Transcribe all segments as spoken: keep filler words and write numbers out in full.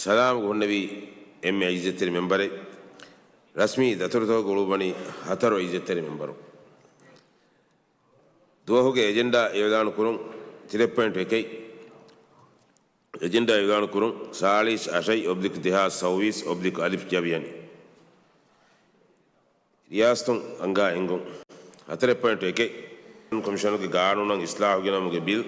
ސަލާމް ގޮހޮންނެވި އެންމެ އިއްޒަތްތެރި މެމްބަރެއް. ރަސްމީ ދަތުރުތަކުގަ އުޅުއްވަނީ ހަތަރު އިއްޒަތްތެރި މެމްބަރު. ދުވަހުގެ އެޖެންޑާ އިއުލާނު ކުރުން. ތިރެއް ޕޮއިންޓް އެކެއް. އެޖެންޑާ އިއުލާނު ކުރުން. ސާޅީސް އަށެއް އޮބްލިކް ދެހާސް ސައުވީސް އޮބްލިކް އަލިފް ޖަވިޔަނި. ރިޔާސަތުން އަންގާ އެންގުން. ހަތަރެއް ޕޮއިންޓް އެކެއް. ކޮމިޝަނުގެ ގާނޫނަށް އިސްލާހު ގެނަމުގެ ބިލް.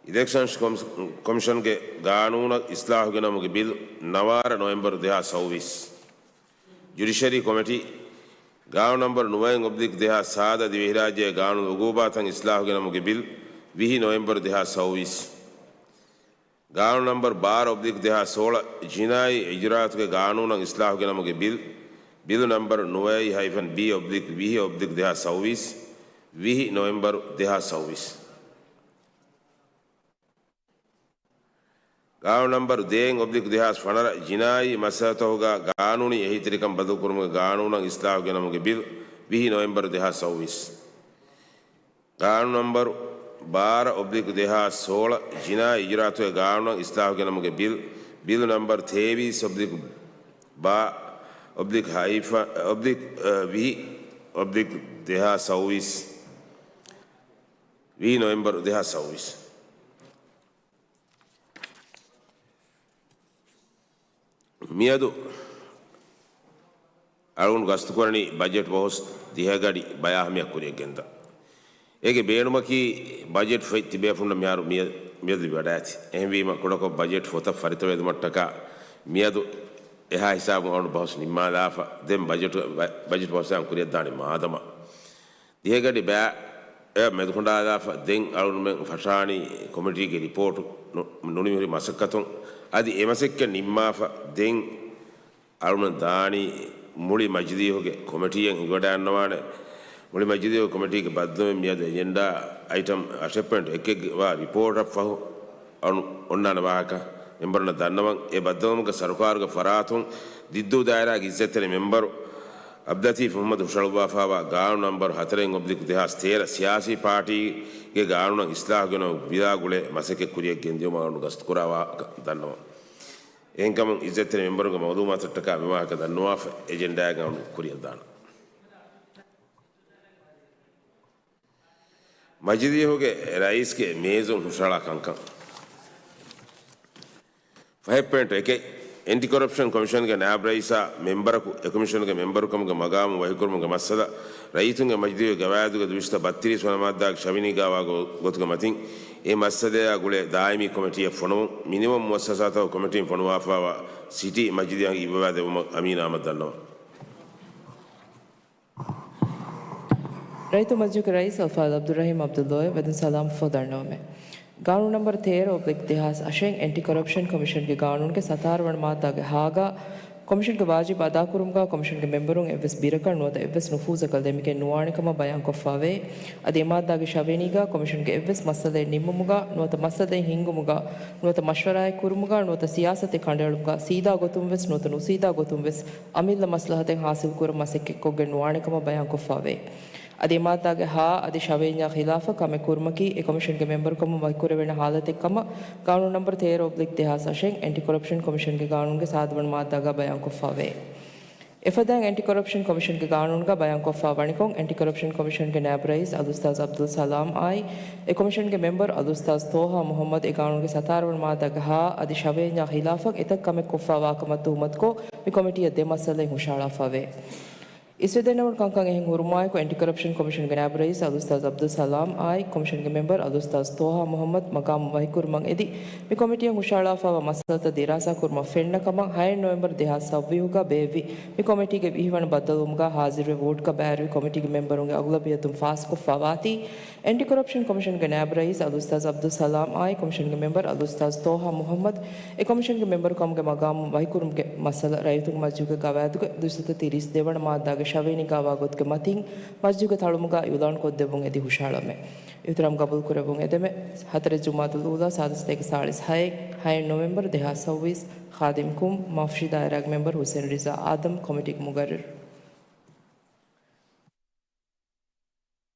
އިލެކްޝަން ކޮމި-، ކޮމިޝަންގެ ގާނޫނަށް އިސްލާހު ގެނަމުގެ ބިލް، ނަވާރަ ނޮވެމްބަރު ދެހާސް ސައުވީސް. ޖުޑިޝަރީ ކޮމިޓީ، ގާނޫނު ނަމްބަރު ނުވައެއް އޮބްލިކް ދެހާސް ސާދަ، ދިވެހިރާއްޖޭގެ ގާނޫނު އުގޫބާތައް އިސްލާހު ގެނަމުގެ ބިލް، ވިހި ނޮވެމްބަރު ދެހާސް ސައުވީސް. ގާނޫނު ނަމްބަރު ބާރަ އޮބްލިކް ދެހާސް ސޯޅަ، ޖިނާއީ އިޖުރާއަތުގެ ގާނޫނަށް އިސްލާހު ގެނަމުގެ ބިލް، ބިލު ނަމްބަރު ނުވައެއް ހައިފަން ބީ އޮބްލިކް ވިހި އޮބްލިކް ދެހާސް ސައުވީސް، ވިހި ނޮވެމްބަރު ދެހާސް ސައުވީސް. ގާނޫނު ނަމްބަރު ދޭއް އޮބްލިކް ދެހާސް ފަނަރަ، ޖިނާއީ މައްސަލަތަކުގަ ގާނޫނީ އެހީތެރިކަން ބަދަލުކުރުމުގެ ގާނޫނަށް އިސްލާހު ގެނަމުގެ ބިލް، ވިހި ނޮވެމްބަރު ދެހާސް ސައުވީސް. ގާނޫނު ނަމްބަރު ބާރަ އޮބްލިކް ދެހާސް ސޯޅަ، ޖިނާއީ އިޖުރާއަތުގެ ގާނޫނަށް އިސްލާހު ގެނަމުގެ ބިލް، ބިލު ނަމްބަރު ތޭވީސް އޮބްލިކް ބާ އޮބްލިކް ހައިފަ-، އޮބްލިކް، އަ، ވިހި އޮބްލިކް ދެހާސް ސައުވީސް، ވިހި ނޮވެމްބަރު ދެހާސް ސައުވީސް. މިއަދު އަޅުގަނޑު ގަސްތުކުރަނީ ބަޖެޓް ބަހުސް ދިހަ ގަޑި ބަޔާ ހަމަޔަށް ކުރިއަށް ގެންދާ. އޭގެ ބޭނުމަކީ ބަޖެޓް ފޮތް ތިބޭފުންނަށް މިހާރު މިއަ-، މިއަދު ލިބިވަޑައިގަތީ. އެހެންވީމަ ކުޑަކޮށް ބަޖެޓް ފޮތަށް ފަރިތަވައިދިއުމަށްޓަކާ މިއަދު އެހާ ހިސާބުން އަޅުގަނޑު ބަހުސް ނިންމާލާފަ ދެން ބަޖެޓު-، ބަ-، ބަޖެޓް ބަހުސް ކުރިއަށްދާނެ މާދަމާ. ދިހަ ގަޑި ބައި އެ މެދުކޮނޑާލާފަ ދެން އަޅުގަނޑުމެން ފަށާނީ ކޮމިޓީގެ ރިޕޯޓު ނު-، ނުނިމިހުރި މަސައްކަތުން. އަދި އެ މަސައްކަތް ނިންމާފަ ދެން އަޅުގަނޑު ދާނީ މުޅި މަޖިލީހުގެ ކޮމިޓީއަށް ހިނގަވަޑައިގަންނަވާނެ. މުޅި މަޖިލީހުގެ ކޮމިޓީގެ ބައްދަލުވުމެއް މިއަދު އެޖެންޑާ އައިޓަމް އަށެއް ޕޮއިންޓް އެކެއްގެ ވާ ރިޕޯޓަށް ފަހު އަޅު-، އޮންނާނެ ވާހަކަ މެމްބަރުންނަށް ދަންނަވަން. އެ ބައްދަލުވުމުގެ ސަރުކާރުގެ ފަރާތުން ދިއްދޫ ދާއިރާގެ އިއްޒަތްތެރި މެމްބަރު އަބްލަތީފް މުހައްމަދު ހުށަހަޅުއްވާފައިވާ ގާނޫނު ނަމްބަރު ހަތަރެއް އޮބްލިކް ދެހާސް ތޭރަ ސިޔާސީ ޕާޓީގެ ގާނޫނަށް އިސްލާހު ގެނައުމުގެ ބިލާ ގުޅޭ މަސައްކަތް ކުރިއަށް ގެންދިއުމަށް އަޅުގަނޑު ގަސްތުކުރާ ވާހަކަ ދަންނަވަން. އެހެންކަމުން އިއްޒަތްތެރި މެމްބަރުންގެ މައުލޫމާތަށްޓަކާ މި ވާހަކަ ދަންނަވާފަ އެޖެންޑާއިން އަޅުގަނޑު ކުރިއަށް ދާނަން. މަޖިލީހުގެ ރައީސްގެ މޭޒުން ހުށަހަޅާ ކަންކަން. ފަހެއް ޕޮއިންޓް އެކެއް، އެންޓި ކޮރަޕްޝަން ކޮމިޝަންގެ ނާއިބް ރައީސާ މެމްބަރަކު އެ ކޮމިޝަންގެ މެމްބަރުކަމުގެ މަގާމު ވަކިކުރުމުގެ މައްސަލަ، ރައްޔިތުންގެ މަޖިލީހުގެ ގަވާއިދުގެ ދުއިސައްތަ ބައްތިރީސް ވަނަ މާއްދާގެ ޝަވިނީ ގާވާ ގޮ-، ގޮތުގެ މަތިން އެ މައްސަލަޔާ ގުޅޭ ދާއިމީ ކޮމިޓީއެއް ފޮނުވުން، މިނިވަން މުއައްސަސާތަކުގެ ކޮމިޓީން ފޮނުވާފައިވާ ސިޓީ މަޖިލީހަށް އިއްވަވާ ދެއްވުމަށް އަމީނާ އަހްމަދު ދަންނަވަން. ރައްޔިތު މަޖިލީހުގެ ރައީސް އަލްފާޟިލް ޢަބްދުއްރަޙީމް ޢަބްދުﷲ އަށް ވެދުން ސަލާމް ފޯ ދަންނަވަމެވެ. ގާނޫނު ނަމްބަރު ތޭރަ އޮބްލިކް ދެހާސް އަށެއް އެންޓި ކޮރަޕްޝަން ކޮމިޝަންގެ ގާނޫނުގެ ސަތާރަ ވަނަ މާއްދާގެ ހާގަ ކޮމިޝަންގެ ވާޖިބު އަދާކުރުމުގަ ކޮމިޝަންގެ މެމްބަރުން އެއްވެސް ބިރަކަށް ނުވަތަ އެއްވެސް ނުފޫޒަކަށް ލެމިގެން ނުވާނެ ކަމަށް ބަޔާންކޮށްފައިވޭ. އަދި އެ މާއްދާގެ ޝަވިޔަނީގަ ކޮމިޝަންގެ އެއްވެސް މައްސަލައެއް ނިންމުމުގަ ނުވަތަ މައްސަލައެއް ހިންގުމުގަ ނުވަތަ މަޝްވަރާއެއް ކުރުމުގަ ނުވަތަ ސިޔާސަތެއް ކަނޑައެޅުމުގަ ސީދާ ގޮތުން ވެސް ނުވަތަ ނުސީދާ ގޮތުން ވެސް އަމިއްލަ މަސްލަހަތެއް ހާސިލްކުރަން މަސައްކަތްކޮށްގެން ނުވާނެ ކަމަށް ބަޔާންކޮށްފައިވޭ. އަދި އެ މާއްދާގެ ހާ އަދި ޝަވިޔަނީއާ ޚިލާފަށް ކަމެއް ކުރުމަކީ އެ ކޮމިޝަންގެ މެމްބަރުކަމުން ވަކިކުރެވޭނެ ހާލަތެއް ކަމަށް ގާނޫނު ނަމްބަރު ތޭރަ އޮބްލިކް ދެހާސް އަށެއް އެންޓި ކޮރަޕްޝަން ކޮމިޝަންގެ ގާނޫނުގެ ސާދަ ވަނަ މާއްދާގަ ބަޔާންކޮށްފައިވޭ. އެފަދައިން އެންޓި ކޮރަޕްޝަން ކޮމިޝަންގެ ގާނޫނުގަ ބަޔާންކޮށްފަ ވަނިކޮށް، އެންޓި ކޮރަޕްޝަން ކޮމިޝަންގެ ނާއިބު ރައީސް އަލްއުސްތާޛް ޢަބްދުލް ސަލާމް އާއި، އެ ކޮމިޝަންގެ މެމްބަރު އަލްއުސްތާޛް ޠޯހާ މުޙައްމަދު އެ ގާނޫނުގެ ސަތާރަ ވަނަ މާއްދާގެ ހާ އަދި ޝަވިޔަނީއާ ޚިލާފަށް އެތައް ކަމެއް ކޮށްފަ ވާކަމަށް ތުހުމަތުކޮށް، މި ކޮމިޓީއަށް ދެ މައްސަލައެއް ހުށަހަޅާފައިވޭ. އިސްވެދެންނެވުނު ކަންކަން އެހެން ހުރުމާއެކު، އެންޓި ކޮރަޕްޝަން ކޮމިޝަންގެ ނާއިބު ރައީސް އަލްއުސްތާޛް ޢަބްދުލް ސަލާމް އާއި، ކޮމިޝަންގެ މެމްބަރު އަލްއުސްތާޛް ޠޯހާ މުޙައްމަދު މަގާމު ވަކިކުރުމަށް އެދި، މި ކޮމިޓީއަށް ހުށަހަޅާފައިވާ މައްސަލަތައް ދިރާސާ ކުރުމަށް ފެންނަ ކަމަށް ހައެއް ނޮވެމްބަރު ދެހާސް ސައްވީހުގަ ބޭއްވި މި ކޮމިޓީގެ ވިހި ވަނަ ބައްދަލުވުމުގަ ހާޒިރުވެ ވޯޓްގަ ބައިވެރިވި ކޮމިޓީގެ މެމްބަރުންގެ އަޣުލަބިއްޔަތުން ފާސްކޮށްފަ ވާތީ، އެންޓި ކޮރަޕްޝަން ކޮމިޝަންގެ ނާއިބު ރައީސް އަލްއުސްތާޛް ޢަބްދުލް ސަލާމް އާއި، ކޮމިޝަންގެ މެމްބަރު އަލްއުސްތާޛް ޠޯހާ މުޙައްމަދު އެ ކޮމިޝަންގެ މެމްބަރުކަމުގެ މަގާމު ވަކިކުރުމުގެ މައްސަލަ ރައްޔިތުންގެ މަޖިލީހުގެ ގަވާއިދުގެ ދުއިސައްތަ ތިރީސް ދެވަނަ މާއްދާގެ ޝަވިޔަނީ ގާވާ ގޮތުގެ މަތިން މަޖިލީހުގެ ތަޅުމުގަ އިޢުލާން ކޮށްދެއްވުން އެދި ހުށަހަޅަމެ. އިޙްތިރާމް ގަބޫލު ކުރެއްވުން އެދެމެ. ހަތަރެއް ޖުމާދުލް އޫލާ ސާދަ ސަތޭކަ ސާޅީސް ހައެއް، ހައެއް ނޮވެމްބަރު ދެހާސް ސައުވީސް، ޚާދިމް ކުން، މާފުށި ދާއިރާގެ މެމްބަރު ޙުސެން ރިޒާ އާދަމް، ކޮމިޓީގެ މުގައްރިރު.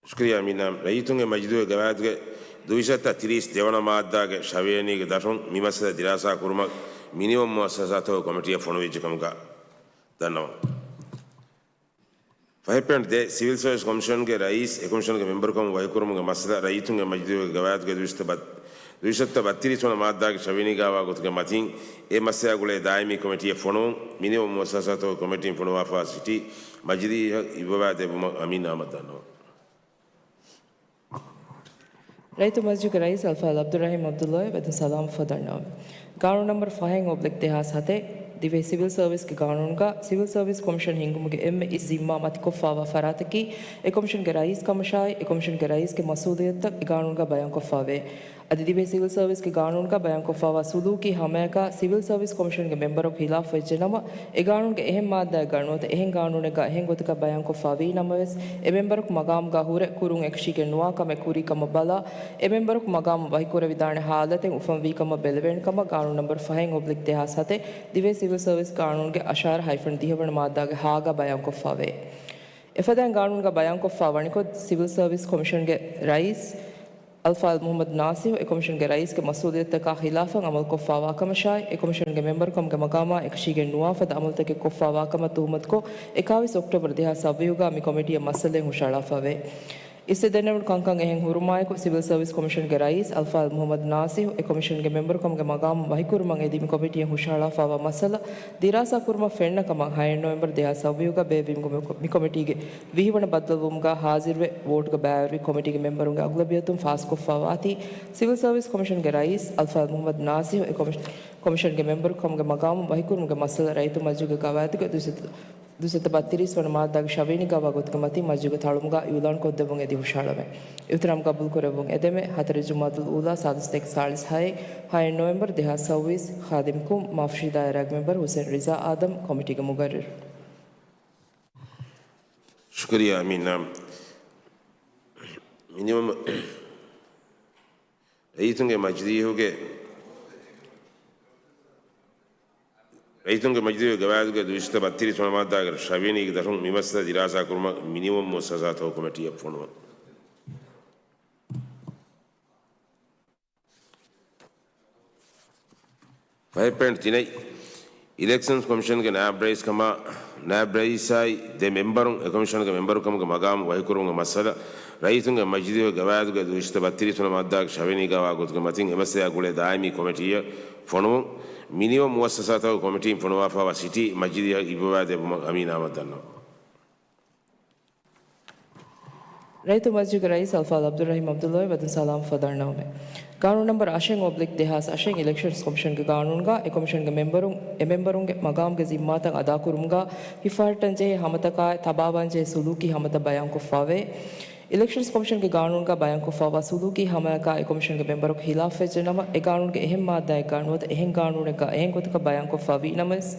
ޝުކުރިއްޔާ މީނާ. ރައްޔިތުންގެ މަޖިލީހުގެ ގަވާއިދުގެ ދުއިސައްތަ ތިރީސް ދެވަނަ މާއްދާގެ ޝަވިޔަނީގެ ދަށުން މި މައްސަލަ ދިރާސާ ކުރުމަށް މިނިވަން މުއައްސަސާތަކުގެ ކޮމިޓީއަށް ފޮނުވިއްޖެ ކަމުގަ ދަންނަވަން. ފަހެއް ޕޮއިންޓް ދެ، ސިވިލް ސަރވިސް ކޮމިޝަންގެ ރައީސް އެ ކޮމިޝަންގެ މެމްބަރުކަމަށް ވަކިކުރުމުގެ މައްސަލަ، ރައްޔިތުންގެ މަޖިލީހުގެ ގަވާއިދުގެ ދުއިސައްތަ ބަ-، ދުއިސައްތަ ބައްތިރީސް ވަނަ މާއްދާގެ ށ ވަނަ ގާވާ ގޮތުގެ މަތިން އެ މައްސަލައާ ގުޅޭ ދާއިމީ ކޮމިޓީއަށް ފޮނުވުން. މިނިވަން މުއައްސަސާތަކުގެ ކޮމިޓީން ފޮނުވާފަވާ ސިޓީ މަޖިލީހަށް އިއްވަވާ ދެއްވުމަށް އަމީން އަހްމަދު ދަންނަވަން. ރައްޔިތު މަޖިލީހުގެ ރައީސް އަލްފާޟިލް ޢަބްދުއްރަޙީމް ޢަބްދުﷲ ވެދުން ސަލާމަށްފަހު ދަންނަވަމެ. ގާނޫނު ނަންބަރު ފަހެއް އޮބްލިކް ދެހާސް ހަތެއް، ދިވެހި ސިވިލް ސަރވިސްގެ ގާނޫނުގަ ސިވިލް ސަރވިސް ކޮމިޝަން ހިންގުމުގެ އެންމެ އިސް ޒިންމާ މަތިކޮށްފާވާ ފަރާތަކީ، އެ ކޮމިޝަންގެ ރައީސް ކަމަށާއި، އެ ކޮމިޝަންގެ ރައީސްގެ މަސްއޫލިއްޔަތުތައް އެ ގާނޫނުގަ ބަޔާންކޮށްފާވޭ. އަދި ދިވެހި ސިވިލް ސަރވިސްގެ ގާނޫނުގަ ބަޔާންކޮށްފާވާ ސުލޫކީ ހަމަޔަކާ ސިވިލް ސަރވިސް ކޮމިޝަންގެ މެމްބަރަކު ހިލާފް ވެއްޖެނަމަ، އެ ގާނޫނުގެ އެހެން މާއްދާއެއްގަ ނުވަތަ އެހެން ގާނޫނެއްގަ އެހެން ގޮތަކަށް ބަޔާންކޮށްފާވީ ނަމަވެސް، އެ މެމްބަރަކު މަގާމުގަ ހުރެ ކުރުން އެކަށީގެން ނުވާ ކަމެއް ކުރީ ކަމަށް ބަލާ، އެ މެމްބަރަކު މަގާމު ވަކިކުރެވިދާނެ ހާލަތެއް އުފަންވީ ކަމަށް ބެލެވޭނެ ކަމަށް ގާނޫނު ނަންބަރު ފަހެއް އޮބްލިކް ދެހާސް ހަތެއް ދިވެހި ސިވިލް ސަރވިސް ގާނޫނުގެ އަށާރަ ހައިފަން ދިހަ ވަނަ މާއްދާގެ ހާގަ ބަޔާންކޮށްފާވޭ. އެފަދައިން ގާނޫނުގަ ބަޔާންކޮށްފާ ވަނިކޮށް، ސިވިލް ސަރވިސް ކޮމިޝަންގެ ރައީސް އަލްފާޟިލް މުޙައްމަދު ނާޞިޙު އެ ކޮމިޝަންގެ ރައީސްގެ މަސްއޫލިއްޔަތުތަކާ ޚިލާފަށް ޢަމަލުކޮށްފާވާ ކަމަށާއި، އެ ކޮމިޝަންގެ މެމްބަރުކަމުގެ މަގާމާ އެކަށީގެން ނުވާ ފަދަ ޢަމަލުތަކެއް ކޮށްފާވާ ކަމަށް ތުހުމަތުކޮށް، އެކާވީސް އޮކްޓޯބަރު ދެހާސް ސައްބީސްގަ މި ކޮމިޓީއަށް މައްސަލައެއް ހުށަހަޅާފަވޭ. އިސްވެދެންނެވުނު ކަންކަން އެހެން ހުރުމާއެކު، ސިވިލް ސަރވިސް ކޮމިޝަންގެ ރައީސް އަލްފާޟިލް މުޙައްމަދު ނާޞިޙު އެ ކޮމިޝަންގެ މެމްބަރުކަމުގެ މަގާމު ވަކިކުރުމަށް އެދި މި ކޮމިޓީއަށް ހުށަހަޅާފާވާ މައްސަލަ ދިރާސާ ކުރުމަށް ފެންނަ ކަމަށް ހައެއް ނޮވެމްބަރު ދެހާސް ސައްބީސްގަ ބޭއްވީމުގެ މި ކޮ-، މި ކޮމިޓީގެ ވިހި ވަނަ ބައްދަލުވުމުގަ ހާޒިރުވެ، ވޯޓުގަ ބައިވެރިވި ކޮމިޓީގެ މެމްބަރުންގެ އަޣުލަބިއްޔަތުން ފާސްކޮށްފާވާތީ، ސިވިލް ސަރވިސް ކޮމިޝަންގެ ރައީސް އަލްފާޟިލް މުޙައްމަދު ނާޞިޙު އެ ކޮމިޝ-، ކޮމިޝަންގެ މެމްބަރު ކަމުގެ މަގާމު ވަކިކުރުމުގެ މައްސަލަ ރައްޔިތު މަޖިލީހުގެ ގަވާއިދުގެ ދުއިސައްތަ، ދުއިސައްތަ ބައްތިރީސް ވަނަ މާއްދާގެ ށ ވަނަ ގާވާ ގޮތުގެ މަތިން މަޖިލީހުގެ ތަޅުމުގަ އިޢުލާން ކޮށްދެއްވުން އެދި ހުށަހަޅަމެ. އިޙްތިރާމް ގަބޫލުކުރެއްވުން އެދެމެ. ހަތަރެއް ޖުމާދުލް އޫލާ ސާދަ ސަތޭކަ ސާޅީސް ހައެއް، ހައެއް ނޮވެމްބަރު ދެހާސް ސައްބީސް، ޚާދިމްކު މާފުށީ ދާއިރާގެ މެމްބަރު ޙުސެން ރިޒާ އާދަމް ކޮމިޓީގެ މުގައްރިރު. ޝުކުރިއްޔާ އަމީން. މިނިވަން ރައްޔިތުންގެ މަޖިލީހުގެ، ރައްޔިތުންގެ މަޖިލީހުގެ ގަވާއިދުގެ ދުއިސައްތަ ބައްތިރީސް ވަނަ މާއްދާގެ ށ ވަނަ ދަށުން މި މައްސަލަ ދިރާސާ ކުރުމަށް މިނިވަން މުއައްސަސާތަކުގެ ކޮމިޓީއަށް ފޮނުވަން. ފަހެއް ޕޮއިންޓް ތިނެއް، އިލެކްޝަންސް ކޮމިޝަންގެ ނާއިބް ރައީސް ކަމާ، ނާއިބް ރައީސާއި ދެ މެމްބަރުން އެ ކޮމިޝަންގެ މެމްބަރު ކަމުގެ މަގާމު ވަކިކުރުމުގެ މައްސަލަ، ރައްޔިތުންގެ މަޖިލީހުގެ ގަވާއިދުގެ ދުއިސައްތަ ބައްތިރީސް ވަނަ މާއްދާގެ ށ ވަނަ ގާވާ ގޮތުގެ މަތިން އެ މައްސަލައާ ގުޅޭ ދާއިމީ ކޮމިޓީއަށް ފޮނުވުން. މިނިވަން މުއައްސަސާތަކުގެ ކޮމިޓީން ފޮނުވާފާވާ ސިޓީ މަޖިލީހަށް އިއްވަވާ ދެއްވުމަށް އަމީން އަހްމަދު ދަންނަވަން. ރައްޔިތު މަޖިލީހުގެ ރައީސް އަލްފާޟިލް ޢަބްދުއްރަޙީމް ޢަބްދުﷲ ވެދުން ސަލާމަށްފަހު ދަންނަވަމެ. ގާނޫނު ނަންބަރު އަށެއް އޮބްލިކް ދެހާސް އަށެއް އިލެކްޝަންސް ކޮމިޝަންގެ ގާނޫނުގަ އެ ކޮމިޝަންގެ މެމްބަރުން އެ މެމްބަރުންގެ މަގާމުގެ ޒިންމާތައް އަދާކުރުމުގަ ހިފަހައްޓަންޖެހޭ ހަމަތަކާއި ތަބާވާންޖެހޭ ސުލޫކީ ހަމަތައް ބަޔާންކޮށްފާވޭ. އިލެކްޝަންސް ކޮމިޝަންގެ ގާނޫނުގަ ބަޔާންކޮށްފާވާ ސުލޫކީ ހަމަޔަކާ އެ ކޮމިޝަންގެ މެމްބަރަކު ހިލާފްވެއްޖެނަމަ، އެ ގާނޫނުގެ އެހެން މާއްދާއެއްގަ ނުވަތަ އެހެން ގާނޫނެއްގަ އެހެން ގޮތަކަށް ބަޔާންކޮށްފާވީ ނަމަވެސް،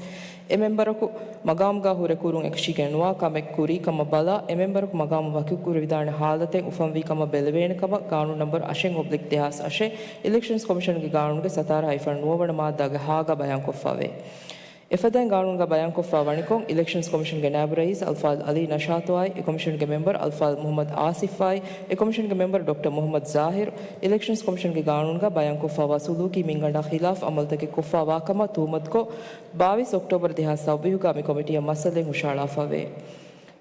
އެ މެމްބަރަކު މަގާމުގަ ހުރެ ކުރުން އެކަށީގެން ނުވާ ކަމެއް ކުރީ ކަމަށް ބަލާ، އެ މެމްބަރަކު މަގާމު ވަކިކުރެވިދާނެ ހާލަތެއް އުފަންވީ ކަމަށް ބެލެވޭނެ ކަމަށް ގާނޫނު ނަންބަރު އަށެއް އޮބްލިކް ދެހާސް އަށެއް އިލެކްޝަންސް ކޮމިޝަންގެ ގާނޫނުގެ ސަތާރަ ހައިފަން ނުވަ ވަނަ މާއްދާގެ ހާގަ ބަޔާންކޮށްފާވޭ. އެފަދައިން ގާނޫނުގަ ބަޔާންކޮށްފާ ވަނިކޮށް، އިލެކްޝަންސް ކޮމިޝަންގެ ނާއިބު ރައީސް އަލްފާޟިލް ޢަލީ ނަޝާޠުއާއި، އެ ކޮމިޝަންގެ މެމްބަރު އަލްފާޟިލް މުޙައްމަދު އާސިފްއާއި، އެ ކޮމިޝަންގެ މެމްބަރު ޑޮކްޓަރ މުޙައްމަދު ޒާހިރު، އިލެކްޝަންސް ކޮމިޝަންގެ ގާނޫނުގަ ބަޔާންކޮށްފާވާ ސުލޫކީ މިންގަނޑާ ޚިލާފް ޢަމަލުތަކެއް ކޮށްފާވާ ކަމަށް ތުހުމަތުކޮށް، ބާވީސް އޮކްޓޯބަރު ދެހާސް ސައްބީސްގަ މި ކޮމިޓީއަށް މައްސަލައެއް ހުށަހަޅާފަވޭ.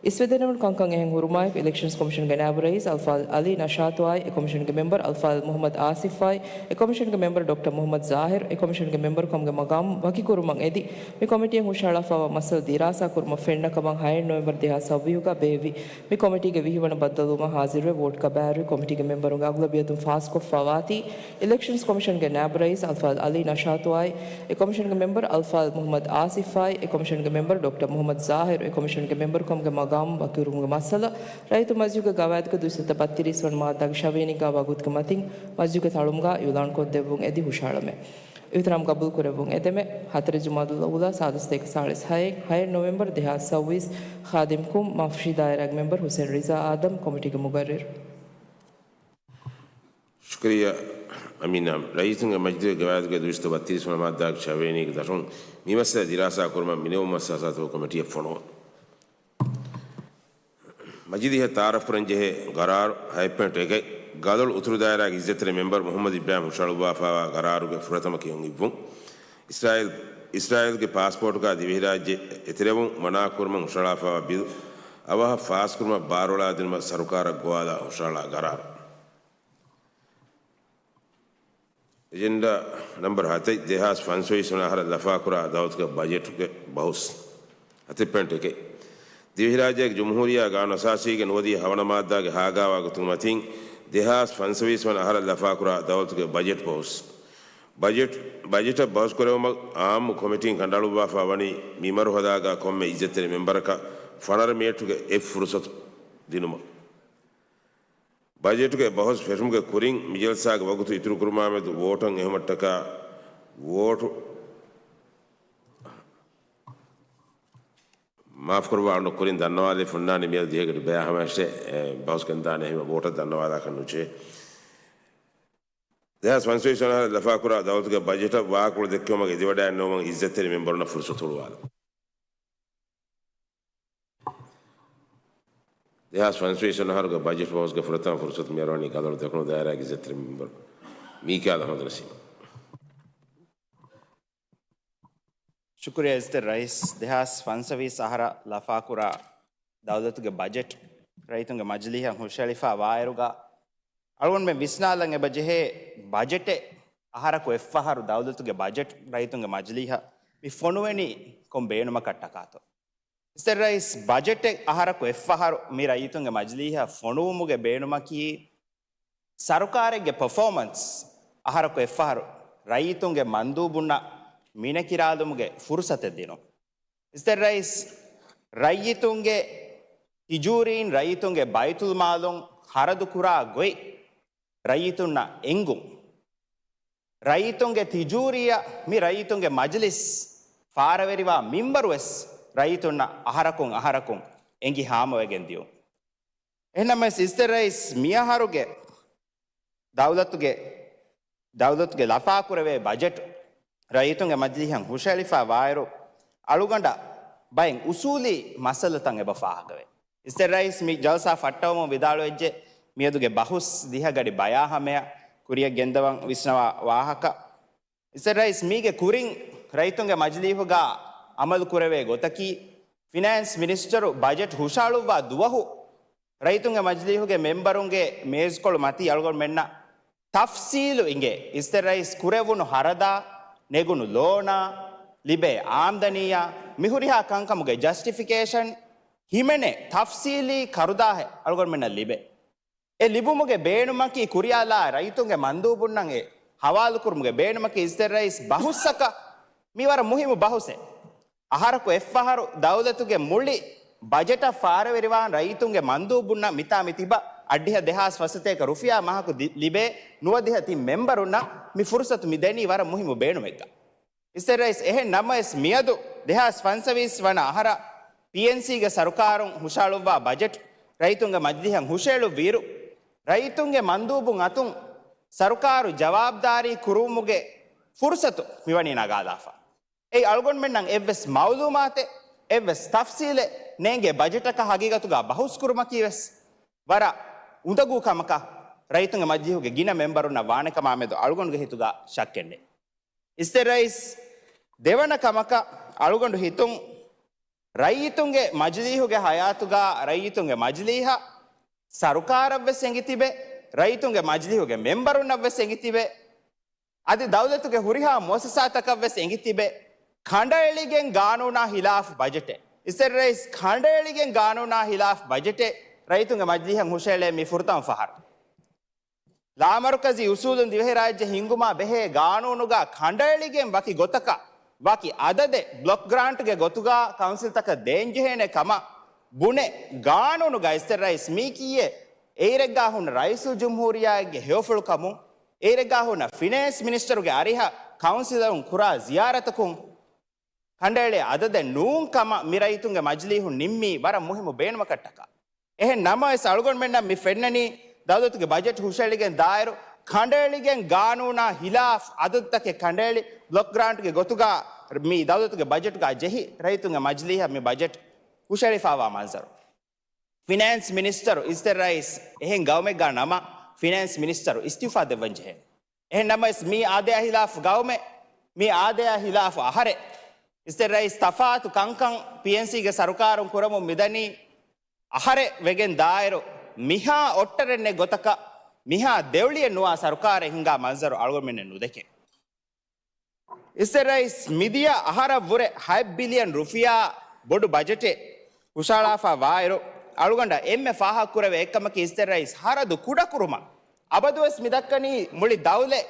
އިސްވެދެނެވުނު ކަންކަން އެހެން ހުރުމާއެކު، އިލެކްޝަންސް ކޮމިޝަންގެ ނާއިބު ރައީސް އަލްފާޟިލް ޢަލީ ނަޝާޠުއާއި، އެ ކޮމިޝަންގެ މެމްބަރު އަލްފާޟިލް މުޙައްމަދު އާސިފްއާއި، އެ ކޮމިޝަންގެ މެމްބަރު ޑޮކްޓަރ މުޙައްމަދު ޒާހިރު، އެ ކޮމިޝަންގެ މެމްބަރު ކަމުގެ މަގާމު ވަކިކުރުމަށް އެދި، މި ކޮމިޓީއަށް ހުށަހަޅާފާވާ މައްސަލަ ދިރާސާ ކުރުމަށް ފެންނަ ކަމަށް ހައެއް ނޮވެމްބަރު ދެހާސް ސައްބީސްގަ ބޭއްވި މި ކޮމިޓީގެ ވިހި ވަނަ ބައްދަލުވުމަށް ހާޒިރުވެ، ވޯޓްގަ ބައިވެރިވި ކޮމިޓީގެ މެމްބަރުންގެ އަޣުލަބިއްޔަތުން ފާސްކޮށްފާވާތީ، އިލެކްޝަންސް ކޮމިޝަންގެ ނާއިބު ރައީސް އަލްފާޟިލް ޢަލީ ނަޝާޠުއާއި، އެ ކޮމިޝަންގެ މެމްބަރު އަލްފާޟިލް މުޙައްމަދު އާސިފްއާއި، އެ ކޮމިޝަންގެ މެމްބަރު ޑޮކްޓަރ މުޙައްމަދު ޒާހިރު، އެ ކޮމިޝަންގެ މެމްބަރު ކަމުގެ މަގާމު ވަކިކުރުމުގެ މައްސަލަ، ރައްޔިތު މަޖިލީހުގެ ގަވާއިދުގެ ދުއިސައްތަ ބައްތިރީސް ވަނަ މާއްދާގެ ށ ވަނަ ގާވާ ގޮތުގެ މަތިން މަޖިލީހުގެ ތަޅުމުގަ އިޢުލާންކޮށްދެއްވުން އެދި ހުށަހަޅަމެ. އިޙްތިރާމް ގަބޫލުކުރެއްވުން އެދެމެ. ހަތަރެއް ޖުމާދުލް އޫލާ ސާދަ ސަތޭކަ ސާޅީސް ހައެއް، ހައެއް ނޮވެމްބަރު ދެހާސް ސައުވީސް، ޚާދިމްކުން މާފުށީ ދާއިރާގެ މެމްބަރު ޙުސެން ރިޒާ އާދަމް ކޮމިޓީގެ މުގައްރިރު. ޝުކުރިއްޔާ އަމީނާ. ރައީސުންގެ މަޖިލީހުގެ ގަވާއިދުގެ ދުއިސައްތަ ބައްތިރީސް ވަނަ މާއްދާގެ ށ ވަނަ ދަށުން މި މައްސަލަ ދިރާސާ ކުރުމަށް މިނިވަން މުއައްސަސާތަކުގެ ކޮމިޓީއަށް ފޮނުވަން. މަޖިލީހަށް ތަޢާރަފްކުރަން ޖެހޭ ގަރާރު ހަތް ޕޮއިންޓް އެކެއް، ގަދޮޅު އުތުރު ދާއިރާގެ އިއްޒަތްތެރި މެމްބަރު މުޙައްމަދު އިބްރާހިމް ހުށަހަޅުއްވާފާވާ ގަރާރުގެ ފުރަތަމަ ކިޔުން އިއްވުން. އިސްރާއީލް، އިސްރާއީލްގެ ޕާސްޕޯޓުގަ ދިވެހިރާއްޖެ އެތެރެވުން މަނާކުރުމަށް ހުށަހަޅާފައިވާ ބިލް އަވަހަށް ފާސްކުރުމަށް ބާރުއަޅާދިނުމަށް ސަރުކާރަށް ގޮވާލާ ހުށަހަޅާ ގަރާރު. އެޖެންޑާ ނަމްބަރު ހަތެއް، ދެހާސް ފަންސަވީސް ވަނަ އަހަރަށް ލަފާކުރާ ދައުލަތުގެ ބަޖެޓުގެ ބަހުސް. ހަތެއް ޕޮއިންޓް އެކެއް. ދިވެހިރާއްޖޭގެ ޖުމްހޫރިއްޔާ ގާނޫނު އަސާސީގެ ނުވަދިހަ ހަވަނަ މާއްދާގެ ހާގާވާ ގޮތުގެ މަތިން، ދެހާސް ފަންސަވީސް ވަނަ އަހަރަށް ލަފާކުރާ ދައުލަތުގެ ބަޖެޓް ބަހުސް. ބަޖެޓް، ބަޖެޓަށް ބަހުސް ކުރެވުމަށް އާއްމު ކޮމިޓީން ކަނޑައަޅުއްވާފަ ވަނީ މި މަރުހަލާގާ ކޮންމެ އިއްޒަތްތެރި މެމްބަރަކަށް ފަނަރަ މިނެޓުގެ އެއް ފުރުސަތު ދިނުމަށް. ބަޖެޓުގެ ބަހުސް ފެށުމުގެ ކުރިން މި ޖަލްސާގެ ވަގުތު އިތުރުކުރުމާމެދު ވޯޓަށް އެހުމަށްޓަކާ ވޯޓު، މާފުކުރައްވާ، އަޅުގަނޑު ކުރިން ދަންނަވާލީ ހުންނާނީ މިއަދު ދިހައެއް ގަޑި ބަޔާ ހަމައަށްޓެ، އެ، ބަހުސް ގެންދާނެ އެހެންވެ ވޯޓަށް ދަންނަވާލާކަށް ނުޖެހޭ. ދެހާސް ފަންސަވީސް ވަނަ އަހަރަށް ލަފާކުރާ ދައުލަތުގެ ބަޖެޓަށް ވާހަކަފުޅު ދެއްކެވުމަށް އެދިވަޑައިގަންނަވުމަށް އިއްޒަތްތެރި މެމްބަރުންނަށް ފުރުސަތު ހުޅުވާލަން. ދެހާސް ފަންސަވީސް ވަނަ އަހަރުގެ ބަޖެޓް ބަހުސްގެ ފުރަތަމަ ފުރުސަތު މިއަރުވަނީ ގަދައަޅު ދެކުނު ދާއިރާގެ އިއްޒަތްތެރި މެމްބަރު މީކާލް އަހްމަދު ނަސީމް. ޝުކުރިއްޔާ އިއްޒަތްތެރި ރައީސް. ދެހާސް ފަންސަވީސް އަހަރަށް ލަފާކުރާ ދައުލަތުގެ ބަޖެޓް ރައްޔިތުންގެ މަޖިލީހަށް ހުށަހެޅިފަ ވާއިރުގަ، އަޅުގަނޑުމެން ވިސްނާލަން އެބަ ޖެހޭ، ބަޖެޓެއް އަހަރަކު އެއްފަހަރު ދައުލަތުގެ ބަޖެޓް ރައްޔިތުންގެ މަޖިލީހަށް މި ފޮނުވެނީ ކޮން ބޭނުމަކަށްޓަކާތޯ؟ އިއްޒަތްތެރި ރައީސް، ބަޖެޓެއް އަހަރަކު އެއްފަހަރު މި ރައްޔިތުންގެ މަޖިލީހަށް ފޮނުވުމުގެ ބޭނުމަކީ، ސަރުކާރެއްގެ ޕަފޯމަންސް އަހަރަކު އެއްފަހަރު ރައްޔިތުންގެ މަންދޫބުންނަށް މިނެކިރާލުމުގެ ފުރުސަތެއް ދިނުން. އިއްޒަތްތެރި ރައީސް، ރައްޔިތުންގެ ތިޖޫރީން، ރައްޔިތުންގެ ބައިތުލްމާލުން ޚަރަދުކުރާ ގޮތް ރައްޔިތުންނަށް އެނގުން. ރައްޔިތުންގެ ތިޖޫރީއަށް މި ރައްޔިތުންގެ މަޖިލިސް ފާރަވެރިވާ މިންވަރު ވެސް ރައްޔިތުންނަށް އަހަރަކުން އަހަރަކުން އެނގި ހާމަވެގެން ދިޔުން. އެހެންނަމަވެސް އިއްޒަތްތެރި ރައީސް، މިއަހަރުގެ ދައުލަތުގެ، ދައުލަތުގެ ލަފާކުރެވޭ ބަޖެޓު ރައްޔިތުންގެ މަޖިލީހަށް ހުށަހެޅިފަ ވާއިރު، އަޅުގަނޑަށް ބައެއް އުސޫލީ މައްސަލަތައް އެބަ ފާހަގަވޭ. އިއްޒަތްތެރި ރައީސް، މި ޖަލްސާ ފައްޓަވަމުން ވިދާޅުވެއްޖެ، މިއަދުގެ ބަހުސް ދިހަ ގަޑި ބަޔާ ހަމަޔަށް ކުރިއަށް ގެންދަވަން ވިސްނަވާ ވާހަކަ. އިއްޒަތްތެރި ރައީސް، މީގެ ކުރިން ރައްޔިތުންގެ މަޖިލީހުގަ އަމަލު ކުރެވޭ ގޮތަކީ، ފިނޭންސް މިނިސްޓަރު ބަޖެޓް ހުށަހަޅުއްވާ ދުވަހު ރައްޔިތުންގެ މަޖިލީހުގެ މެމްބަރުންގެ މޭޒުކޮޅު މަތީ އަޅުގަނޑުމެންނަށް ތަފްސީލު އިނގޭ، އިއްޒަތްތެރި ރައީސް، ކުރެވުނު ހަރަދާ، ނެގުނު ލޯނާ، ލިބޭ އާމްދަނީއާ، މިހުރިހާ ކަންކަމުގެ ޖަސްޓިފިކޭޝަން ހިމެނޭ ތަފްސީލީ ކަރުދާހެއް އަޅުގަނޑުމެންނަށް ލިބޭ. އެ ލިބުމުގެ ބޭނުމަކީ، ކުރިއަށްލާ ރައްޔިތުންގެ މަންދޫބުންނަށް އެ ހަވާލުކުރުމުގެ ބޭނުމަކީ، އިއްޒަތްތެރި ރައީސް، ބަހުސްއަކަށް މި ވަރަށް މުހިއްމު ބަހުސެއް. އަހަރަކު އެއްފަހަރު ދައުލަތުގެ މުޅި ބަޖެޓަށް ފާރަވެރިވާން ރައްޔިތުންގެ މަންދޫބުންނަށް މިތާ މި ތިބަ އަށްޑިހަ ދެހާސް ފަސް ސަތޭކަ ރުފިޔާ މަހަކު ދި-، ލިބޭ ނުވަދިހަ ތިން މެމްބަރުންނަށް މި ފުރުސަތު މި ދެނީ ވަރަށް މުހިއްމު ބޭނުމެއްގަ. އިއްޒަތްތެރި ރައީސް، އެހެން ނަމަވެސް މިއަދު ދެހާސް ފަންސަވީސް ވަނަ އަހަރަށް ޕީއެންސީގެ ސަރުކާރުން ހުށަހަޅުއްވާ ބަޖެޓް ރައްޔިތުންގެ މަޖިލީހަށް ހުށައެޅުއްވިއިރު، ރައްޔިތުންގެ މަންދޫބުން އަތުން ސަރުކާރު ޖަވާބުދާރީ ކުރުވުމުގެ ފުރުސަތު މިވަނީ ނަގާލާފަ. އެއީ އަޅުގަނޑުމެންނަށް އެއްވެސް މައުލޫމާތެއް، އެއްވެސް ތަފްސީލެއް ނޭނގޭ ބަޖެޓަކަށް ހަގީގަތުގަ ބަހުސްކުރުމަކީވެސް ވަރަށް އުނދަގޫ ކަމަކަށް ރައްޔިތުންގެ މަޖިލީހުގެ ގިނަ މެމްބަރުންނަށް ވާނެ ކަމާމެދު އަޅުގަނޑުގެ ހިތުގަ ޝައްކެއް ނެތް. އިއްޒަތްތެރި ރައީސް، ދެވަނަ ކަމަކަށް އަޅުގަނޑު ހިތުން، ރައްޔިތުންގެ މަޖިލީހުގެ ހަޔާތުގަ ރައްޔިތުންގެ މަޖިލީހަށް، ސަރުކާރަށްވެސް އެނގިތިބެ، ރައްޔިތުންގެ މަޖިލީހުގެ މެމްބަރުންނަށްވެސް އެނގިތިބެ، އަދި ދައުލަތުގެ ހުރިހާ މުއައްސަސާތަކަށްވެސް އެނގިތިބެ، ކަނޑައެޅިގެން ގާނޫނާ ހިލާފް ބަޖެޓެއް. އިއްޒަތްތެރި ރައީސް، ކަނޑައެޅިގެން ގާނޫނާ ހިލާފް ބަޖެޓެއް ރައްޔިތުންގެ މަޖިލީހަށް ހުށައެޅޭ މި ފުރަތަމަ ފަހަރު. ލާމަރުކަޒީ އުސޫލުން ދިވެހިރާއްޖެ ހިންގުމާ ބެހޭ ގާނޫނުގަ ކަނޑައެޅިގެން ވަކި ގޮތަކަށް، ވަކި އަދަދެއް ބްލޮކް ގްރާންޓްގެ ގޮތުގަ ކައުންސިލްތަކަށް ދޭންޖެހޭނެ ކަމަށް ބުނެ ގާނޫނުގަ އިއްޒަތްތެރި ރައީސް މީކީއެއް އެއިރެއްގާ ހުންނަ ރައީސުލްޖުމްހޫރިއްޔާއެއްގެ ހެޔޮފުޅުކަމުން، އެއިރެއްގާ ހުންނަ ފިނޭންސް މިނިސްޓަރުގެ އަރިހަށް ކައުންސިލަރުން ކުރާ ޒިޔާރަތަކުން ކަނޑައެޅޭ އަދަދެއް ނޫން ކަމަށް މި ރައްޔިތުންގެ މަޖިލީހުން ނިންމީ ވަރަށް މުހިއްމު ބޭނުމަކަށްޓަކާ. އެހެން ނަމަވެސް، އަޅުގަނޑުމެންނަށް މި ފެންނަނީ، ދައުލަތުގެ ބަޖެޓް ހުށައެޅިގެން ދާއިރު، ކަނޑައެޅިގެން ގާނޫނާ ހިލާފް އަދަދުތަކެއް ކަނޑައެޅި، ބްލޮކް ގްރާންޓްގެ ގޮތުގަ މި ދައުލަތުގެ ބަޖެޓުގަ ޖެހި، ރައްޔިތުންގެ މަޖިލީހަށް މި ބަޖެޓް ހުށައެޅިފައިވާ މަންޒަރު. ފިނޭންސް މިނިސްޓަރު އިއްޒަތްތެރި ރައީސް، އެހެން ގައުމެއްގަ ނަމަ، ފިނޭންސް މިނިސްޓަރު އިސްތިއުފާ ދެއްވަން ޖެހޭ. އެހެން ނަމަވެސް، މި އާދަޔާ ހިލާފް ގައުމެއް މި އާދަޔާ ހިލާފު އަހަރެއް. އިސްތެ ރައީސް، ތަފާތު ކަންކަން ޕީއެންސީގެ ސަރުކާރުން ކުރަމުން މިދަނީ އަހަރެއް ވެގެން ދާއިރު، މިހާ އޮއްޓަރެއް ނެތް ގޮތަކަށް މިހާ ދެއުޅިއެއް ނުވާ ސަރުކާރެއް ހިންގާ މަންޒަރު އަޅުގަނޑުމެންނަށް ނުދެކެން. އިސްތެ ރައީސް، މިދިޔަ އަހަރަށްވުރެ ހަތް ބިލިއަން ރުފިޔާ ބޮޑު ބަޖެޓެއް ހުށަހަޅާފަ ވާއިރު، އަޅުގަނޑަށް އެންމެ ފާހަގަކުރެވޭ އެއްކަމަކީ އިސްތެ ރައީސް، ހަރަދު ކުޑަކުރުމަށް އަބަދުވެސް މި ދައްކަނީ މުޅި ދައުލަތް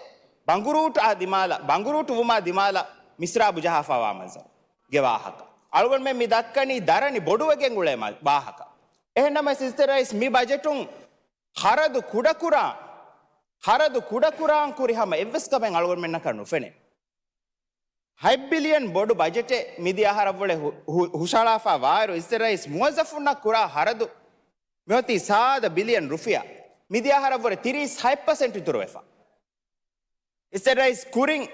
ބަނގުރޫޓުއާ ދިމާލަށް، ބަނގުރޫޓު ވުމާ ދިމާލަށް މިސްރާބު ޖަހާފަވާ މަންޒަރުގެ ވާހަކަ. އަޅުގަނޑުމެން މި ދައްކަނީ ދަރަނި ބޮޑުވެގެން އުޅޭ މަ-، ވާހަކަ. އެހެންނަމަވެސް އިސްތެ ރައީސް، މި ބަޖެޓުން ހަރަދު ކުޑަކުރާ، ހަރަދު ކުޑަކުރާން ކުރި ހަމަ އެއްވެސް ކަމެއް އަޅުގަނޑުމެންނަކަށް ނުފެނޭ. ހަތް ބިލިއަން ބޮޑު ބަޖެޓެއް މިދިޔަ އަހަރަށްވުރެ ހު-، ހު-، ހުށަހަޅާފަ ވާއިރު، އިސްތެ ރައީސް، މުވައްޒަފުންނަށް ކުރާ ހަރަދު މިއޮތީ ސާދަ ބިލިއަން ރުފިޔާ. މިދިޔަ އަހަރަށްވުރެ ތިރީސް ހަތް ޕަސެންޓް އިތުރުވެފަ. އިސްތެ ރައީސް، ކުރިން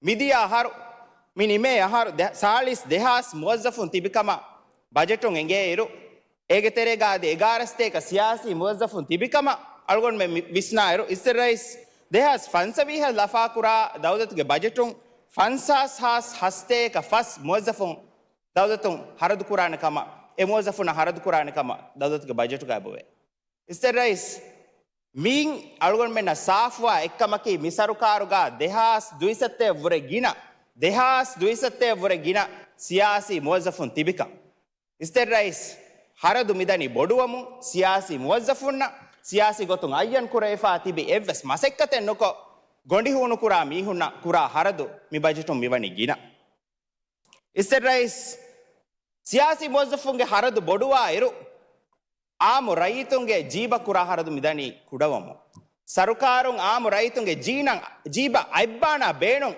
މިދިޔަ އަހަރު، މި ނިމޭ އަހަރު ދެ-، ސާޅީސް ދެހާސް މުވައްޒަފުން ތިބިކަމަށް ބަޖެޓުން އެނގޭއިރު، އޭގެ ތެރޭގަ އަދި އެގާރަ ސަތޭކަ ސިޔާސީ މުވައްޒަފުން ތިބިކަމަށް އަޅުގަނޑުމެން މި-، ވިސްނާއިރު، އިސްތެ ރައީސް، ދެހާސް ފަންސަވީހަށް ލަފާކުރާ ދައުލަތުގެ ބަޖެޓުން ފަންސާސް ހާސް ހަސަތޭކަ ފަސް މުވައްޒަފުން ދައުލަތުން ހަރަދުކުރާނެ ކަމަށް، އެ މުވައްޒަފުންނަށް ހަރަދުކުރާނެ ކަމަށް ދައުލަތުގެ ބަޖެޓުގައި އެބަވޭ. އިސްތެ ރައީސް، މިއިން އަޅުގަނޑުމެންނަށް ސާފުވާ އެއްކަމަކީ، މި ސަރުކާރުގަ ދެހާސް ދުއިސައްތައަށްވުރެ ގިނަ، ދެހާސް ދުއިސައްތައަށްވުރެ ގިނަ ސިޔާސީ މުވައްޒަފުން ތިބިކަން. އިސްތެ ރައީސް، ހަރަދު މިދަނީ ބޮޑުވަމުން، ސިޔާސީ މުވައްޒަފުންނަށް ސިޔާސީ ގޮތުން އައްޔަން ކުރެވިފަ ތިބި އެއްވެސް މަސައްކަތެއް ނުކޮށް، ގޮނޑި ހޫނުކުރާ މީހުންނަށް ކުރާ ހަރަދު މި ބަޖެޓުން މިވަނީ ގިނަ. އިސްތެ ރައީސް، ސިޔާސީ މުވައްޒަފުންގެ ހަރަދު ބޮޑުވާއިރު، އާއްމު ރައްޔިތުންގެ ޖީބަށް ކުރާ ހަރަދު މިދަނީ ކުޑަވަމުން. ސަރުކާރުން އާއްމު ރައްޔިތުންގެ ޖީނަށް، ޖީބަށް އަތްބާނާ ބޭނުން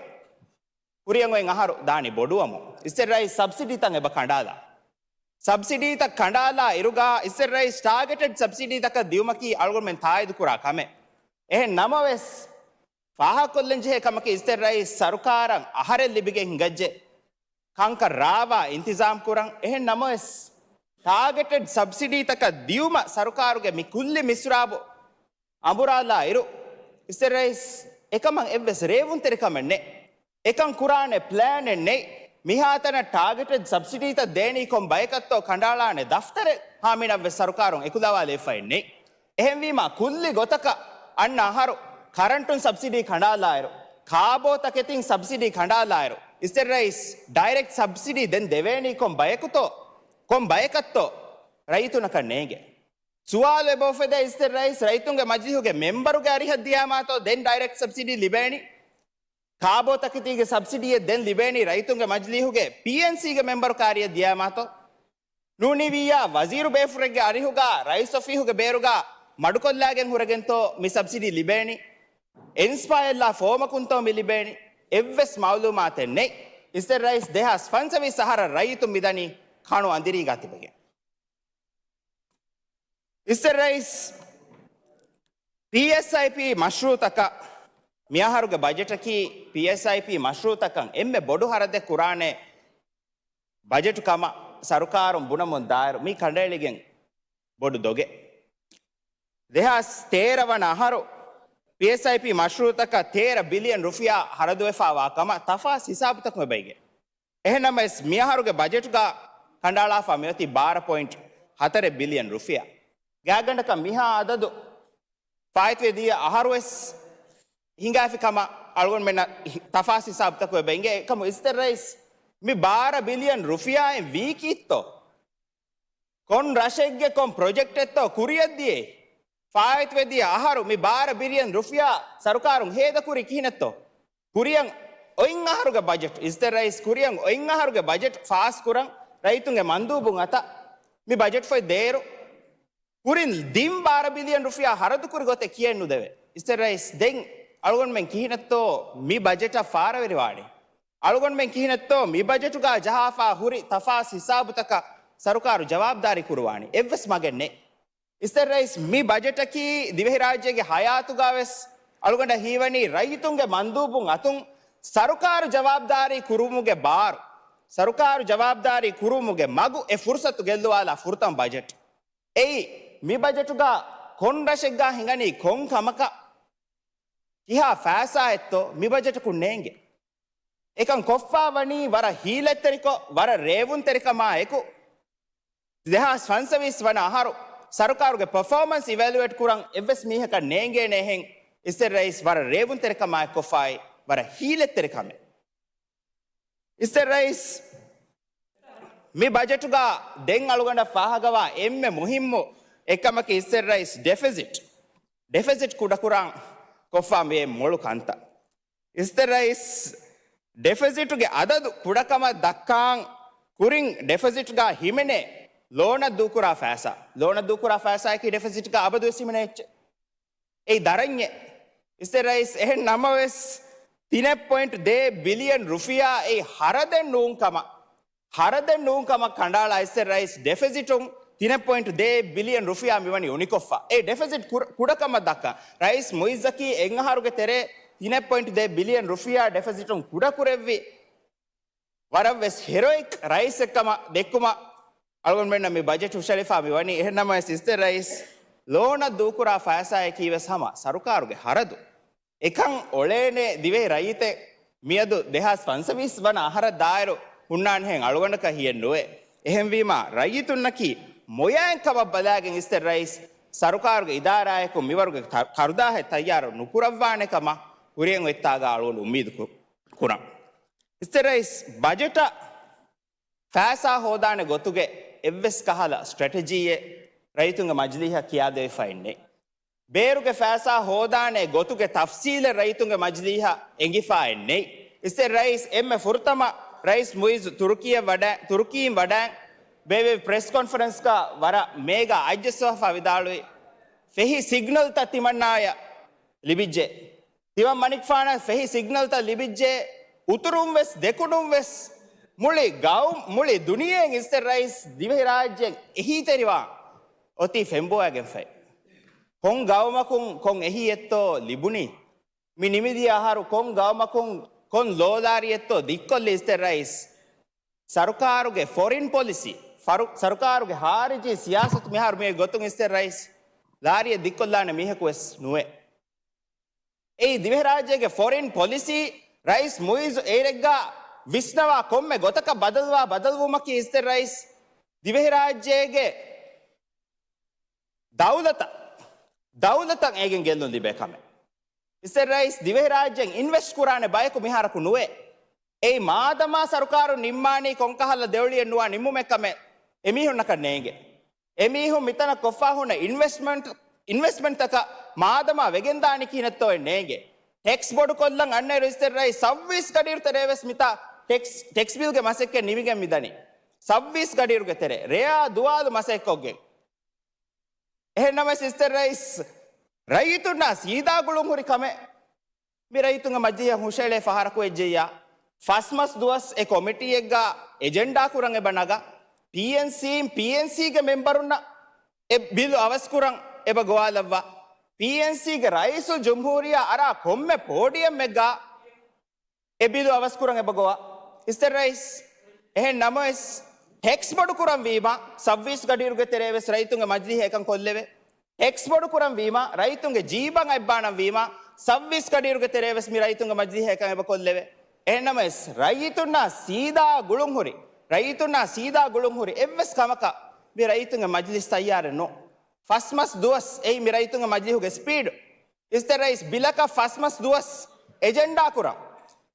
ކުރިއަށް އޮތް އަހަރު ދާނީ ބޮޑުވަމުން. އިސްތެ ރައީސް، ސަބްސިޑީތައް އެބަ ކަނޑާލާ. ސަބްސިޑީތައް ކަނޑާލާ އިރުގަ އިސްތެ ރައީސް، ޓާގެޓެޑް ސަބްސިޑީތަކަށް ދިއުމަކީ އަޅުގަނޑުމެން ތާއީދު ކުރާ ކަމެއް. އެހެން ނަމަވެސް، ފާހަގަކޮށްލަންޖެހޭ ކަމަކީ، އިސްތެ ރައީސް، ސަރުކާރަށް އަހަރެއް ލިބިގެން ހިނގައްޖެ ކަންކަން ރާވާ އިންތިޒާމް ކުރަން. އެހެން ނަމަވެސް، ޓާގެޓެޑް ސަބްސިޑީތަކަށް ދިއުމަށް ސަރުކާރުގެ މި ކުއްލި މިސްރާބު އަނބުރާލާ އިރު، އިސްތެ ރައީސް، އެކަމަށް އެއްވެސް ރޭވުންތެރިކަމެއް ނެތް. އެކަން ކުރާނެ ޕްލޭނެއް ނެތް. މިހާތަނަށް ޓާގެޓެޑް ސަބްސިޑީތައް ދޭނީ ކޮން ބަޔަކަށްތޯ ކަނޑާޅާނެ ދަފްތަރެއް ހާމީނަށްވެސް ސަރުކާރުން އެކުލަވާލައިފައެއް ނެތް. އެހެންވީމާ، ކުއްލި ގޮތަކަށް އަންނަ އަހަރު ކަރަންޓުން ސަބްސިޑީ ކަނޑާލާއިރު، ކާބޯ ތަކެތިން ސަބްސިޑީ ކަނޑާލާއިރު، އިސްތެ ރައީސް، ޑައިރެކްޓް ސަބްސިޑީ ދެން ދެވޭނީ ކޮން ބަޔަކުތޯ، ކޮން ބަޔަކަށްތޯ ރައްޔިތުންނަކަށް ނޭނގެ. ސުވާލު އެބަ އުފެދޭ، އިސްތެ ރައީސް، ރައްޔިތުންގެ މަޖިލީހުގެ މެމްބަރުގެ އަރިހަށް ދިޔާމާތޯ ދެން ޑައިރެކްޓް ސަބްސިޑީ ލިބޭނީ؟ ކާބޯ ތަކެތީގެ ސަބްސިޑީއެއް ދެން ލިބޭނީ ރައްޔިތުންގެ މަޖިލީހުގެ ޕީއެންސީގެ މެމްބަރު ކާރިއަށް ދިޔާމާތޯ؟ ނޫނީވިއްޔާ ވަޒީރު ބޭފުޅެއްގެ އަރިހުގަ ރައީސް އޮފީހުގެ ބޭރުގަ މަޑުކޮށްލާގެން ހުރެގެންތޯ މި ސަބްސިޑީ ލިބޭނީ؟ އިންސްޕަޔަރ ލާ ފޯމަކުންތޯ މި ލިބޭނީ؟ އެއްވެސް މައުލޫމާތެއް ނެތް. އިސްތެ ރައީސް، ދެހާސް ފަންސަވީސް އަހަރަށް ރައްޔިތުން މިދަނީ ކަނު އަނދިރީގަ ތިބެގެން. އިސްތެ ރައީސް، ޕީއެސްއައިޕީ މަޝްރޫއުތަކަށް، މިއަހަރުގެ ބަޖެޓަކީ ޕީއެސްއައިޕީ މަޝްރޫއުތަކަށް އެންމެ ބޮޑު ހަރަދެއް ކުރާނެ ބަޖެޓު ކަމަށް ސަރުކާރުން ބުނަމުން ދާއިރު، މި ކަނޑައެޅިގެން ބޮޑު ދޮގެއް. ދެހާސް ތޭރަ ވަނަ އަހަރު ޕީއެސްއައިޕީ މަޝްރޫއުތަކަށް ތޭރަ ބިލިއަން ރުފިޔާ ހަރަދުވެފަ ވާ ކަމަށް ތަފާސް ހިސާބުތަކުން އެބައިގެން. އެހެންނަމަވެސް، މިއަހަރުގެ ބަޖެޓުގަ ކަނޑައަޅާފަ މިއޮތީ ބާރަ ޕޮއިންޓް ހަތަރެއް ބިލިއަން ރުފިޔާ. ގާތްގަނޑަކަށް މިހާ އަދަދު ފާއިތުވެދިޔަ އަހަރުވެސް ހިނގާފި ކަމަށް އަޅުގަނޑުމެންނަށް ހި-، ތަފާސް ހިސާބުތަކުން އެބަ އިނގޭ. އެކަމު އިސްތެ ރައީސް، މި ބާރަ ބިލިއަން ރުފިޔާއިން ވީ ކީއްތޯ؟ ކޮން ރަށެއްގެ ކޮން ޕްރޮޖެކްޓެއްތޯ ކުރިއަށްދިޔައީ؟ ފާއިތުވެދިޔަ އަހަރު މި ބާރަ ބިލިއަން ރުފިޔާ ސަރުކާރުން ހޭދަކުރީ ކިހިނެއްތޯ؟ ކުރިއަށް އޮތް އަހަރުގެ ބަޖެޓް، އިސްތެ ރައީސް، ކުރިއަށް އޮތް އަހަރުގެ ބަޖެޓް ފާސްކުރަން ރައްޔިތުންގެ މަންދޫބުން އަތަށް މި ބަޖެޓް ފޮތް ދޭއިރު، ކުރިން ދިން ބާރަ ބިލިއަން ރުފިޔާ ހަރަދުކުރި ގޮތެއް ކިޔައެއްނުދެވޭ. އިސްތެ ރައީސް، ދެން އަޅުގަނޑުމެން ކިހިނެއްތޯ މި ބަޖެޓަށް ފާރަވެރިވާނީ؟ އަޅުގަނޑުމެން ކިހިނެއްތޯ މި ބަޖެޓުގަ ޖަހާފަ ހުރި ތަފާސް ހިސާބުތަކަށް ސަރުކާރު ޖަވާބުދާރީ ކުރުވާނީ؟ އެއްވެސް މަގެއް ނެތް. އިސްތެ ރައީސް، މި ބަޖެޓަކީ ދިވެހިރާއްޖޭގެ ހަޔާތުގަވެސް އަޅުގަނޑަށް ހީވަނީ ރައްޔިތުންގެ މަންދޫބުން އަތުން ސަރުކާރު ޖަވާބުދާރީ ކުރުމުގެ ބާރު، ސަރުކާރު ޖަވާބުދާރީ ކުރުމުގެ މަގު އެ ފުރުސަތު ގެއްލުވާލާ ފުރަތަމަ ބަޖެޓް. އެއީ، މި ބަޖެޓުގަ ކޮން ރަށެއްގަ ހިނގަނީ ކޮން ކަމަކަށް ކިހާ ފައިސާއެއްތޯ މި ބަޖެޓަކުން ނޭނގެ. އެކަން ކޮށްފާ ވަނީ ވަރަށް ހީލަތްތެރިކޮށް، ވަރަށް ރޭވުންތެރިކަމާ އެކު، ދެހާސް ފަންސަވީސް ވަނަ އަހަރު ސަރުކާރުގެ ޕަފޯމަންސް އިވެލުއޭޓް ކުރަން އެއްވެސް މީހަކަށް ނޭނގޭނެ އެހެން އިސްތެ ރައީސް ވަރަށް ރޭވުންތެރިކަމާއެކު ކޮށްފާއި ވަރަށް ހީލަތްތެރި ކަމެއް. އިސްތެ ރައީސް މި ބަޖެޓުގަ ދެން އަޅުގަނޑަށް ފާހަގަވާ އެންމެ މުހިއްމު އެއްކަމަކީ އިސްތެ ރައީސް ޑެފިސިޓް، ޑެފިސިޓް ކުޑަކުރާން ކޮށްފާ މި މޮޅު ކަންތައް. އިސްތެ ރައީސް ޑެފިސިޓުގެ އަދަދު ކުޑަކަމަށް ދައްކާން ކުރިން ޑެފިސިޓްގަ ހިމެނޭ ލޯނަށް ދޫކުރާ ފައިސާ، ލޯނަށް ދޫކުރާ ފައިސާއަކީ ޑެފިސިޓްގަ އަބަދުވެސް ހިމެނޭ އެއްޗެއް. އެއީ ދަރަންޏެއް. އިސްތެ ރައީސް އެހެން ނަމަވެސް ތިނެއް ޕޮއިންޓް ދޭއް ބިލިއަން ރުފިޔާ އެއީ ހަރަދެއް ނޫން ކަމަށް، ހަރަދެއް ނޫން ކަމަށް ކަނޑައަޅާ އިސްތެ ރައީސް ޑެފިސިޓުން ތިނެއް ޕޮއިންޓް ދޭއް ބިލިއަން ރުފިޔާ މިވަނީ އުނިކޮށްފަ. އެ ޑެފިސިޓް ކުރ-، ކުޑަކަމަށް ދައްކާ. ރައީސް މުއިއްޒަކީ އެއްއަހަރުގެ ތެރޭ ތިނެއް ޕޮއިންޓް ދޭއް ބިލިއަން ރުފިޔާ ޑެފިސިޓުން ކުޑަކުރެއްވި ވަރަށްވެސް ހެރޮއިކް ރައީސެއްކަމަށް ދެއްކުމަށް އަޅުގަނޑުމެންނަށް މި ބަޖެޓް ހުށަހެޅިފާ މިވަނީ. އެހެންނަމަވެސް އިސްތެ ރައީސް ލޯނަށް ދޫކުރާ ފައިސާއަކީވެސް ހަމަ ސަރުކާރުގެ ހަރަދު. އެކަން އޮޅޭނެ ދިވެހި ރައްޔިތެއް މިއަދު ދެހާސް ފަންސަވީސް ވަނަ އަހަރަށް ދާއިރު ހުންނާނެހެން އަޅުގަނޑަކަށް ހިއެއް ނުވޭ. އެހެންވީމާ، ރައްޔިތުންނަކީ މޮޔައިން ކަމަށް ބަލާގެން އިސްތެ ރައީސް ސަރުކާރުގެ އިދާރާއެކު މިވަރުގެ ތަ-، ކަރުދާހެއް ތައްޔާރު ނުކުރައްވާނެ ކަމަށް ކުރިއަށް އޮތްތާގާ އަޅުގަނޑު އުއްމީދު ކު-، ކުރަން. އިސްތެ ރައީސް ބަޖެޓަށް ފައިސާ ހޯދާނެ ގޮތުގެ އެއްވެސް ކަހަލަ ސްޓްރެޓެޖީއެއް ރައްޔިތުންގެ މަޖިލީހަށް ކިޔާދެވިފައެއް ނެތް. ބޭރުގެ ފައިސާ ހޯދާނެ ގޮތުގެ ތަފްސީލެއް ރައްޔިތުންގެ މަޖިލީހަށް އެނގިފައެއް ނެތް. އިސްތެ ރައީސް އެންމެ ފުރަތަމަ ރައީސް މުއިއްޒު ތުރުކީއަށް ވަޑަ-، ތުރުކީން ވަޑައިން ބޭއްވި ޕްރެސް ކޮންފަރެންސްގަ ވަރަށް މޭގާ އައްޖައްސަވާފަ ވިދާޅުވި، ފެހި ސިގްނަލްތައް ތިމަންނާޔަށް ލިބިއްޖެ. ތިމަން މަނިކުފާނަށް ފެހި ސިގްނަލްތައް ލިބިއްޖެ. އުތުރުން ވެސް ދެކުނުން ވެސް މުޅި ގައު-، މުޅި ދުނިޔެއިން އިސްތެ ރައީސް ދިވެހިރާއްޖެ އެހީތެރިވާން އޮތީ ފެންބޮވައިގެންފައި. ކޮން ގައުމަކުން ކޮން އެހީއެއްތޯ ލިބުނީ؟ މި ނިމިދިޔަ އަހަރު ކޮން ގައުމަކުން ކޮން ލޯލާރިއެއްތޯ ދިއްކޮށްލީ އިސްތެ ރައީސް؟ ސަރުކާރުގެ ފޮރިން ޕޮލިސީ، ފަރު-، ސަރުކާރުގެ ހާރިޖީ ސިޔާސަތު މިހާރު މިއޮތް ގޮތުން އިސްތެ ރައީސް ލާރިއެއް ދިއްކޮށްލާނެ މީހަކު ވެސް ނުވޭ. އެއީ ދިވެހިރާއްޖޭގެ ފޮރިން ޕޮލިސީ. ރައީސް މުއިއްޒު އޭރެއްގަ ވިސްނަވާ ކޮންމެ ގޮތަކަށް ބަދަލުވާ ބަދަލުވުމަކީ އިސްތެ ރައީސް ދިވެހިރާއްޖޭގެ ދައުލަތަށް، ދައުލަތަށް އޭގެން ގެއްލުން ލިބޭ ކަމެއް. އިސްތެ ރައީސް ދިވެހިރާއްޖެން އިންވެސްޓް ކުރާނެ ބަޔަކު މިހާރަކު ނުވޭ. އެއީ މާދަމާ ސަރުކާރު ނިންމާނީ ކޮންކަހަލަ ދެއުޅިއެއް ނުވާ ނިންމުމެއް ކަމެއް އެމީހުންނަކަށް ނޭނގެ. އެމީހުން މިތަނަށް ކޮށްފާ ހުންނަ އިންވެސްޓްމަންޓް، އިންވެސްޓްމަންޓްތަކަށް މާދަމާ ވެގެންދާނީ ކިހިނެއްތޯއެއް ނޭނގެ. ޓެކްސް ބޮޑުކޮށްލަން އަންނައިރު އިސްތެ ރައީސް ސައުވީސް ގަޑިއިރު ތެރޭވެސް މިތާ ޓެކްސް، ޓެކްސް ބިލްގެ މަސައްކަތް ނިމިގެން މިދަނީ. ސައުވީސް ގަޑިއިރުގެ ތެރޭ ރެޔާ ދުވާލު މަސައްކަތްކޮށްގެން. އެހެންނަމަވެސް އިސްތެ ރައީސް ރައްޔިތުންނާ ސީދާ ގުޅުން ހުރި ކަމެއް މި ރައްޔިތުންގެ މަޖިލީހަށް ހުށައެޅޭ ފަހަރަކު ވެއްޖެއްޔާ، ފަސް މަސް ދުވަސް އެ ކޮމިޓީއެއްގަ އެޖެންޑާ ކުރަން އެބަ ނަގާ، ޕީއެންސީން، ޕީއެންސީގެ މެމްބަރުންނަށް އެ ބިލު އަވަސްކުރަން އެބަ ގޮވާލައްވާ، ޕީއެންސީގެ ރައީސުލް ޖުމްހޫރިއްޔާ އަރާ ކޮންމެ ޕޯޑިއަމްއެއްގަ އެ ބިލު އަވަސްކުރަން އެބަ ގޮވާ. އިސްތެ ރައީސް، އެހެން ނަމަވެސް، ޓެކްސް ބޮޑުކުރަން ވީމަ، ސައުވީސް ގަޑިއިރުގެ ތެރޭވެސް ރައްޔިތުންގެ މަޖިލީހަށް އެކަން ކޮށްލެވޭ. ޓެކްސް ބޮޑުކުރަން ވީމަ، ރައްޔިތުންގެ ޖީބަށް އަތްބާނަން ވީމަ، ސައުވީސް ގަޑިއިރުގެ ތެރޭވެސް މި ރައްޔިތުންގެ މަޖިލީހަށް އެކަން އެބަ ކޮށްލެވޭ. އެހެން ނަމަވެސް، ރައްޔިތުންނާ ސީދާ ގުޅުން ހުރި، ރައްޔިތުންނާ ސީދާ ގުޅުން ހުރި އެއްވެސް ކަމަކަށް މި ރައްޔިތުންގެ މަޖިލިސް ތައްޔާރެއް ނޫން. ފަސް މަސް ދުވަސް އެއީ މި ރައްޔިތުންގެ މަޖިލީހުގެ ސްޕީޑު. އިސްތެ ރައީސް ބިލަކަށް ފަސް މަސް ދުވަސް އެޖެންޑާ ކުރަން.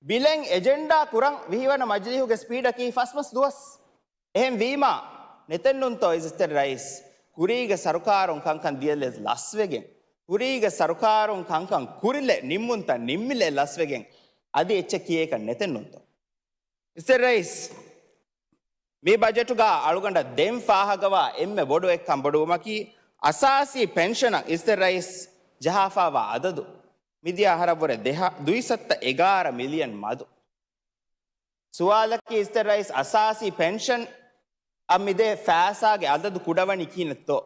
ބިލެއް އެޖެންޑާ ކުރަން ވިހިވަނަ މަޖިލީހުގެ ސްޕީޑަކީ ފަސް މަސް ދުވަސް. އެހެން ވީމާ، ނެތެއްނޫންތޯ އިސްތެ ރައީސް ކުރީގެ ސަރުކާރުން ކަންކަން ދިޔަލެއް ލަސްވެގެން، ކުރީގެ ސަރުކާރުން ކަންކަން ކުރިލެއް ނިންމުންތައް ނިންމިލެއް ލަސްވެގެން އަދި އެއްޗެއް ކިޔޭކަށް ނެތެއްނޫންތޯ؟ އިސްތެ ރައީސް، މި ބަޖެޓުގަ އަޅުގަނޑަށް ދެން ފާހަގަވާ އެންމެ ބޮޑު އެއްކަން ބޮޑުވުމަކީ، އަސާސީ ޕެންޝަނަށް އިސްތެ ރައީސް ޖަހާފާވާ އަދަދު މިދިޔަ އަހަރަށްވުރެ ދެހަ-، ދުއިސައްތަ އެގާރަ މިލިއަން މަދު. ސުވާލަކީ އިސްތެ ރައީސް އަސާސީ ޕެންޝަން އަށް މިދޭ ފައިސާގެ އަދަދު ކުޑަވަނީ ކިހިނެއްތޯ؟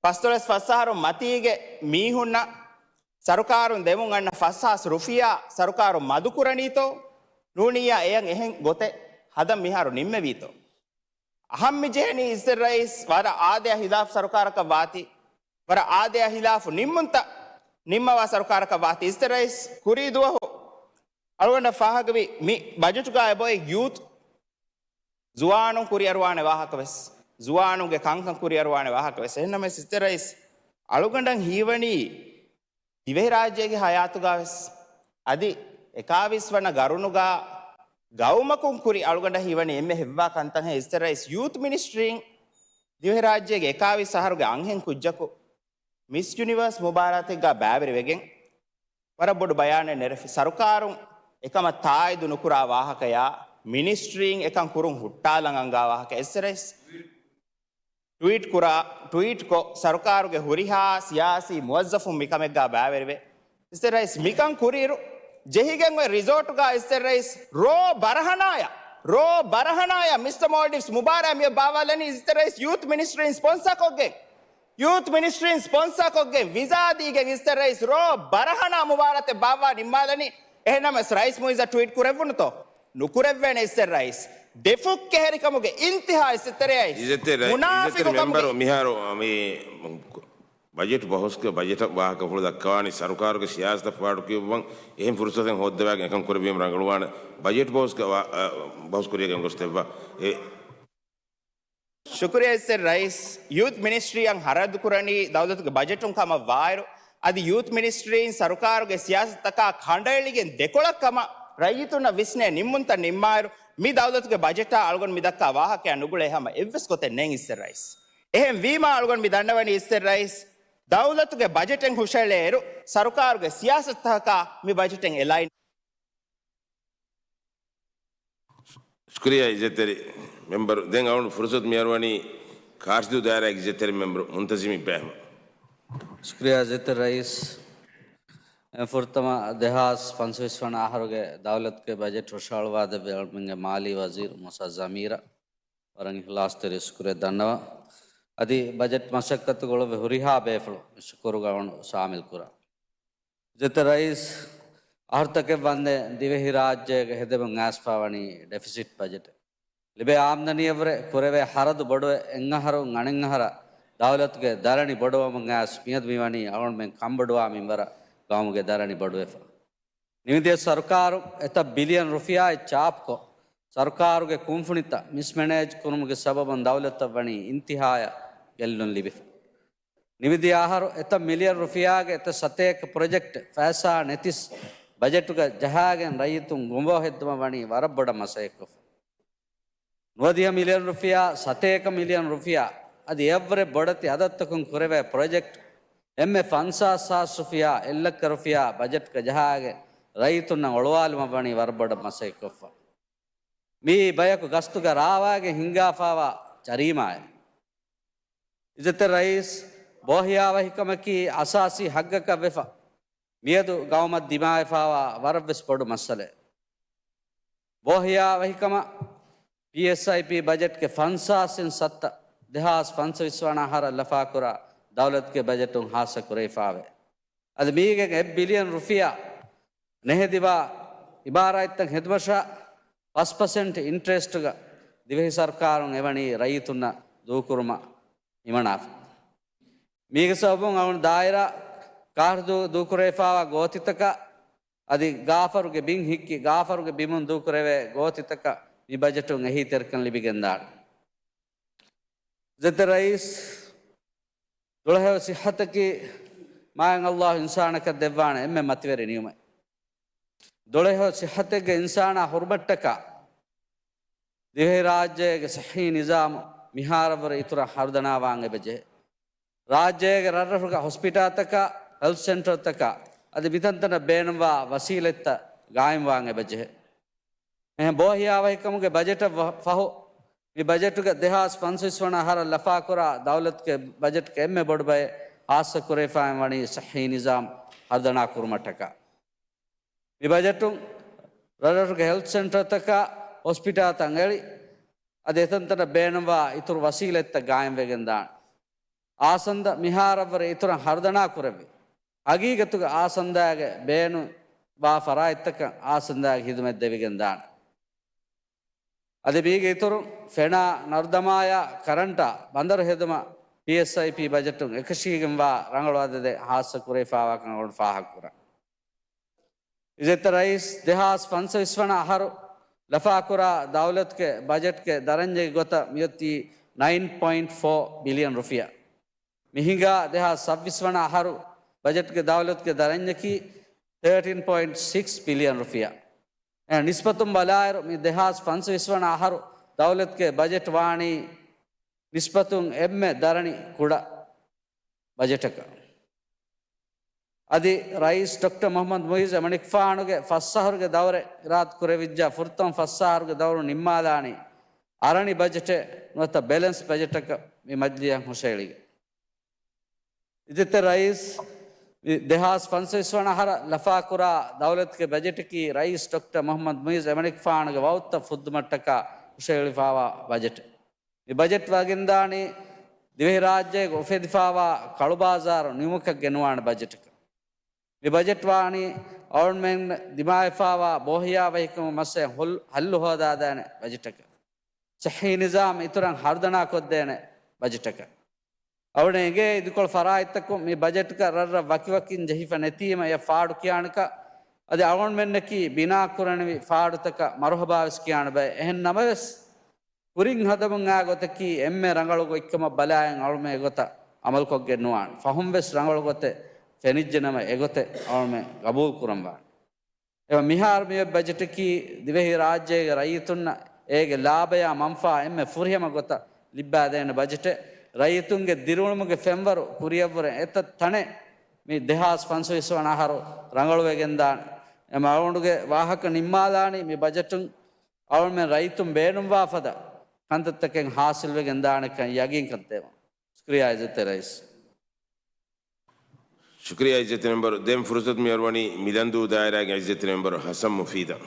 ފަސްދޮޅަސް ފަސް އަހަރު މަތީގެ މީހުންނަށް ސަރުކާރުން ދެމުން އަންނަ ފަސް ހާސް ރުފިޔާ ސަރުކާރުން މަދުކުރަނީތޯ؟ ނޫނިއްޔާ އެޔަށް އެހެން ގޮތެއް ހަދަން މިހާރު ނިންމެވީތޯ؟ އަހަން މި ޖެހެނީ އިސްތެ ރައީސް ވަރަށް އާދަޔާ ހިލާފު ސަރުކާރަކަށް ވާތީ، ވަރަށް އާދަޔާ ހިލާފު ނިންމުންތައް ނިންމަވާ ސަރުކާރަކަށް ވާތީ. އިސްތެ ރައީސް ކުރީ ދުވަހު އަޅުގަނޑަށް ފާހަގަވި މި ބަޖެޓުގައި އެބައޮތް ޔޫތު ޒުވާނުން ކުރިއަރުވާނެ ވާހަކަވެސް، ޒުވާނުންގެ ކަންކަން ކުރިއަރުވާނެ ވާހަކަވެސް. އެހެންނަމަވެސް އިއްޒަތްތެރި ރައީސް، އަޅުގަނޑަށް ހީވަނީ ދިވެހިރާއްޖޭގެ ހަޔާތުގަވެސް އަދި އެކާވީސް ވަނަ ގަރުނުގަ ގައުމަކުން ކުރި އަޅުގަނޑަށް ހީވަނީ އެންމެ ހެއްވާ ކަންތައްހެން އިއްޒަތްތެރި ރައީސް ޔޫތު މިނިސްޓްރީން ދިވެހިރާއްޖޭގެ އެކާވީސް އަހަރުގެ އަންހެން ކުއްޖަކު މިސް ޔުނިވާސް މުބާރާތެއްގަ ބައިވެރިވެގެން ވަރަށް ބޮޑު ބަޔާނެއް ނެރެފި. ސަރުކާރުން އެކަމަށް ތާއީދު ނުކުރާ ވާހަކަޔާ، މިނިސްޓްރީން އެކަން ކުރުން ހުއްޓާލަން އަންގާ ވާހަކަ އިއްޒަތްތެރި ރައީސް ޓްވީޓް ކުރާ، ޓްވީޓްކޮށް، ސަރުކާރުގެ ހުރިހާ ސިޔާސީ މުވައްޒަފުން މިކަމެއްގަ ބައިވެރިވެ، އިއްޒަތްތެރި ރައީސް މިކަން ކުރިއިރު، ޖެހިގެން އޮތް ރިސޯޓުގަ އިއްޒަތްތެރި ރައީސް ރޯ ބަރަހަނާޔަށް، ރޯ ބަރަހަނާޔަށް މިސްޓަ މޯލްޑިވްސް މުބާރާތް މިއަށް ބާއްވާލަނީ އިއްޒަތްތެރި ރައީސް ޔޫތު މިނިސްޓްރީން ސްޕޮންސާކޮށްގެން. ޔޫތު މިނިސްޓްރީން ސްޕޮންސާކޮށްގެން ވިސާ ދީގެން އިއްޒަތްތެރި ރައީސް ރޯ ބަރަހަނާ މުބާރާތެއް ބާއްވާ ނިންމާލަނީ. އެހެންނަމަވެސް ރައީސް މުއިއްޒަށް ޓްވީޓް ކުރެއްވުނުތޯ؟ ނުކުރެއްވޭނެ އިއްޒަތްތެރި ރައީސް. ދެފުށް ކެހެރިކަމުގެ އިންތިހާ އިއްޒަތްތެރި ރައީސް. އިއްޒަތްތެރި ރައީ-، އިއްޒަތްތެރި މުނާފިގު މެމްބަރު ކަމުގެ. މިހާރު މި ބަޖެޓް ބަހުސްގެ ބަޖެޓަށް ވާހަކަފުޅު ދައްކަވާނީ ސަރުކާރުގެ ސިޔާސަތަށް ފާޑުކިޔުއްވަން އެހެން ފުރުސަތެއް ހޯއްދަވާގެން އެކަން ކުރެއްވީމަ ރަނގަޅުވާނެ. ބަޖެޓް ބަހުސްގެ ވާ-، އަ، ބަހުސް ކުރިޔަށް ގެންގޮސްދެއްވާ. އެ ޝުކުރިއްޔާ އިއްޒަތްތެރި ރައީސް. ޔޫތު މިނިސްޓްރީއަށް ހަރަދުކުރަނީ ދައުލަތުގެ ބަޖެޓުން ކަމަށް ވާއިރު، އަދި ޔޫތު މިނިސްޓްރީން ސަރުކާރުގެ ސިޔާސަތުތަކާ ކަނޑައެޅިގެން ދެކޮޅަށް ކަމަށް ރައްޔިތުންނަށް ވިސްނޭ ނިންމުންތައް ނިންމާއިރު، މި ދައުލަތުގެ ބަޖެޓާ އަޅުގަނޑު މި ދައްކާ ވާހަކަޔާ ނުގުޅޭ ހަމަ އެއްވެސް ގޮތެއް ނެތް އިއްޒަތްތެރި ރައީސް. އެހެން ވީމާ އަޅުގަނޑު މި ދަންނަވަނީ އިއްޒަތްތެރި ރައީސް، ދައުލަތުގެ ބަޖެޓެއް ހުށައެޅޭއިރު، ސަރުކާރުގެ ސިޔާސަތުތަކާ މި ބަޖެޓެއް އެލައިން. ޝުކުރިއްޔާ އިއްޒަތްތެރި މެމްބަރު. ދެން އަޅުގަނޑު ފުރުސަތު މިއަރުވަނީ ކާރިދޫ ދާއިރާގެ އިއްޒަތްތެރި މެމްބަރު މުންތަޒިމް އިބްރާހިމަށް. ޝުކުރިއްޔާ އިއްޒަތްތެރި ރައީސް. އެ، ފުރަތަމަ ދެހާސް ފަންސަވީސް ވަނަ އަހަރުގެ ދައުލަތުގެ ބަޖެޓް ހުށަހަޅުވާދެއްވި އަޅުމެންގެ މާލީ ވަޒީރު މޫސާ ޒަމީރަށް ވަރަށް އިޚްލާޞްތެރި ޝުކުރެއް ދަންނަވަން. އަދި ބަޖެޓް މަސައްކަތުގަ އުޅުއްވި ހުރިހާ ބޭފުޅުން ޝުކުރުގަ އަޅުގަނޑު ޝާމިލް ކުރަން. އިއްޒަތްތެރި ރައީސް، އަހަރުތަކެއް ވަންދެން ދިވެހިރާއްޖޭގަ ހެދެމުން އައިސްފައިވަނީ ޑެފިސިޓް ބަޖެޓެއް. ލިބޭ އާމްދަނީއަށްވުރެ ކުރެވޭ ހަރަދު ބޮޑުވެ، އެއްއަހަރުން އަނެއްއަހަރަށް ދައުލަތުގެ ދަރަނި ބޮޑުވަމުން އައިސް މިއަދު މިވަނީ އަޅުގަނޑުމެން ކަންބޮޑުވާ މިންވަރަށް ގައުމުގެ ދަރަނި ބޮޑުވެފަ. ނިމިދިޔަ ސަރުކާރުން އެތައް ބިލިއަން ރުފިޔާއެއް ޗާޕްކޮށް، ސަރުކާރުގެ ކުންފުނިތައް މިސްމެނޭޖް ކުރުމުގެ ސަބަބުން ދައުލަތަށް ވަނީ އިންތިހާޔަށް ގެއްލުން ލިބިފަ. ނިމިދިޔަ އަހަރު އެތައް މިލިއަން ރުފިޔާގެ އެތައް ސަތޭކަ ޕްރޮޖެކްޓް ފައިސާ ނެތިސް ބަޖެޓުގަ ޖަހާގެން ރައްޔިތުން ގުނބޯ ހެއްދުމަށް ވަނީ ވަރަށް ބޮޑަށް މަސައްކަތްކޮށްފަ. ނުވަދިހަ މިލިއަން ރުފިޔާ، ސަތޭކަ މިލިއަން ރުފިޔާ އަދި އެއަށްވުރެ ބޮޑެތި އަދަދުތަކުން ކުރެވޭ ޕްރޮޖެކްޓް އެންމެ ފަންސާސް ހާސް ރުފިޔާ، އެއްލައްކަ ރުފިޔާ ބަޖެޓްގަ ޖަހާގެން ރައްޔިތުންނަށް އޮޅުވާލުމަށް ވަނީ ވަރަށް ބޮޑަށް މަސައްކަތްކޮށްފަ. މިއީ ބަޔަކު ގަސްތުގަ ރާވާގެން ހިންގާފައިވާ ޖަރީމާއެއް. އިއްޒަތްތެރި ރައީސް، ބޯހިޔާވަހިކަމަކީ އަސާސީ ހައްގަކަށް ވެފަ. މިއަދު ގައުމަށް ދިމާވެފައިވާ ވަރަށްވެސް ބޮޑު މައްސަލައެއް. ބޯހިޔާވަހިކަމަށް ޕީއެސްއައިޕީ ބަޖެޓްގެ ފަންސާސް އިން ސައްތަ ދެހާސް ފަންސަވީސް ވަނަ އަހަރަށް ލަފާކުރާ ދައުލަތުގެ ބަޖެޓުން ހާއްސަ ކުރެވިފައިވޭ. އަދި މީގެން އެއް ބިލިއަން ރުފިޔާ ނެހެދިވާ އިމާރާތްތައް ހެދުމަށާ ފަސް ޕަސެންޓް އިންޓްރެސްޓްގަ ދިވެހި ސަރުކާރުން އެވަނީ ރައްޔިތުންނަށް ދޫކުރުމަށް ހިމަނާފަ. މީގެ ސަބަބުން އަޅުގަނޑު ދާއިރާ ކާރިދޫ ދޫކުރެވިފައިވާ ގޯތިތަކަށް އަދި ގާފަރުގެ ބިން ހިއްކި، ގާފަރުގެ ބިމުން ދޫކުރެވޭ ގޯތިތަކަށް މި ބަޖެޓުން އެހީތެރިކަން ލިބިގެންދާނެ. އިއްޒަތްތެރި ރައީސް، ދުޅަހެޔޮ ސިއްހަތަކީ މާތް ﷲ އިންސާނަކަށް ދެއްވާނެ އެންމެ މަތިވެރި ނިޢުމަތް. ދުޅަހެޔޮ ސިއްހަތެއްގެ އިންސާނާ ހުރުމަށްޓަކާ ދިވެހިރާއްޖޭގެ ޞިއްޙީ ނިޒާމު މިހާރަށްވުރެ އިތުރަށް ހަރުދަނާވާން އެބަޖެހޭ. ރާއްޖޭގެ ރަށްރަށުގެ ހޮސްޕިޓާލްތަކާ، ހެލްތު ސެންޓަރތަކާ އަދި މިތަންތަނަށް ބޭނުންވާ ވަސީލަތްތައް ގާއިމްވާން އެބަޖެހޭ. އެހެން ބޯހިޔާވަހިކަމުގެ ބަޖެޓަށް ފަހު، މި ބަޖެޓުގަ ދެހާސް ފަންސަވީސް ވަނަ އަހަރަށް ލަފާކުރާ ދައުލަތުގެ ބަޖެޓްގެ އެންމެ ބޮޑު ބައެއް ހާއްސަ ކުރެވިފައި ވަނީ ޞިއްޙީ ނިޒާމް ހަރުދަނާ ކުރުމަށްޓަކާ. މި ބަޖެޓުން ރަށްރަށުގެ ހެލްތު ސެންޓަރތަކާ، ހޮސްޕިޓާލްތައް އެޅި، އަދި އެތަންތަނަށް ބޭނުންވާ އިތުރު ވަސީލަތްތައް ގާއިމްވެގެންދާނެ. އާސަންދަ މިހާރަށްވުރެ އިތުރަށް ހަރުދަނާ ކުރެއްވި. ހަގީގަތުގަ އާސަންދާގެ ބޭނުންވާ ފަރާތްތަކަށް އާސަންދާގެ ހިދުމަތް ދެވިގެންދާނެ. އަދި މީގެ އިތުރުން ފެނާ ނަރުދަމާޔާ ކަރަންޓާ ބަނދަރު ހެދުމަށް ޕީއެސްއައިޕީ ބަޖެޓުން އެކަށީގެންވާ ރަނގަޅު އަދަދެއް ހާއްސަ ކުރެވިފައިވާކަން އަޅުގަނޑު ފާހަގަކުރަން. އިއްޒަތްތެރި ރައީސް، ދެހާސް ފަންސަވީސް ވަނަ އަހަރު ލަފާކުރާ ދައުލަތުގެ ބަޖެޓްގެ ދަރަންޏެއްގެ ގޮތަށް މިއޮތީ ނައިން ޕޮއިންޓް ފޯ ބިލިއަން ރުފިޔާ. މި ހިނގާ ދެހާސް ސައްބީސް ވަނަ އަހަރު ބަޖެޓްގެ ދައުލަތުގެ ދަރަންޏަކީ ތޭޓީން ޕޮއިންޓް ސިކްސް ބިލިއަން ރުފިޔާ. އެ ނިސްބަތުން ބަލާއިރު، މި ދެހާސް ފަންސަވީސް ވަނަ އަހަރު ދައުލަތުގެ ބަޖެޓް ވާނީ ނިސްބަތުން އެންމެ ދަރަނި ކުޑަ ބަޖެޓަކަށް. އަދި ރައީސް ޑޮކްޓަރ މުޙައްމަދު މުޢިއްޒު އެމަނިކުފާނުގެ ފަސް އަހަރުގެ ދައުރެއް އިރާދަ ކުރެވިއްޖާ، ފުރަތަމަ ފަސް އަހަރުގެ ދައުރު ނިންމާލާނީ އަރަނި ބަޖެޓެއް ނުވަތަ ބެލެންސް ބަޖެޓަކަށް މި މަޖިލީހަށް ހުށައެޅިގެން. އިއްޒަތްތެރި ރައީސް، ދެހާސް ފަންސަވީސް ވަނަ އަހަރަށް ލަފާކުރާ ދައުލަތުގެ ބަޖެޓަކީ ރައީސް ޑޮކްޓަރ މުޙައްމަދު މުޢިއްޒު އެމަނިކުފާނުގެ ވައުދުތައް ފުއްދުމަށްޓަކާ ހުށައެޅިފާވާ ބަޖެޓެއް. މި ބަޖެޓް ވަގެންދާނީ ދިވެހިރާއްޖޭގަ އުފެދިފާވާ ކަޅުބާޒާރު ނިމުމަކަށް ގެނުވާނެ ބަޖެޓަކަށް. މި ބަޖެޓް ވާނީ އަޅުގަނޑުމެން ދިމާވެފާވާ ބޯހިޔާވަހިކަމުގެ މައްސަލައިން ހައްލު، ހައްލު ހޯދާދޭނެ ބަޖެޓަކަށް. ޞިއްޙީ ނިޒާމް އިތުރަށް ހަރުދަނާކޮށްދޭނެ ބަޖެޓަކަށް. އަޅުގަނޑަށް އެނގޭ އިދިކޮޅު ފަރާތްތަކުން މި ބަޖެޓްގަ ރަށްރަށް ވަކިވަކިން ޖެހިފަ ނެތީމަ އެ ފާޑު ކިޔާނެކަން. އަދި އަޅުގަނޑުމެންނަކީ ބިނާކުރަނިވި ފާޑުތަކަށް މަރުޙަބާވެސް ކިޔާނެ ބައެއް. އެހެން ނަމަވެސް، ކުރިން ހަދަމުން އާ ގޮތަކީ އެންމެ ރަނގަޅު ގޮތްކަމަށް ބަލާއިރު އަޅުމެން އެގޮތަށް އަމަލުކޮށްގެން ނުވާނެ. ފަހުން ވެސް ރަނގަޅު ގޮތެއް ފެނިއްޖެނަމަ އެގޮތެއް އަޅުމެން ގަބޫލު ކުރަންވާނެ. އެވަ މިހާރު މިއޮތް ބަޖެޓަކީ ދިވެހިރާއްޖޭގެ ރައްޔިތުންނަށް އޭގެ ލާބަޔާ މަންފާ އެންމެ ފުރިހަމަ ގޮތަށް ލިއްބާދޭނެ ބަޖެޓެއް. ރައްޔިތުންގެ ދިރިއުޅުމުގެ ފެންވަރު ކުރިއަށްވުރެ އެތައް ތަނެއް މި ދެހާސް ފަންސަވީސް ވަނަ އަހަރު ރަނގަޅުވެގެންދާނެ. އެމަ އަޅުގަނޑުގެ ވާހަކަ ނިންމާލާނީ މި ބަޖެޓުން އަޅުމެން ރައްޔިތުން ބޭނުންވާ ފަދަ ކަންތައްތަކެއް ހާސިލްވެގެން ދާނެކަން ޔަގީންކަން ދޭން. ޝުކުރިއްޔާ އިއްޒަތްތެރި ރައީސް. ޝުކުރިއްޔާ އިއްޒަތްތެރި މެމްބަރު. ދެން ފުރުސަތު މި އަރުވަނީ މިލަންދޫ ދާއިރާގެ އިއްޒަތްތެރި މެމްބަރު ހަސަން މުފީދަށް.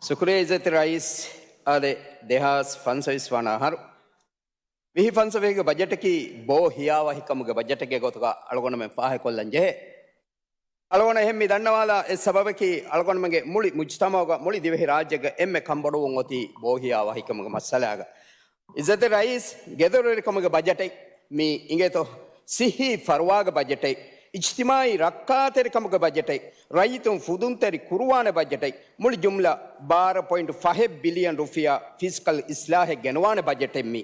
ޝުކުރިއްޔާ އިއްޒަތްތެރި ރައީސް. އާދެ، ދެހާސް ފަންސަވީސް ވަނަ އަހަރު ވިހި ފަންސަވީހުގެ ބަޖެޓަކީ ބޯ ހިޔާވަހިކަމުގެ ބަޖެޓެއްގެ ގޮތުގަ އަޅުގަނޑުމެން ފާހަގަކޮށްލަން ޖެހޭ. އަޅުގަނޑަށް އެހެން މި ދަންނަވާލާ އެއް ސަބަބަކީ، އަޅުގަނޑުމެންގެ މުޅި މުޖްތަމަޢުގަ މުޅި ދިވެހިރާއްޖޭގަ އެންމެ ކަންބޮޑުވުން އޮތީ ބޯ ހިޔާވަހިކަމުގެ މައްސަލާގަ. އިއްޒަތްތެރި ރައީސް، ގެދޮރުވެރިކަމުގެ ބަޖެޓެއް މި އިނގޭތޯ؟ ޞިއްޙީ ފަރުވާގެ ބަޖެޓެއް، އިޖްތިމާޢީ ރައްކާތެރިކަމުގެ ބަޖެޓެއް، ރައްޔިތުން ފުދުންތެރި ކުރުވާނެ ބަޖެޓެއް، މުޅި ޖުމްލަ ބާރަ ޕޮއިންޓް ފަހެއް ބިލިއަން ރުފިޔާ ފިސްކަލް އިސްލާހެއް ގެނުވާނެ ބަޖެޓެއް މި.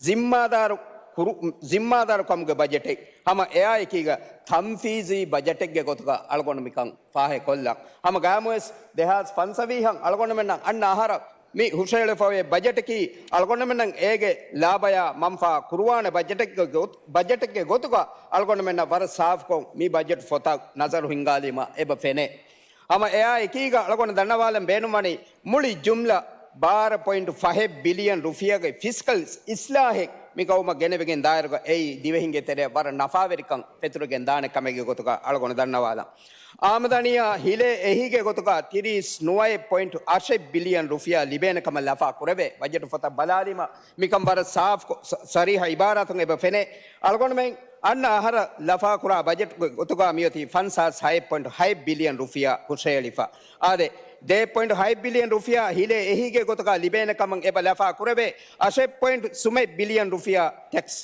ޒިންމާދާރު ކުރު-، ޒިންމާދާރުކަމުގެ ބަޖެޓެއް، ހަމަ އެއާއެކީގަ ތަންފީޒީ ބަޖެޓެއްގެ ގޮތުގަ އަޅުގަނޑު މިކަން ފާހަގަކޮށްލަން. ހަމަ ގާމުވެސް ދެހާސް ފަންސަވީހަށް އަޅުގަނޑުމެންނަށް އަންނަ އަހަރަށް މި ހުށައެޅިފައިވޭ ބަޖެޓަކީ އަޅުގަނޑުމެންނަށް އޭގެ ލާބަޔާ މަންފާ ކުރުވާނެ ބަޖެޓެއްގެ ގޮތު-، ބަޖެޓެއްގެ ގޮތުގަ އަޅުގަނޑުމެންނަށް ވަރަށް ސާފުކޮށް މި ބަޖެޓް ފޮތަށް ނަޒަރު ހިންގާލީމަ އެބަ ފެނޭ. ހަމަ އެއާ އެކީގަ އަޅުގަނޑު ދަންނަވާލަން ބޭނުންވަނީ މުޅި ޖުމްލަ ބާރަ ޕޮއިންޓް ފަހެއް ބިލިއަން ރުފިޔާގެ ފިސްކަލް އިސްލާހެއް މި ގައުމަށް ގެނެވިގެން ދާއިރުގަ އެއީ ދިވެހިންގެ ތެރެއަށް ވަރަށް ނަފާވެރިކަން ފެތުރިގެން ދާނެ ކަމެއްގެ ގޮތުގަ އަޅުގަނޑު ދަންނަވާލަން. އާމްދަނީއާ ހިލޭ އެހީގެ ގޮތުގަ ތިރީސް ނުވައެއް ޕޮއިންޓް އަށެއް ބިލިއަން ރުފިޔާ ލިބޭނެ ކަމަށް ލަފާ ކުރެވޭ. ބަޖެޓު ފޮތަށް ބަލާލީމަ މިކަން ވަރަށް ސާފުކޮށް، ސަ-، ސަރީހަ އިބާރާތުން އެބަ ފެނޭ. އަޅުގަނޑުމެން އަންނަ އަހަރަށް ލަފާކުރާ ބަޖެޓްގެ ގޮތުގަ މިއޮތީ ފަންސާސް ހައެއް ޕޮއިންޓް ހައެއް ބިލިއަން ރުފިޔާ ހުށައެޅިފަ. އާދެ، ދޭއް ޕޮއިންޓް ހައެއް ބިލިއަން ރުފިޔާ ހިލޭ އެހީގެ ގޮތުގަ ލިބޭނެ ކަމަށް އެބަ ލަފާ ކުރެވޭ. އަށެއް ޕޮއިންޓް ސުމެއް ބިލިއަން ރުފިޔާ ޓެކްސް،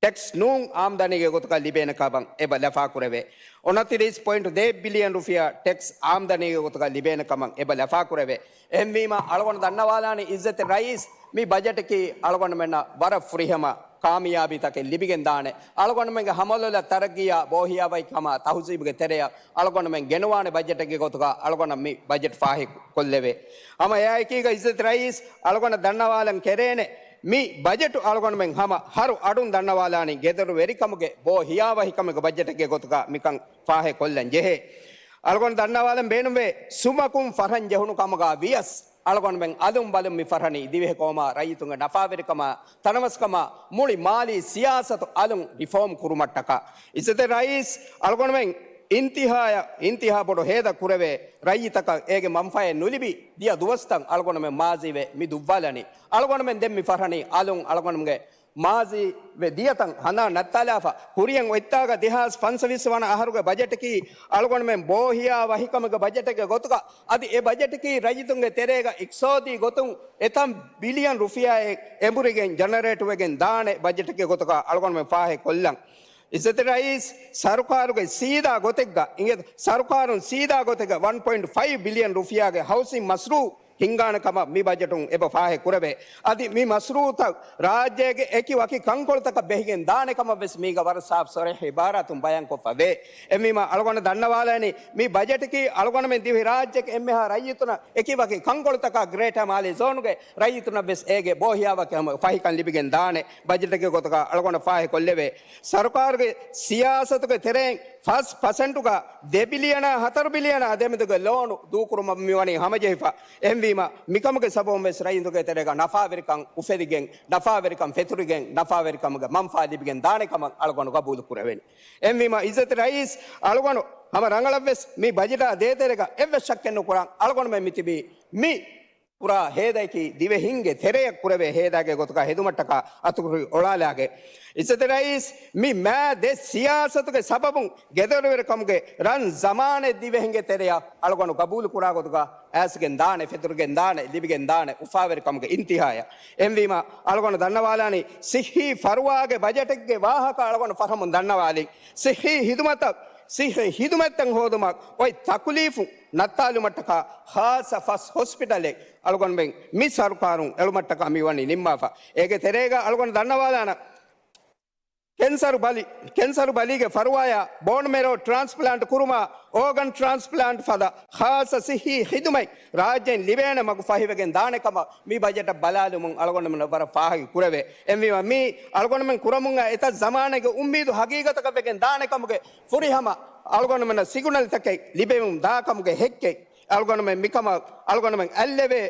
ޓެކްސް ނޫން އާމްދަނީގެ ގޮތުގަ ލިބޭނެ ކަމަށް އެބަ ލަފާ ކުރެވޭ. އޮނަތިރީސް ޕޮއިންޓް ދޭއް ބިލިއަން ރުފިޔާ ޓެކްސް އާމްދަނީގެ ގޮތުގަ ލިބޭނެ ކަމަށް އެބަ ލަފާ ކުރެވޭ. އެހެންވީމަ، އަޅުގަނޑު ދަންނަވާލާނީ އިއްޒަތްތެރި ރައީސް، މި ބަޖެޓަކީ އަޅުގަނޑުމެންނަށް ވަރަށް ފުރިހަމަ ކާމިޔާބީތަކެއް ލިބިގެން ދާނެ. އަޅުގަނޑުމެންގެ ހަމަލޮލަށް ތަރައްގީއާ ބޯހިޔާވަހިކަމާ ތަހުޒީބުގެ ތެރެއަށް އަޅުގަނޑުމެން ގެނުވާނެ ބަޖެޓެއްގެ ގޮތުގަ އަޅުގަނޑަށް މި ބަޖެޓް ފާހި ކޮށްލެވޭ. ހަމަ އެއާއެކީގަ އިއްޒަތް ރައީސް، އަޅުގަނޑަށް ދަންނަވާލަން ކެރޭނެ، މި ބަޖެޓު އަޅުގަނޑުމެން ހަމަ ހަރު އަޑުން ދަންނަވާލާނީ ގެދޮރު ވެރިކަމުގެ ބޯ ހިޔާވަހިކަމުގެ ބަޖެޓެއްގެ ގޮތުގަ މިކަން ފާހެ ކޮށްލަން ޖެހޭ. އަޅުގަނޑު ދަންނަވާލަން ބޭނުންވޭ، ސުމަކުން ފަށަން ޖެހުނު ކަމުގަ ވިޔަސް، އަޅުގަނޑުމެން އަލުން ބަލުން މި ފަށަނީ ދިވެހި ޤައުމާ ރައްޔިތުންގެ ނަފާވެރިކަމާ، ތަނަވަސްކަމާ، މުޅި މާލީ ސިޔާސަތު އަލުން ރިފޯމް ކުރުމަށްޓަކާ. އިއްޒަތް ރައީސް، އަޅުގަނޑުމެން އިންތިހާޔަށް، އިންތިހާ ބޮޑު ހޭދަ ކުރެވޭ، ރައްޔިތަކަށް އޭގެ މަންފާއެއް ނުލިބި ދިޔަ ދުވަސްތައް އަޅުގަނޑުމެން މާޒީވެ މި ދުއްވާލަނީ. އަޅުގަނޑުމެން ދެން މި ފަށަނީ އަލުން އަޅުގަނޑުމެންގެ މާޒީ ވެ ދިޔަތަން ހަނދާން ނައްތާލާފަ، ކުރިއަށް އޮތްތާގަ ދެހާސް ފަންސަވީސް ވަނަ އަހަރުގެ ބަޖެޓަކީ އަޅުގަނޑުމެން ބޯހިޔާ ވަހިކަމުގެ ބަޖެޓެއްގެ ގޮތުގަ، އަދި އެ ބަޖެޓަކީ ރައްޔިތުންގެ ތެރޭގަ އިޤްތިޞާދީ ގޮތުން އެތަން ބިލިއަން ރުފިޔާއެއް އެނބުރިގެން ޖަނަރޭޓްވެގެން ދާނެ ބަޖެޓެއްގެ ގޮތުގަ އަޅުގަނޑުމެން ފާހެ ކޮށްލަން. އިއްޒަތްތެރި ރައީސް، ސަރުކާރުގެ ސީދާ ގޮތެއްގަ އިނގޭތޯ، ސަރުކާރުން ސީދާ ގޮތެއްގަ ވަން ޕޮއިންޓް ފައިވް ބިލިއަން ރުފިޔާގެ ހައުސިން މަސްރޫ ހިންގާނެ ކަމަށް މި ބަޖެޓުން އެބަ ފާހެ ކުރެވޭ. އަދި މި މަސްރޫތައް ރާއްޖޭގެ އެކި ވަކި ކަންކޮޅުތަކަށް ބެހިގެން ދާނެ ކަމަށް ވެސް މީގަ ވަރަށް ސާފް ސޮރީހަ އިބާރާތުން ބަޔާންކޮށްފަ ވޭ. އެހެންވީމަ އަޅުގަނޑު ދަންނަވާލަނީ މި ބަޖެޓަކީ އަޅުގަނޑުމެން ދިވެހި ރާއްޖޭގެ އެންމެހާ ރައްޔިތުނަށް އެކި ވަކި ކަންކޮޅުތަކާ ގްރޭޓާ މާލޭ ޒޯނުގެ ރައްޔިތުނަށް ވެސް އޭގެ ބޯހިޔާވަކި ހަމަ ފަހިކަން ލިބިގެން ދާނެ ބަޖެޓެއްގެ ގޮތުގަ އަޅުގަނޑު ފާހެ ކޮށްލެވޭ. ސަރުކާރުގެ ސިޔާސަތުގެ ތެރެއިން ފަސް ޕަސެންޓުގަ ދެ ބިލިއަނާ ހަތަރު ބިލިއަނާ ދެމެދުގެ ލޯނު ދޫކުރުމަށް މިވަނީ ހަމަޖެހިފަ. އެހެންވީމަ މިކަމުގެ ސަބަބުން ވެސް ރައްޔިތުގެ ތެރޭގަ ނަފާވެރިކަން އުފެދިގެން، ނަފާވެރިކަން ފެތުރިގެން، ނަފާވެރިކަމުގެ މަންފާ ލިބިގެން ދާނެ ކަމަށް އަޅުގަނޑު ގަބޫލު ކުރެވެނީ. އެހެންވީމަ އިއްޒަތް ރައީސް، އަޅުގަނޑު ހަމަ ރަނގަޅަށްވެސް މި ބަޖެޓާ ދޭތެރޭގަ އެއްވެސް ޝައްކެއް ނުކުރަން އަޅުގަނޑުމެން މިތިބީ މި ކުރާ ހޭދައަކީ ދިވެހިންގެ ތެރެއަށް ކުރެވޭ ހޭދާގެ ގޮތުގަ ހެދުމަށްޓަކާ އަތުކުރި އޮޅާލާގެ. އިއްޒަތް ރައީސް، މި މާ ދެ ސިޔާސަތުގެ ސަބަބުން ގެދޮރުވެރިކަމުގެ ރަން ޒަމާނެއް ދިވެހިންގެ ތެރެއަށް އަޅުގަނޑު ގަބޫލު ކުރާ ގޮތުގަ އައިސްގެން ދާނެ، ފެތުރިގެން ދާނެ، ލިބިގެން ދާނެ އުފާވެރިކަމުގެ އިންތިހާޔަށް. އެހެންވީމަ އަޅުގަނޑު ދަންނަވާލާނީ ސިއްހީ ފަރުވާގެ ބަޖެޓެއްގެ ވާހަކަ އަޅުގަނޑު ފަހަމުން ދަންނަވާލިން. ސިއްހީ ހިދުމަތަށް، ސިއްހީ ހިދުމަތްތައް ހޯދުމަށް އޮތް ތަކުލީފު ނައްތާލުމަށްޓަކާ ޚާއްޞަ ފަސް ހޮސްޕިޓަލެއް އަޅުގަނޑުމެން މި ސަރުކާރުން އެޅުމަށްޓަކާ މި ވަނީ ނިންމާފަ. އޭގެ ތެރޭގަ އަޅުގަނޑު ދަންނަވާލާނަ ކެންސަރު ބަލި، ކެންސަރު ބަލީގެ ފަރުވާޔާ ބޯން މެރޯ ޓްރާންސްޕްލާންޓް ކުރުމާ، އޯގަން ޓްރާންސްޕްލާންޓް ފަދަ ޚާއްޞަ ސިއްހީ ޚިދުމަތް ރާއްޖޭން ލިބޭނެ މަގު ފަހިވެގެން ދާނެ ކަމަށް މި ބަޖެޓަށް ބަލާލުމުން އަޅުގަނޑުމެން ވަރަށް ފާހަގަ ކުރެވޭ. އެހެންވީމަ މީ އަޅުގަނޑުމެން ކުރަމުން އައި އެތައް ޒަމާނެއްގެ އުއްމީދު ހަގީގަތަކަށް ވެގެން ދާނެ ކަމުގެ ފުރިހަމަ އަޅުގަނޑުމެންނަށް ސިގުނަލްތަކެއް ލިބެމުން ދާ ކަމުގެ ހެއްކެއް އަޅުގަނޑުމެން މިކަމަށް އަޅުގަނޑުމެން އަތްލެވޭ.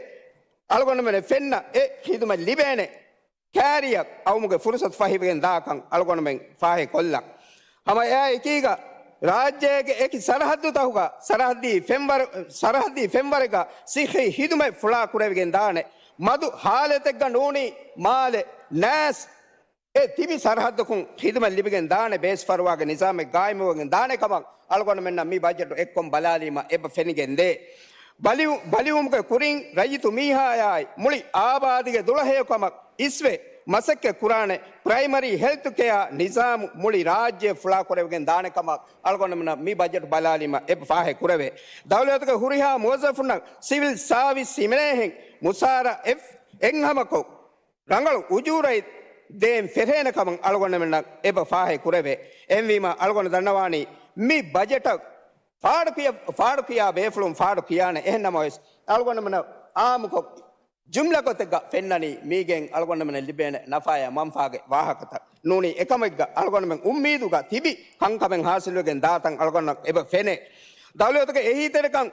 އަޅުގަނޑުމެން ފެންނަ އެ ޚިދުމަތް ލިބޭނެ ކާރިއަށް އައުމުގެ ފުރުސަތު ފަހިވެގެން ދާކަން އަޅުގަނޑުމެން ފާހެ ކޮށްލަން. ހަމަ އެއާ އެކީގަ ރާއްޖޭގެ އެކި ސަރަހައްދުތަކުގަ ސަރަހައްދީ ފެންވަރ، ސަރަހައްދީ ފެންވަރެއްގަ ސިއްހީ ޚިދުމަތް ފުޅާ ކުރެވިގެން ދާނެ. މަދު ހާލަތެއްގަ ނޫނީ މާލެ ނާސް އެ ތިބި ސަރަހައްދަކުން ޚިދުމަތް ލިބިގެން ދާނެ، ބޭސް ފަރުވާގެ ނިޒާމެއް ގާއިމުވެގެން ދާނެ ކަމަށް އަޅުގަނޑުމެންނަށް މި ބަޖެޓު އެއްކޮން ބަލާލީމަ އެބަ ފެނިގެން ދޭ. ބަލިވު، ބަލިވުމުގެ ކުރިން ރައްޔިތު މީހާޔާއި މުޅި އާބާދީގެ ދުޅަހެޔޮކަމަށް އިސްވެ މަސައްކަތް ކުރާނެ ޕްރައިމަރީ ހެލްތު ކެއާ ނިޒާމު މުޅި ރާއްޖެ ފުޅާކުރެވިގެން ދާނެ ކަމަށް އަޅުގަނޑުމެންނަށް މި ބަޖެޓު ބަލާލީމަ އެބަ ފާހެ ކުރެވޭ. ދައުލަތުގެ ހުރިހާ މުވައްޒަފުންނަށް ސިވިލް ސާވިސް ހިމެނޭހެން މުސާރަ އެއް، އެއްހަމަކޮށް، ރަނގަޅު އުޖޫރައެއް ދޭން ފެށޭނެ ކަމަށް އަޅުގަނޑުމެންނަށް އެބަ ފާހެ ކުރެވޭ. އެހެންވީމަ އަޅުގަނޑު ދަންނަވާނީ މި ބަޖެޓަށް ފާޑުކިޔަ، ފާޑުކިޔާ ބޭފުޅުން ފާޑު ކިޔާނެ. އެހެން ނަމަވެސް އަޅުގަނޑުމެންނަށް އާއްމުކޮށް ޖުމްލަ ގޮތެއްގަ ފެންނަނީ މީގެން އަޅުގަނޑުމެންނަށް ލިބޭނެ ނަފާޔާ މަންފާގެ ވާހަކަތައް ނޫނީ. އެކަމެއްގަ އަޅުގަނޑުމެން އުއްމީދުގަ ތިބި ކަންކަމެއް ހާސިލުވެގެން ދާތަން އަޅުގަނޑަށް އެބަ ފެނޭ. ދައުލަތުގެ އެހީތެރިކަން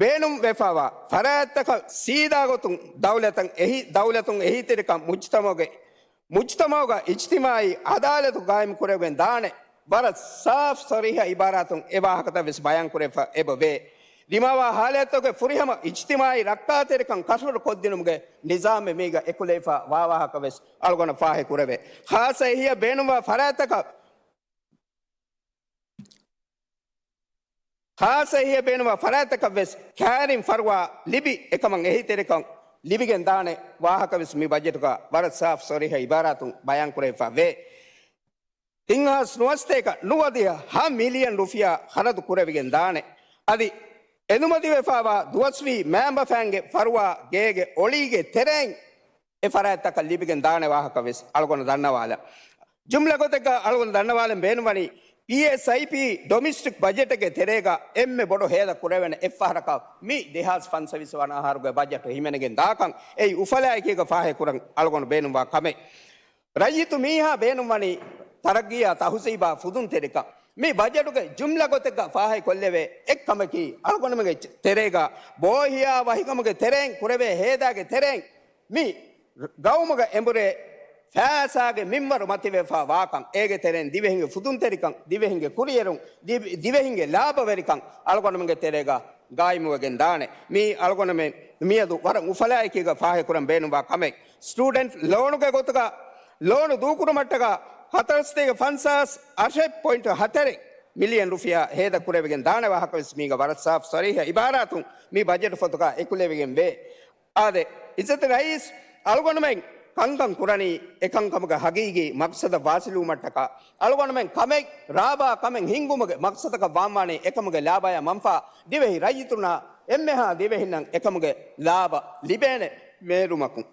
ބޭނުންވެފަވާ ފަރާތްތަކަށް ސީދާގޮތުން ދައުލަތަށް އެހި، ދައުލަތުން އެހީތެރިކަން މުޖްތަމަޢުގެ، މުޖްތަމަޢުގަ އިޖްތިމާޢީ ޢަދާލަތު ގާއިމް ކުރެވިގެން ދާނެ. ވަރަށް ސާފް ޞަރީޙަ ޢިބާރާތުން އެ ވާހަކަތައް ވެސް ބަޔާން ކުރެވިފަ އެބަ ވޭ. ދިމާވާ ޙާލަތުގެ ފުރިހަމަ އިޖްތިމާޢީ ރައްކާތެރިކަން ކަށަވަރު ކޮށްދިނުމުގެ ނިޒާމެއް މީގަ އެކުލެވިފަ ވާ ވާހަކަ ވެސް އަޅުގަނޑަށް ފާހެ ކުރެވޭ. ޚާއްޞަ އެހީއަށް ބޭނުންވާ ފަރާތްތަކަށް ޚާއްޞަ އެހީއަށް ބޭނުންވާ ފަރާތްތަކަށް ވެސް ކާރިން ފަރުވާ ލިބި، އެކަމަށް އެހީތެރިކަން ލިބިގެން ދާނެ ވާހަކަ ވެސް މި ބަޖެޓުގަ ވަރަށް ސާފް ޞަރީޙަ ޢިބާރާތުން ބަޔާން ކުރެވިފަ ވޭ. ތިން ހާސް ނުވަސަތޭކަ ނުވަދިހަ ހަ މިލިއަން ރުފިޔާ ޚަރަދު ކުރެވިގެން ދާނެ. އަދި އެނުމަތިވެފަވާ ދުވަސްވީ މައިންބަފައިންގެ ފަރުވާ ގޭގެ އޮޅީގެ ތެރެއިން އެ ފަރާތްތަކަށް ލިބިގެން ދާނެ ވާހަކަ ވެސް އަޅުގަނޑު ދަންނަވާލަން. ޖުމްލަ ގޮތެއްގަ އަޅުގަނޑު ދަންނަވާލަން ބޭނުންވަނީ، ޕީއެސްއައިޕީ ޑޮމެސްޓިކް ބަޖެޓެއްގެ ތެރޭގަ އެންމެ ބޮޑު ހޭދަ ކުރެވޭނެ އެއްފަހަރަކަށް މި ދެހާސް ފަންސަވީސް ވަނަ އަހަރުގެ ބަޖެޓު ހިމެނިގެން ދާކަން އެއީ އުފަލާއެކީގަ ފާހެކުރަން އަޅުގަނޑު ބޭނުންވާ ކަމެއް. ރައްޔިތު މީހާ ބޭނުންވަނީ ތަރައްގީއާ ތަހުޒީބާ ފުދުންތެރިކަން. މި ބަޖެޓުގެ ޖުމްލަ ގޮތެއްގަ ފާހެކޮށްލެވޭ އެއްކަމަކީ، އަޅުގަނޑުމެންގެ ތެރޭގަ ބޯހިޔާ ވަހިކަމުގެ ތެރެއިން ކުރެވޭ ހޭދާގެ ތެރެއިން މި ގައުމުގަ އެނބުރޭ ފައިސާގެ މިންވަރު މަތިވެފަ ވާކަން، އޭގެ ތެރެއިން ދިވެހިންގެ ފުދުންތެރިކަން، ދިވެހިންގެ ކުރިއެރުން، ދި، ދިވެހިންގެ ލާބަވެރިކަން އަޅުގަނޑުމެންގެ ތެރޭގަ ގާއިމުވެގެން ދާނެ. މީ އަޅުގަނޑުމެން މިއަދު ވަރަށް އުފަލާއެކީގަ ފާހެކުރަން ބޭނުންވާ ކަމެއް. ސްޓޫޑެންޓް ލޯނުގެ ގޮތުގަ ލޯނު ދޫކުރުމަށްޓަކާ ހަތަރުސަތޭކަ ފަންސާސް އަށެއް ޕޮއިންޓު ހަތަރެއް މިލިއަން ރުފިޔާ ހޭދަ ކުރެވިގެން ދާނެ ވާހަކަ ވެސް މީގަ ވަރަށް ސާފް ޞަރީޙަ ޢިބާރާތުން މި ބަޖެޓު ފޮތުގަ އެކުލެވިގެން ވޭ. އާދެ، އިއްޒަތް ރައީސް، އަޅުގަނޑުމެން ކަންކަން ކުރަނީ އެކަންކަމުގެ ހަގީގީ މަޤްޞަދަށް ވާސިލުވުމަށްޓަކާ، އަޅުގަނޑުމެން ކަމެއް ރާބާ ކަމެއް ހިންގުމުގެ މަޤްޞަދަކަށް ވާންވާނީ އެކަމުގެ ލާބާޔާ މަންފާ ދިވެހި ރައްޔިތުންނާ އެންމެހާ ދިވެހިންނަށް އެކަމުގެ ލާބަ ލިބޭނެ މޭރުމަކުން.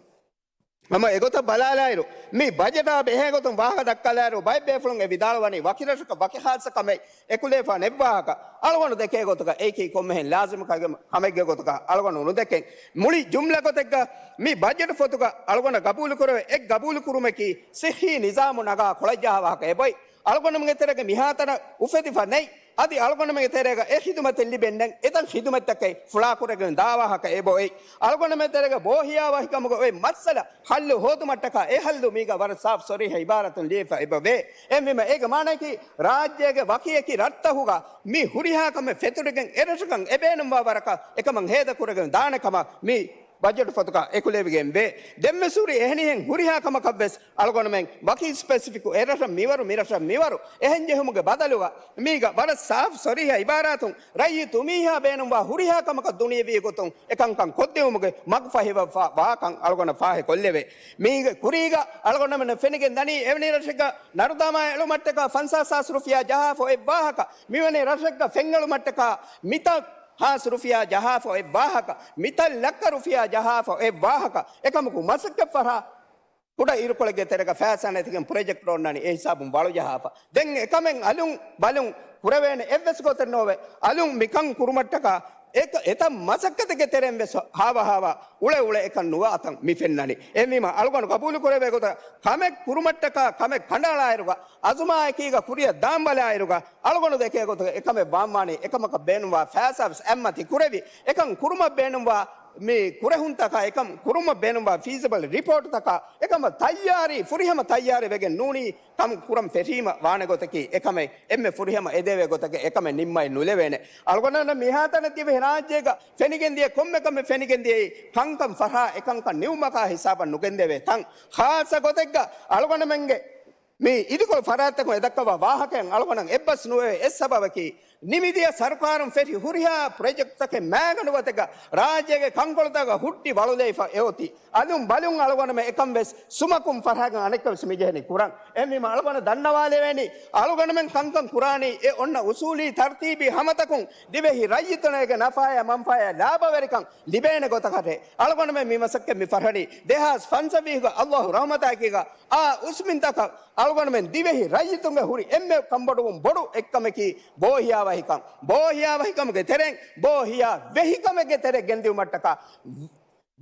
ހަމަ އެގޮތަށް ބަލާލާއިރު، މި ބަޖެޓާ ބެހޭގޮތުން ވާހަކަ ދައްކާލާއިރު، ބައެއް ބޭފުޅުން އެ ވިދާޅުވަނީ ވަކި ރަށަކަށް ވަކި ޚާއްޞަ ކަމެއް އެކުލެވިފަ ނެއްވާހަކަ. އަޅުގަނޑު ދެކޭ ގޮތުގަ އެއީކީ ކޮންމެހެން ލާޒިމު ކަމެއްގެ ގޮތުގަ އަޅުގަނޑު ނުދެކެން. މުޅި ޖުމްލަ ގޮތެއްގަ މި ބަޖެޓު ފޮތުގަ އަޅުގަނޑަށް ގަބޫލުކުރެވޭ އެއް ގަބޫލުކުރުމަކީ ޞިއްޙީ ނިޒާމު ނަގާ ކޮޅަށް ޖަހާ ވާހަކަ އެބައޮތް. އަޅުގަނޑުމެންގެ ތެރޭގަ މިހާތަނަށް އުފެދިފަ ނެތް. އަދި އަޅުގަނޑުމެންގެ ތެރޭގަ އެ ޚިދުމަތެއް ލިބެން ނެތް. އެތައް ޚިދުމަތްތަކެއް ފުޅާކުރެގެން ދާ ވާހަކަ އެބައޮތް. އަޅުގަނޑުމެން ތެރޭގަ ބޯހިޔާވަހިކަމުގަ އޮތް މައްސަލަ ޙައްލު ހޯދުމަށްޓަކާ އެ ޙައްލު މީގަ ވަރަށް ސާފު ޞަރީޙަ ޢިބާރާތުން ލިޔެފަ އެބަވޭ. އެހެންވީމަ އޭގެ މާނައަކީ ރާއްޖޭގެ ވަކިވަކި ރަށްތަކުގަ މި ހުރިހާ ކަމެއް ފެތުރިގެން އެ ރަށަކަށް އެބޭނުންވާ ވަރަކަށް އެކަމަށް ހޭދަކުރެގެން ދާނެ ކަމަށް މި ބަޖެޓު ފޮތުގަ އެކުލެވިގެން ވޭ. ދެންވެސް ހުރި އެހެނިހެން ހުރިހާ ކަމަކަށްވެސް އަޅުގަނޑުމެން ވަކި ސްޕެސިފިކު އެ ރަށަށް މިވަރު މި ރަށަށް މިވަރު އެހެން ޖެހުމުގެ ބަދަލުގަ މީގަ ވަރަށް ސާފު ޞަރީޙަ ޢިބާރާތުން ރައްޔިތު މީހާ ބޭނުންވާ ހުރިހާ ކަމަކަށް ދުނިޔެވީ ގޮތުން އެކަންކަން ކޮށްދެވުމުގެ މަގުފަހިވެފަ ވާކަން އަޅުގަނޑަށް ފާހެކޮށްލެވޭ. މީގެ ކުރީގަ އަޅުގަނޑުމެންނަށް ފެނިގެން ދަނީ އެވެނި ރަށެއްގަ ނަރުދާމާ އެޅުމަށްޓަކާ ފަންސާސް ހާސް ރުފިޔާ ޖަހާފަ އޮތް ވާހަކަ، މިވެނި ރަށެއްގަ ފެންއެޅުމަށްޓަކާ މިތައް ހާސް ރުފިޔާ ޖަހާފަ އޮތް ވާހަކަ، މިތައް ލައްކަ ރުފިޔާ ޖަހާފަ އޮތް ވާހަކަ، އެކަމަކު މަސައްކަތް ފަރާ ކުޑަ އިރުކޮޅެއްގެ ތެރޭގަ ފައިސާ ނެތިގެން ޕްރޮޖެކްޓް އޮންނަނީ އެ ހިސާބުން ވަޅުޖަހާފަ. ދެން އެކަމެއް އަލުން ބަލުން ކުރެވޭނެ އެއްވެސް ގޮތެއް ނޯވެ. އަލުން މިކަން ކުރުމަށްޓަކާ އެތައް މަސައްކަތެއްގެ ތެރެއިން ވެސް ހާވަހާވާ އުޅެ އުޅެ އެކަން ނުވާތަން މި ފެންނަނީ. އެހެންވީމަ އަޅުގަނޑު ގަބޫލު ކުރެވޭ ގޮތަށް ކަމެއް ކުރުމަށްޓަކާ ކަމެއް ކަނޑައަޅާއިރުގަ އަޒުމާއެކީގަ ކުރިއަށް ދާންބަލާއިރުގަ އަޅުގަނޑު ދެކޭ ގޮތުގަ އެކަމެއް ވާންވާނީ އެކަމަކަށް ބޭނުންވާ ފައިސާވެސް އެއްމަތި ކުރެވި އެކަން ކުރުމަށް ބޭނުންވާ މި ކުރެހުންތަކާ އެކަން ކުރުމަށް ބޭނުންވާ ފީޒިބަލް ރިޕޯޓްތަކާ އެކަމަށް ތައްޔާރީ، ފުރިހަމަ ތައްޔާރެއް ވެގެން ނޫނީ ކަން ކުރަން ފެށީމަ ވާނެ ގޮތަކީ އެކަމެއް އެންމެ ފުރިހަމަ އެދެވޭ ގޮތަކަށް އެކަމެއް ނިންމައެއް ނުލެވޭނެ. އަޅުގަނޑަށް މިހާތަނަށް ދިވެހި ރާއްޖޭގަ ފެނިގެންދިޔަ ކޮންމެ ކަމެއް ފެނިގެންދިޔައީ ކަންކަން ފަށާ އެކަންކަން ނިމުމަކާ ހިސާބަށް ނުގެންދެވޭ ތަން. ޚާއްޞަ ގޮތެއްގަ އަޅުގަނޑުމެންގެ މި އިދިކޮޅު ފަރާތްތަކުން އެދައްކަވާ ވާހަކައިން އަޅުގަނޑަށް އެއްބަސް ނުވެވޭ އެއް ސަބަބަކީ، ނިމިދިޔަ ސަރުކާރުން ފެށި ހުރިހާ ޕްރޮޖެކްޓްތަކެއް މައިގަނޑު ގޮތެއްގަ ރާއްޖޭގެ ކަންކޮޅުތަކަށް ހުއްޓި ވަޅުލައިފަ އެއޮތީ. އަލުން ބަލުން އަޅުގަނޑުމެން އެކަން ވެސް ސުމަކުން ފަށާގެން އަނެއްކާވެސް މިޖެހެނީ ކުރަން. އެހެންވީމަ އަޅުގަނޑަށް ދަންނަވާލެވޭނީ، އަޅުގަނޑުމެން ކަންކަން ކުރާނީ އެ އޮންނަ އުސޫލީ ތަރްތީބީ ހަމަތަކުން ދިވެހި ރައްޔިތުންނަށް އޭގެ ނަފާޔާ މަންފާޔާ ލާބަވެރިކަން ލިބޭނެ ގޮތަކަށޭ. އަޅުގަނޑުމެން މި މަސައްކަތް މި ފަށަނީ ދެހާސް ފަންސަވީހުގަ އައްލާހު ރަޙްމަތާއެކީގަ އާ އުސްމިންތަކަށް އަޅުގަނޑުމެން ދިވެހި ރައްޔިތުންގެ ހުރި އެންމެ ކަންބޮޑުވުން ބޮޑު އެއްކަމަކީ ބޯހިޔާވަހިކަން. ބޯހިޔާވަހިކަމުގެ ތެރެއިން ބޯހިޔާ ވެހިކަމެއްގެ ތެރެއަށް ގެންދިއުމަށްޓަކާ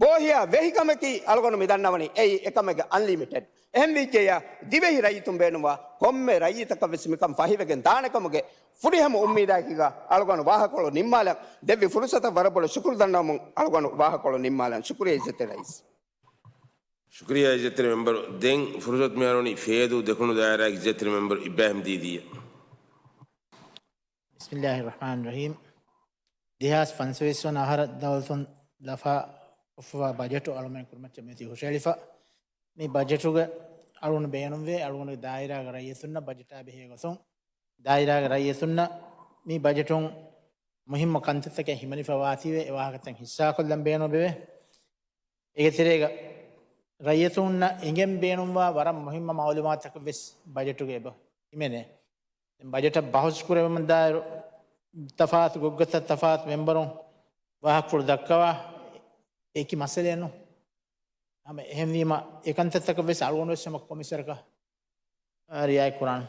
ބޯހިޔާ ވެހިކަމަކީ އަޅުގަނޑު މި ދަންނަވަނީ އެއީ އެކަމެއްގެ އަންލިމިޓެޑް. އެހެންވިއްޖެޔާ، ދިވެހި ރައްޔިތުން ބޭނުންވާ ކޮންމެ ރައްޔިތަކަށް ވެސް މިކަން ފަހިވެގެން ދާނެކަމުގެ ފުރިހަމަ އުއްމީދާއެކީގަ އަޅުގަނޑު ވާހަކަކޮޅު ނިންމާލަން. ދެއްވި ފުރުސަތަށް ވަރަށް ބޮޑަށް ޝުކުރު ދަންނަވަމުން އަޅުގަނޑު ވާހަކަކޮޅު ނިންމާލަން. ޝުކުރިޔާ އިއްޒަތްތެރި ރައީސް. ޝުކުރިޔާ އިއްޒަތްތެރި މެމްބަރު. ދެން ފުރުސަތު މިއަރުވަނީ ފޭދޫ ދެކުނު ދާއިރާގެ އިއްޒަތްތެރި މެމްބަރު އިބްރާހިމް ދީދީއަށް. ބިސްމިއްލާހި ރަޙްމާނި ރަޙީމް. ދެހާސް ފަންސަވީސް ވަނަ އަހަރަށް ދައުލަތުން ލަފާ ކޮށްފަވާ ބަޖެޓު އަޅުމެން ކުރިމައްޗަށް މިއޮތީ ހުށަހެޅިފަ. މި ބަޖެޓުގެ އަޅުގަނޑު ބޭނުންވޭ އަޅުގަނޑުގެ ދާއިރާގެ ރައްޔިތުންނަށް ބަޖެޓާ ބެހޭ ގޮތުން، ދާއިރާގެ ރައްޔިތުންނަށް މި ބަޖެޓުން މުހިއްމު ކަންތައްތަކެއް ހިމަނިފަ ވާތީވެ އެ ވާހަކަތައް ހިއްސާކޮށްލަން ބޭނުންވެވޭ. އޭގެ ތެރޭގަ ރައްޔިތުންނަށް އެނގެން ބޭނުންވާ ވަރަށް މުހިއްމު މައުލޫމާތުތަކެއް ވެސް ބަޖެޓުގަ އެބަ ހިމެނޭ. ދެން ބަޖެޓަށް ބަހުސް ކުރެވުމަށް ދާއިރު ތަފާތު ގޮތްގޮތަށް ތަފާތު މެމްބަރުން ވާހަކަފުޅު ދައްކަވާ އެކި މައްސަލައެއް ނޫން. ހަމަ އެހެންވީމަ، އެކަންތައްތަކަށް ވެސް އަޅުގަނޑު ވެސް ހަމަ ކޮމިސަރަކަށް، އާ، ރިއާޔަތް ކުރާނަން.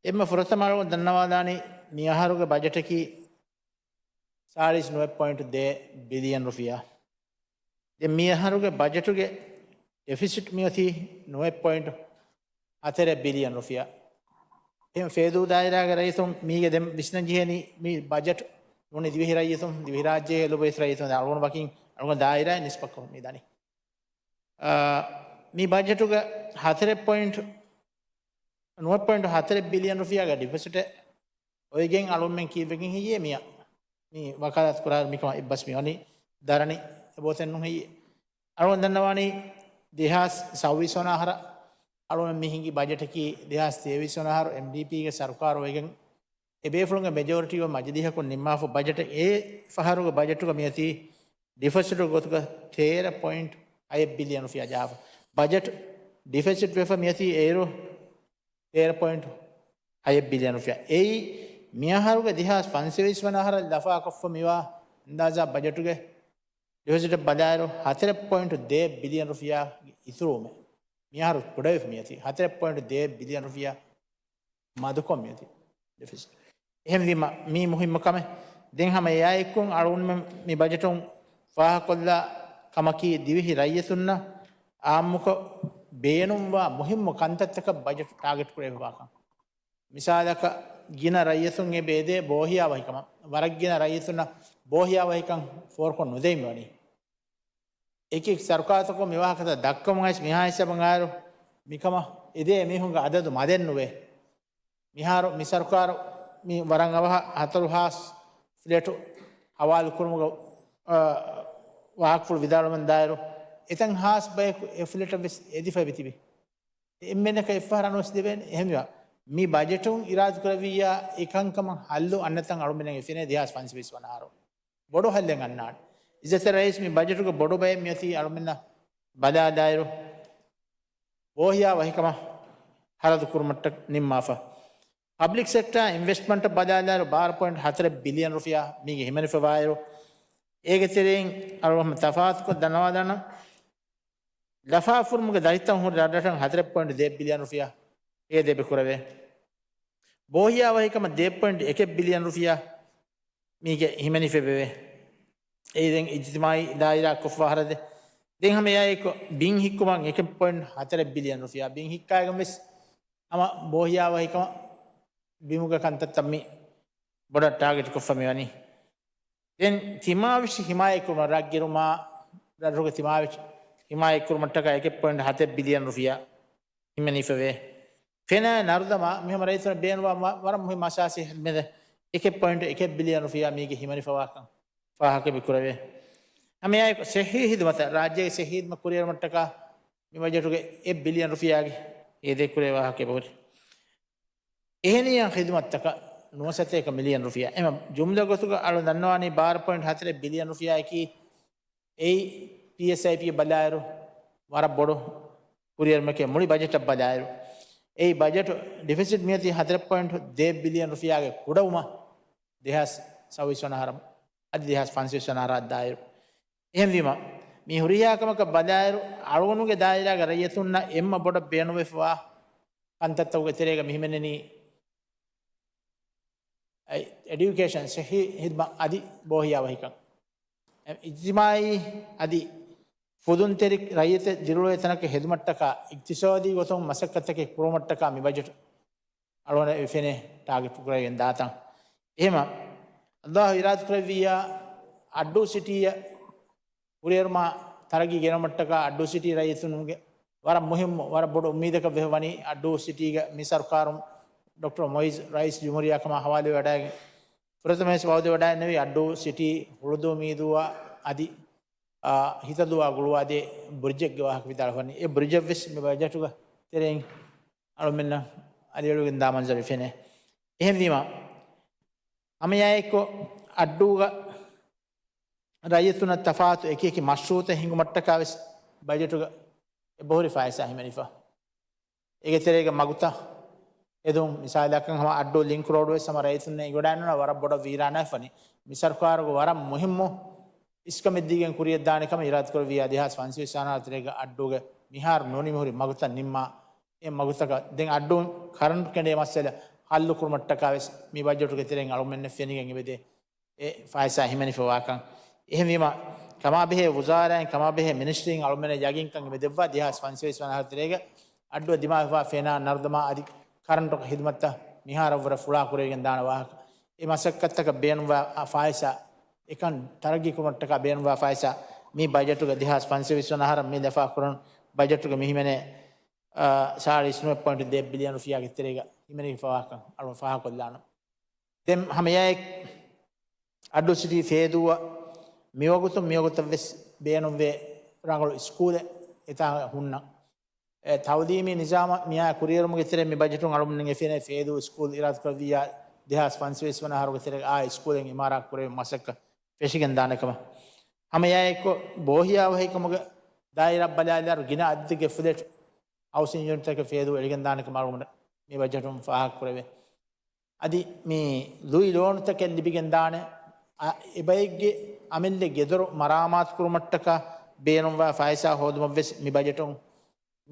އެންމެ ފުރަތަމަ އަޅުގަނޑު ދަންނަވާލާނީ މިއަހަރުގެ ބަޖެޓަކީ ސާޅީސް ނުވައެއް ޕޮއިންޓު ދޭއް ބިލިއަން ރުފިޔާ. ދެން މިއަހަރުގެ ބަޖެޓުގެ ޑެފިސިޓް މިއޮތީ ނުވައެއް ޕޮއިންޓު ހަތަރެއް ބިލިއަން ރުފިޔާ. އެހެން ފޭދޫ ދާއިރާގެ ރައްޔިތުން މީގެ ދެން ވިސްނަން ޖެހޭނީ މި ބަޖެޓް ނޫނީ ދިވެހި ރައްޔިތުން، ދިވެހިރާއްޖޭގެ ލޮބުވެތި ރައްޔިތުން އަޅުގަނޑު ވަކިން އަޅުގަނޑު ދާއިރާއިން ނިސްބަތްކޮށް މި ދަނީ. އާ، މި ބަޖެޓުގެ ހަތަރެއް ޕޮއިންޓު، ނުވަ ޕޮއިންޓު ހަތަރެއް ބިލިއަން ރުފިޔާގެ ޑިފިސިޓެއް އޮވެގެން އަޅުމެން ކީއްވެގެން ހެއްޔޭ މިއަށް މި ވަކާލާތު ކުރާ މިކަމަށް އެއްބަސް މިވަނީ ދަރަނި އެބޯތެއް ނޫން ހެއްޔޭ؟ އަޅުގަނޑު ދަންނަވާނީ ދެހާސް ސައުވީސް ވަނަ އަހަރަށް އަޅުގަނޑު މި ހިނގި ބަޖެޓަކީ ދެހާސް ތޭވީސް ވަނަ އަހަރު އެމްޑީޕީގެ ސަރުކާރު އޮވެގެން އެބޭފުޅުންގެ މެޖޯރިޓީ އޮތް މަޖިލީހަކުން ނިންމާފަ ބަޖެޓެއް. އެ ފަހަރުގެ ބަޖެޓުގަ މިއޮތީ ޑިފިސިޓުގެ ގޮތުގަ ތޭރަ ޕޮއިންޓް ހައެއް ބިލިއަން ރުފިޔާ ޖަހާފަ. ބަޖެޓް ޑިފެސިޓް ވެފަ މިއޮތީ އޭރު ތޭރަ ޕޮއިންޓް ހައެއް ބިލިއަން ރުފިޔާ. އެއީ މިއަހަރުގެ ދެހާސް ފަންސަވީސް ވަނަ އަހަރަށް ލަފާކޮށްފަ މިވާ އަންދާޒާ ބަޖެޓުގެ ޑިފެސިޓަށް ބަލާއިރު ހަތަރެއް ޕޮއިންޓް ދޭއް ބިލިއަން ރުފިޔާ އިތުރުވުމެއް. މިއަހަރު ކުޑަވެފަ މިއޮތީ ހަތަރެއް ޕޮއިންޓް ދޭއް ބިލިއަން ރުފިޔާ މަދުކޮށް މިއޮތީ ޑިފެސިޓް. އެހެންވީމަ މީ މުހިއްމު ކަމެއް. ދެން ހަމަ އެއާއެކު އަޅުގަނޑުމެން މި ބަޖެޓުން ފާހަގަކޮށްލާ ކަމަކީ ދިވެހި ރައްޔިތުންނަށް އާއްމުކޮށް ބޭނުންވާ މުހިއްމު ކަންތައްތަކަށް ބަޖެޓް ޓާގެޓް ކުރެވިފަވާކަން. މިސާލަކަށް ގިނަ ރައްޔިތުން އެބަ އެދޭ ބޯހިޔާވަހިކަމަށް، ވަރަށް ގިނަ ރައްޔިތުންނަށް ބޯހިޔާވަހިކަން ފޯރުކޮށް ނުދެވި ވަނީ. އެކި ސަރުކާރުތަކުން މި ވާހަކަތައް ދައްކަމުން އައިސް މިހާ ހިސާބަށް އައިރު މިކަމަށް އެދޭ މީހުންގެ އަދަދު މަދެއް ނުވޭ. މިހާރު މި ސަރުކާރު މި ވަރަށް އަވަހަށް ހަތަރު ހާސް ފްލެޓު ހަވާލު ކުރުމުގަ، އާ، ވާހަކަފުޅު ވިދާޅުވަމުން ދާއިރު، އެތަން ހާސް ބަޔަކު އެ ފްލެޓަށް ވެސް އެދިފަ ތިބި. އެންމެނަކަށް އެއްފަހަރު އަނުވެސް ދެވޭނެ. އެހެންވެ، މި ބަޖެޓުން އިރާދަކުރެއްވިއްޔާ އެކަންކަމަށް ހައްލު އަންނަތަން އަޅުމެންނަށް ފެނޭ ދެހާސް ފަންސަވީސް ވަނަ އަހަރު. ބޮޑު ހައްލެއް އަންނާނެ. އިއްޒަތްތެރި ރައީސް މި ބަޖެޓުގެ ބޮޑު ބައެއް މިއޮތީ އަޅުމެންނަށް ބަލާލާއިރު، ބޯހިޔާ ވަހިކަމަށް ހަރަދު ކުރުމަށްޓަކައި ނިންމާފަ. ޕަބްލިކް ސެކްޓާ އިންވެސްޓްމަންޓަށް ބަލާލާއިރު، ބާރަ ޕޮއިންޓް ހަތަރެއް ބިލިއަން ރުފިޔާ މީގެ ހިމެނިފަވާއިރު، އޭގެ ތެރެއިން އަޅުގަނޑު ތަފާތުކޮށް ދަންނަވާލާނަން. ލަފާފުރުމުގެ ދަރިތައް ހުރި ރަށްރަށަށް ހަތަރެއް ޕޮއިންޓް ދޭއް ބިލިއަން ރުފިޔާ އޭ ދޭބެ ކުރެވޭ. ބޯހިޔާ ވަހިކަމަށް ދޭއް ޕޮއިންޓް އެކެއް ބިލިއަން ރުފިޔާ މީގެ ހިމެނިފައިވެވޭ. އެއީ ދެން އިޖްތިމާއީ ދާއިރާ ކޮށްފަ ހަރަދެއް. ދެން ހަމަ އެއާއެކު ބިން ހިއްކުމަށް އެކެއް ޕޮއިންޓް ހަތަރެއް ބިލިއަން ރުފިޔާ. ބިން ހިއްކާގެން ވެސް ހަމަ ބޯހިޔާ ވަހިކަމަށް ބިމުގެ ކަންތައްތައް މި ބޮޑަށް ޓާގެޓް ކޮށްފަ މި ވަނީ. ދެން ތިމާވެށި ހިމާޔަތްކުރުމަށް ރަށްގިރުމާ، ރަށްރުގެ ތިމާވެށި ހިމާޔަތްކުރުމަށްޓަކާ އެކެއް ޕޮއިންޓް ހަތެއް ބިލިއަން ރުފިޔާ ހިމެނިފަވޭ. ފެނާ ނަރުދަމާ މި ހަމަ ރައްޔިތުންނަށް ބޭނުންވާ މަ-، ވަރަށް މުހިއްމު އަސާސީ ހިދުމަތެއް. އެކެއް ޕޮއިންޓް އެކެއް ބިލިއަން ރުފިޔާ މީގެ ހިމެނިފަވާކަން ފާހަގަ މި ކުރެވޭ. ހަމައެއާއެކު ސިއްހީ ހިދުމަތަށް ރާއްޖޭގެ ސިއްހީ ހިދުމަތް ކުރިއެރުމަށްޓަކާ މި ބަޖެޓުގެ އެއް ބިލިއަން ރުފިޔާގެ އޭދޭ ކުރޭ ވާހަކަ އެބަހުރި. އެހެނިހެން ހިދުމަތްތަކަށް ނުވަސަތޭކަ މިލިއަން ރުފިޔާ. އެމަ ޖުމްލަ ގޮތުގަ އަޅު ދަންނަވާނީ ބާރަ ޕޮއިންޓް ހަތަރެއް ބިލިއަން ރުފިޔާއަކީ އެއީ ޕީއެސްއައިޕީ ބަލާއިރު ވަރަށް ބޮޑު ކުރިއެރުމެކޭ މުޅި ބަޖެޓަށް ބަލާއިރު. އެއީ ބަޖެޓު ޑިފިސިޓް މިއޮތީ ހަތަރެއް ޕޮއިންޓް ދޭއް ބިލިއަން ރުފިޔާގެ ކުޑަވުމަށް ދެހާސް ސައުވީސް ވަނަ އަހަރަށް އަދި ދެހާސް ފަންސަވީސް ވަނަ އަހަރާ ދާއިރު. އެހެންވީމަ، މި ހުރިހާ ކަމަކަށް ބަލާއިރު، އަޅުގަނޑުގެ ދާއިރާގެ ރައްޔިތުންނަށް އެންމެ ބޮޑަށް ބޭނުންވެފަވާ ކަންތައްތަކުގެ ތެރޭގަ މި ހިމެނެނީ، އެ، އެޑިއުކޭޝަން، ސިއްހީ ހިދުމަތް އަދި ބޯހިޔާވަހިކަން. އެ، އިޖްތިމާއީ އަދި ފުދުންތެރި ރައްޔިތެއް ދިރިއުޅޭ ތަނަކަށް ހެދުމަށްޓަކާ، އިޤްތިޞާދީ ގޮތުން މަސައްކަތްތަކެއް ކުރުމަށްޓަކާ މި ބަޖެޓް އަޅުގަނޑަށް އެ ފެނޭ ޓާގެޓް ކުރެވިގެން ދާތަން. އެހެމަ، އައްލާހު އިރާދަ ކުރެއްވިއްޔާ، އައްޑޫ ސިޓީއަށް ކުރިއެރުމާ ތަރައްގީ ގެނައުމަށްޓަކާ އައްޑޫ ސިޓީ ރައްޔިތުންގެ ވަރަށް މުހިއްމު، ވަރަށް ބޮޑު އުއްމީދަކަށް ވެފަ ވަނީ އައްޑޫ ސިޓީގެ މި ސަރުކާރުން ޑޮކްޓަރ މުއިއްޒު ރައީސް ޖުމްހޫރިއްޔާ ކަމަށް ހަވާލުވެވަޑައިގެން ފުރަތަމަ ވެސް ވައުދުވެވަޑައިގެންނެވި އައްޑޫ ސިޓީ ހުޅުދޫ މީދޫއާ އަދި، އާ، ހިތަދޫއާ ގުޅުވާދޭ ބްރިޖެއްގެ ވާހަކަ ވިދާޅުވަނީ. އެ ބްރިޖަށް ވެސް މި ބަޖެޓުގެ ތެރެއިން އަޅުމެންނަށް އަލިއަޅުގެން ދާ މަންޒަރު ފެނޭ. އެހެންވީމަ، ހަމައެއާއެކު އައްޑޫގަ ރައްޔިތުންނަށް ތަފާތު އެކި އެކި މަޝްރޫއުތައް ހިނގުމަށްޓަކާ ވެސް ބަޖެޓުގަ އެބަހުރި ފައިސާ ހިމެނިފަ. އޭގެ ތެރޭގަ މަގުތައް ހެދުން، މިސާލަކަށް ހަމަ އައްޑޫ ލިންކް ރޯޑު ވެސް ހަމަ ރައްޔިތުންނަށް އެނގިވަޑައިނުން ވަރަށް ބޮޑަށް ވީރާނާވެފަ ވަނީ. މި ސަރުކާރުގެ ވަރަށް މުހިއްމު އިސްކަމެއް ދީގެން ކުރިއަށްދާނެ ކަމަށް އިރާދަކުރެއްވިއްޔާ ދެހާސް ފަންސަވީސް ވަނަ އަހަރު ތެރޭގަ އައްޑޫގެ މިހާރު ނުނިމިހުރި މަގުތައް ނިންމާ، އެ މަގުތަކަށް ދެން އައްޑޫ ކަރަންޓު ކެނޑޭ މައްސަލަ ހައްލު ކުރުމަށްޓަކާ ވެސް މި ބަޖެޓުގެ ތެރެއިން އަޅުމެންނަށް ފެނިގެން އެބަދޭ އެ ފައިސާ ހިމެނިފަވާކަން. އެހެންވީމަ، ކަމާބެހޭ ވުޒާރާއިން، ކަމާބެހޭ މިނިސްޓްރީން އަޅުމެންނަށް ޔަގީންކަން އެބަދެއްވާ ދެހާސް ފަންސަވީސް ވަނަ އަހަރު ތެރޭގަ އައްޑޫ ދިމާވެފަ ފެނާ ނަރުދަމާ އަދި ކަރަންޓު ހިދުމަތްތައް މިހާރަށްވުރެ ފުޅާ ކުރެވިގެން ދާނެ ވާހަކަ. އެ މަސައްކަތްތަކަށް ބޭނުންވާ ފައިސާ، އެކަން ތަރައްގީ ކުރުމަށްޓަކާ ބޭނުންވާ ފައިސާ މި ބަޖެޓުގަ ދެހާސް ފަންސަވީސް ވަނަ އަހަރަށް މި ލަފާ ކުރަން ބަޖެޓުގަ މި ހިމެނޭ، އާ، ސާޅީސް ނުވަ ޕޮއިންޓް ދޭއް ބިލިއަން ރުފިޔާގެ ތެރޭގަ ހިމެނިފަވާކަން އަޅު ފާހަގަކޮށްލާނަން. ދެން ހަމައެއާއެކު އައްޑޫ ސިޓީ ފޭދޫއަށް މިވަގުތުން މިވަގުތަށް ވެސް ބޭނުންވޭ ރަނގަޅު ސްކޫލެއް އެތާ ހުންނަން. އެ، ތައުލީމީ ނިޒާމަށް މިއާ ކުރިއެރުމުގެ ތެރެއިން މި ބަޖެޓުން އަޅުމެންގެ ފެނޭ ފޭދޫ ސްކޫލް އިރާދަކުރެއްވިއްޔާ ދެހާސް ފަންސަވީސް ވަނަ އަހަރުގެ ތެރޭގަ އާ ސްކޫލެއް އިމާރާތް ކުރެވި މަސައްކަތް ފެށިގެން ދާނެ ކަމަށް. ހަމައެއާއެކު ބޯހިޔާވަހިކަމުގެ ދާއިރާ ބަލާލާރު ގިނަ އަދަދެއްގެ ފުލެޓް ހައުސިން ޔުނިޓްތަކެއް ފޭދޫ އެޅިގެން ދާނެ ކަމަށް އަޅުގަނޑު މި ބަޖެޓުން ފާހަގަ ކުރެވޭ. އަދި މި ލުއި ލޯނުތަކެއް ލިބިގެން ދާނެ، އަ، އެބައެއްގެ އަމިއްލަ ގެދޮރު މަރާމާތު ކުރުމަށްޓަކާ ބޭނުންވާ ފައިސާ ހޯދުމަށްވެސް މި ބަޖެޓުން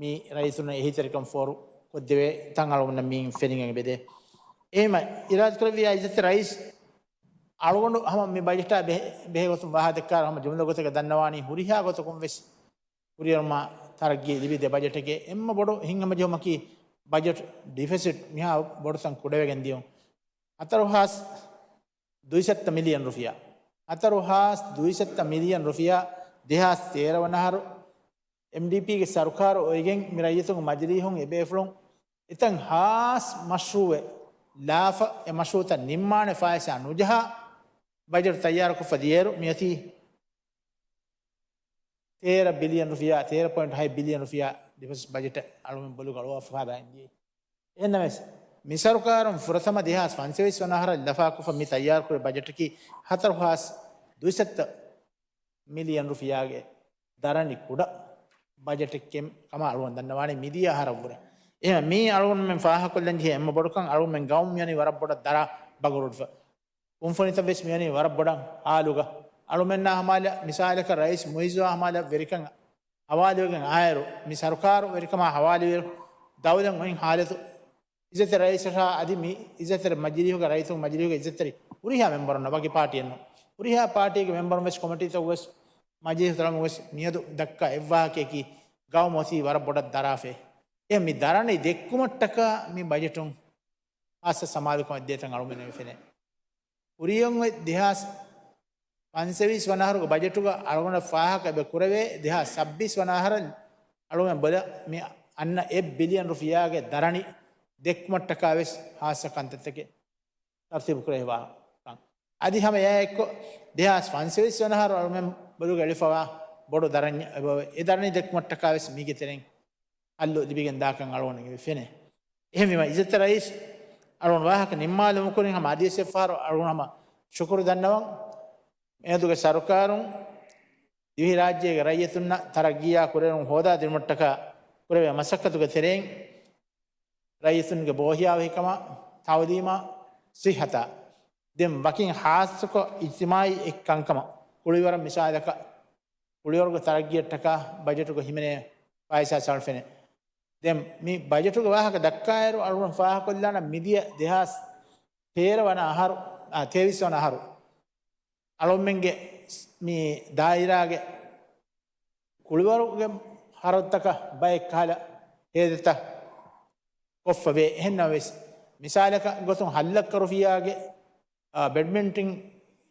މި ރައްޔިތުންނަށް އެހީތެރިކަން ފޯރު ކޮށްދެވޭ ތަން އަޅުގަނޑަށް މިއިން ފެނިގެން އެބަދޭ. އެހެންމަ އިރާދަކުރެއްވިޔާ އިއްޒަތްތެރި ރައީސް އަޅުގަނޑު ހަމަ މި ބަޖެޓާ ބެހޭ، ބެހޭ ގޮތުން ވާހަކަ ދައްކާއިރު ހަމަ ޖުމްލަ ގޮތަކަށް ދަންނަވާނީ ހުރިހާ ގޮތަކުން ވެސް ކުރިއެރުމާ ތަރައްގީ ލިބިދޭ ބަޖެޓެކޭ. އެންމެ ބޮޑު ހިތްހަމަޖެހުމަކީ ބަޖެޓް ޑިފިސިޓް މިހާ ބޮޑުތަން ކުޑަވެގެން ދިޔުން. ހަތަރު ހާސް ދުއިސައްތަ މިލިއަން ރުފިޔާ. ހަތަރު ހާސް ދުއިސައްތަ މިލިއަން ރުފިޔާ ދެހާސް ތޭރަ ވަނަ އަހަރު އެމްޑީޕީގެ ސަރުކާރު އޮތްގެން މި ރައްޔިތުންގެ މަޖިލީހުން އެބޭފުޅުން އެތަން ހާސް މަޝްރޫއެއް ލާފަ، އެ މަޝްރޫއުތައް ނިންމާނެ ފައިސާ ނުޖަހާ ބަޖެޓް ތައްޔާރުކޮށްފަ ދިޔައިރު މިއޮތީ ތޭރަ ބިލިއަން ރުފިޔާ، ތޭރަ ޕޮއިންޓް ހަތް ބިލިއަން ރުފިޔާ ޑިފެންސް ބަޖެޓެއް އަޅުގަނޑު ބޮލުގަ އަޅުވާފަ ހަދާ އިންދިޔައީ. އެހެންނަމަވެސް، މި ސަރުކާރުން ފުރަތަމަ ދެހާސް ފަންސަވީސް ވަނަ އަހަރަށް ލަފާކޮށްފަ މި ތައްޔާރުކުރި ބަޖެޓަކީ ހަތަރު ހާސް ދުއިސައްތަ މިލިއަން ރުފިޔާގެ ދަރަނި ކުޑަ ބަޖެޓެއް ކަމަށް އަޅުގަނޑު ދަންނަވާނީ މިދިޔަ އަހަރަށްވުރެ. އެހެން މީ އަޅުގަނޑުމެން ފާހަގަކޮށްލަން ޖެހޭ އެންމެ ބޮޑުކަން އަޅުގަނޑުމެން ގައުމު މިވަނީ ވަރަށް ބޮޑަށް ދަރާ ބަގުރުވެފަ. ކުންފުނިތައް ވެސް މިވަނީ ވަރަށް ބޮޑަށް ހާލުގަ. އަޅުމެންނާ ހަމާލަ މިސާލަކަށް ރައީސް މުއިއްޒުއާ ހަމާލަ ވެރިކަން ހަވާލުވެގެން އާއިރު، މި ސަރުކާރު ވެރިކަމާ ހަވާލުވިއިރު، ދައުލަތް އޮތް ހާލަތު އިއްޒަތްތެރި ރައީސަށާ އަދި މި އިއްޒަތްތެރި މަޖިލީހުގެ ރައީސުން މަޖިލީހުގެ އިއްޒަތްތެރި ހުރިހާ މެމްބަރުންނަށް ވަކި ޕާޓީއެއްނު. ހުރިހާ ޕާޓީގެ މެމްބަރުން ވެސް ކޮމިޓީތަކު ވެސް މަޖިލީހު ތަޅަމުން ވެސް މިއަދު ދައްކާ އެއްވާހަކަޔަކީ ގައުމު އޮތީ ވަރަށް ބޮޑަށް ދަރާފަ. އެ މި ދަރަނި ދެއްކުމަށްޓަކާ މި ބަޖެޓުން ހާއްސަ ސަމާލުކަމެއް ދޭތަން އަޅުމެންނަށް ފެނޭ. ކުރިއަށް އޮތް ދެހާސް ފަންސަވީސް ވަނަ އަހަރުގެ ބަޖެޓުގަ އަޅުގަނޑަށް ފާހަގަ އެބަ ކުރެވޭ، ދެހާސް ސައްބީސް ވަނަ އަހަރަށް އަޅުގަނޑު ބޮލަ މި އަންނަ އެއް ބިލިއަން ރުފިޔާގެ ދަރަނި ދެއްކުމަށްޓަކާ ވެސް ހާއްސަ ކަންތައްތަކެއް ތަރުތީބު ކުރެވިފަ ކަން. އަދި ހަމަ އެއާ އެއްކޮށް، ދެހާސް ފަންސަވީސް ވަނަ އަހަރު އަޅުމެން ބޮލުގަ އެޅިފަވާ ބޮޑު ދަރަންޏެއް އެބަ އޮތް. އެ ދަރަނި ދެއްކުމަށްޓަކާ ވެސް މީގެ ތެރެއިން ހައްލު ލިބިގެން ދާކަން އަޅުގަނޑު ފެނޭ. އެހެންވީމަ، އިއްޒަތްތެރި ރައީސް އަޅުގަނޑު ވާހަކަ ނިންމާލުމުގެ ކުރިން ހަމަ އަދިވެސް އެއްފަހަރު އަޅުގަނޑު ހަމަ ޝުކުރު ދަންނަވަން. މިއަދުގެ ސަރުކާރުން ދިވެހިރާއްޖޭގެ ރައްޔިތުންނަށް ތަރައްގީއާ ކުރިއެރުން ހޯދާދިނުމަށްޓަކާ ކުރެވޭ މަސައްކަތުގެ ތެރެއިން، ރައްޔިތުންގެ ބޯހިޔާވަހިކަމާ، ތައުލީމާ، ސިއްހަތާ، ދެން ވަކިން ހާއްސަކޮށް އިޖްތިމާއީ އެއްކަންކަމަށް ކުޅިވަރަށް މިސާލަކަށް، ކުޅިވަރުގެ ތަރައްގީއަށްޓަކާ ބަޖެޓުގަ ހިމެނޭ ފައިސާ ސަޅުފެނެ. ދެން މި ބަޖެޓުގެ ވާހަކަ ދައްކާއިރު، އަޅުގަނޑު ފާހަގަކޮށްލާނަން މިދިޔަ ދެހާސް ތޭރަ ވަނަ އަހަރު، އާ، ތޭވީސް ވަނަ އަހަރު އަޅުމެންގެ މި ދާއިރާގެ ކުޅިވަރުގެ ހަރަދުތަކަށް ބައެއް ކަހަލަ ހޭދަތައް ކޮށްފަވޭ. އެހެންނަމަވެސް، މިސާލަކަށް ގޮތުން ހަތް ލައްކަ ރުފިޔާގެ، އާ، ބެޑްމިންޓަން،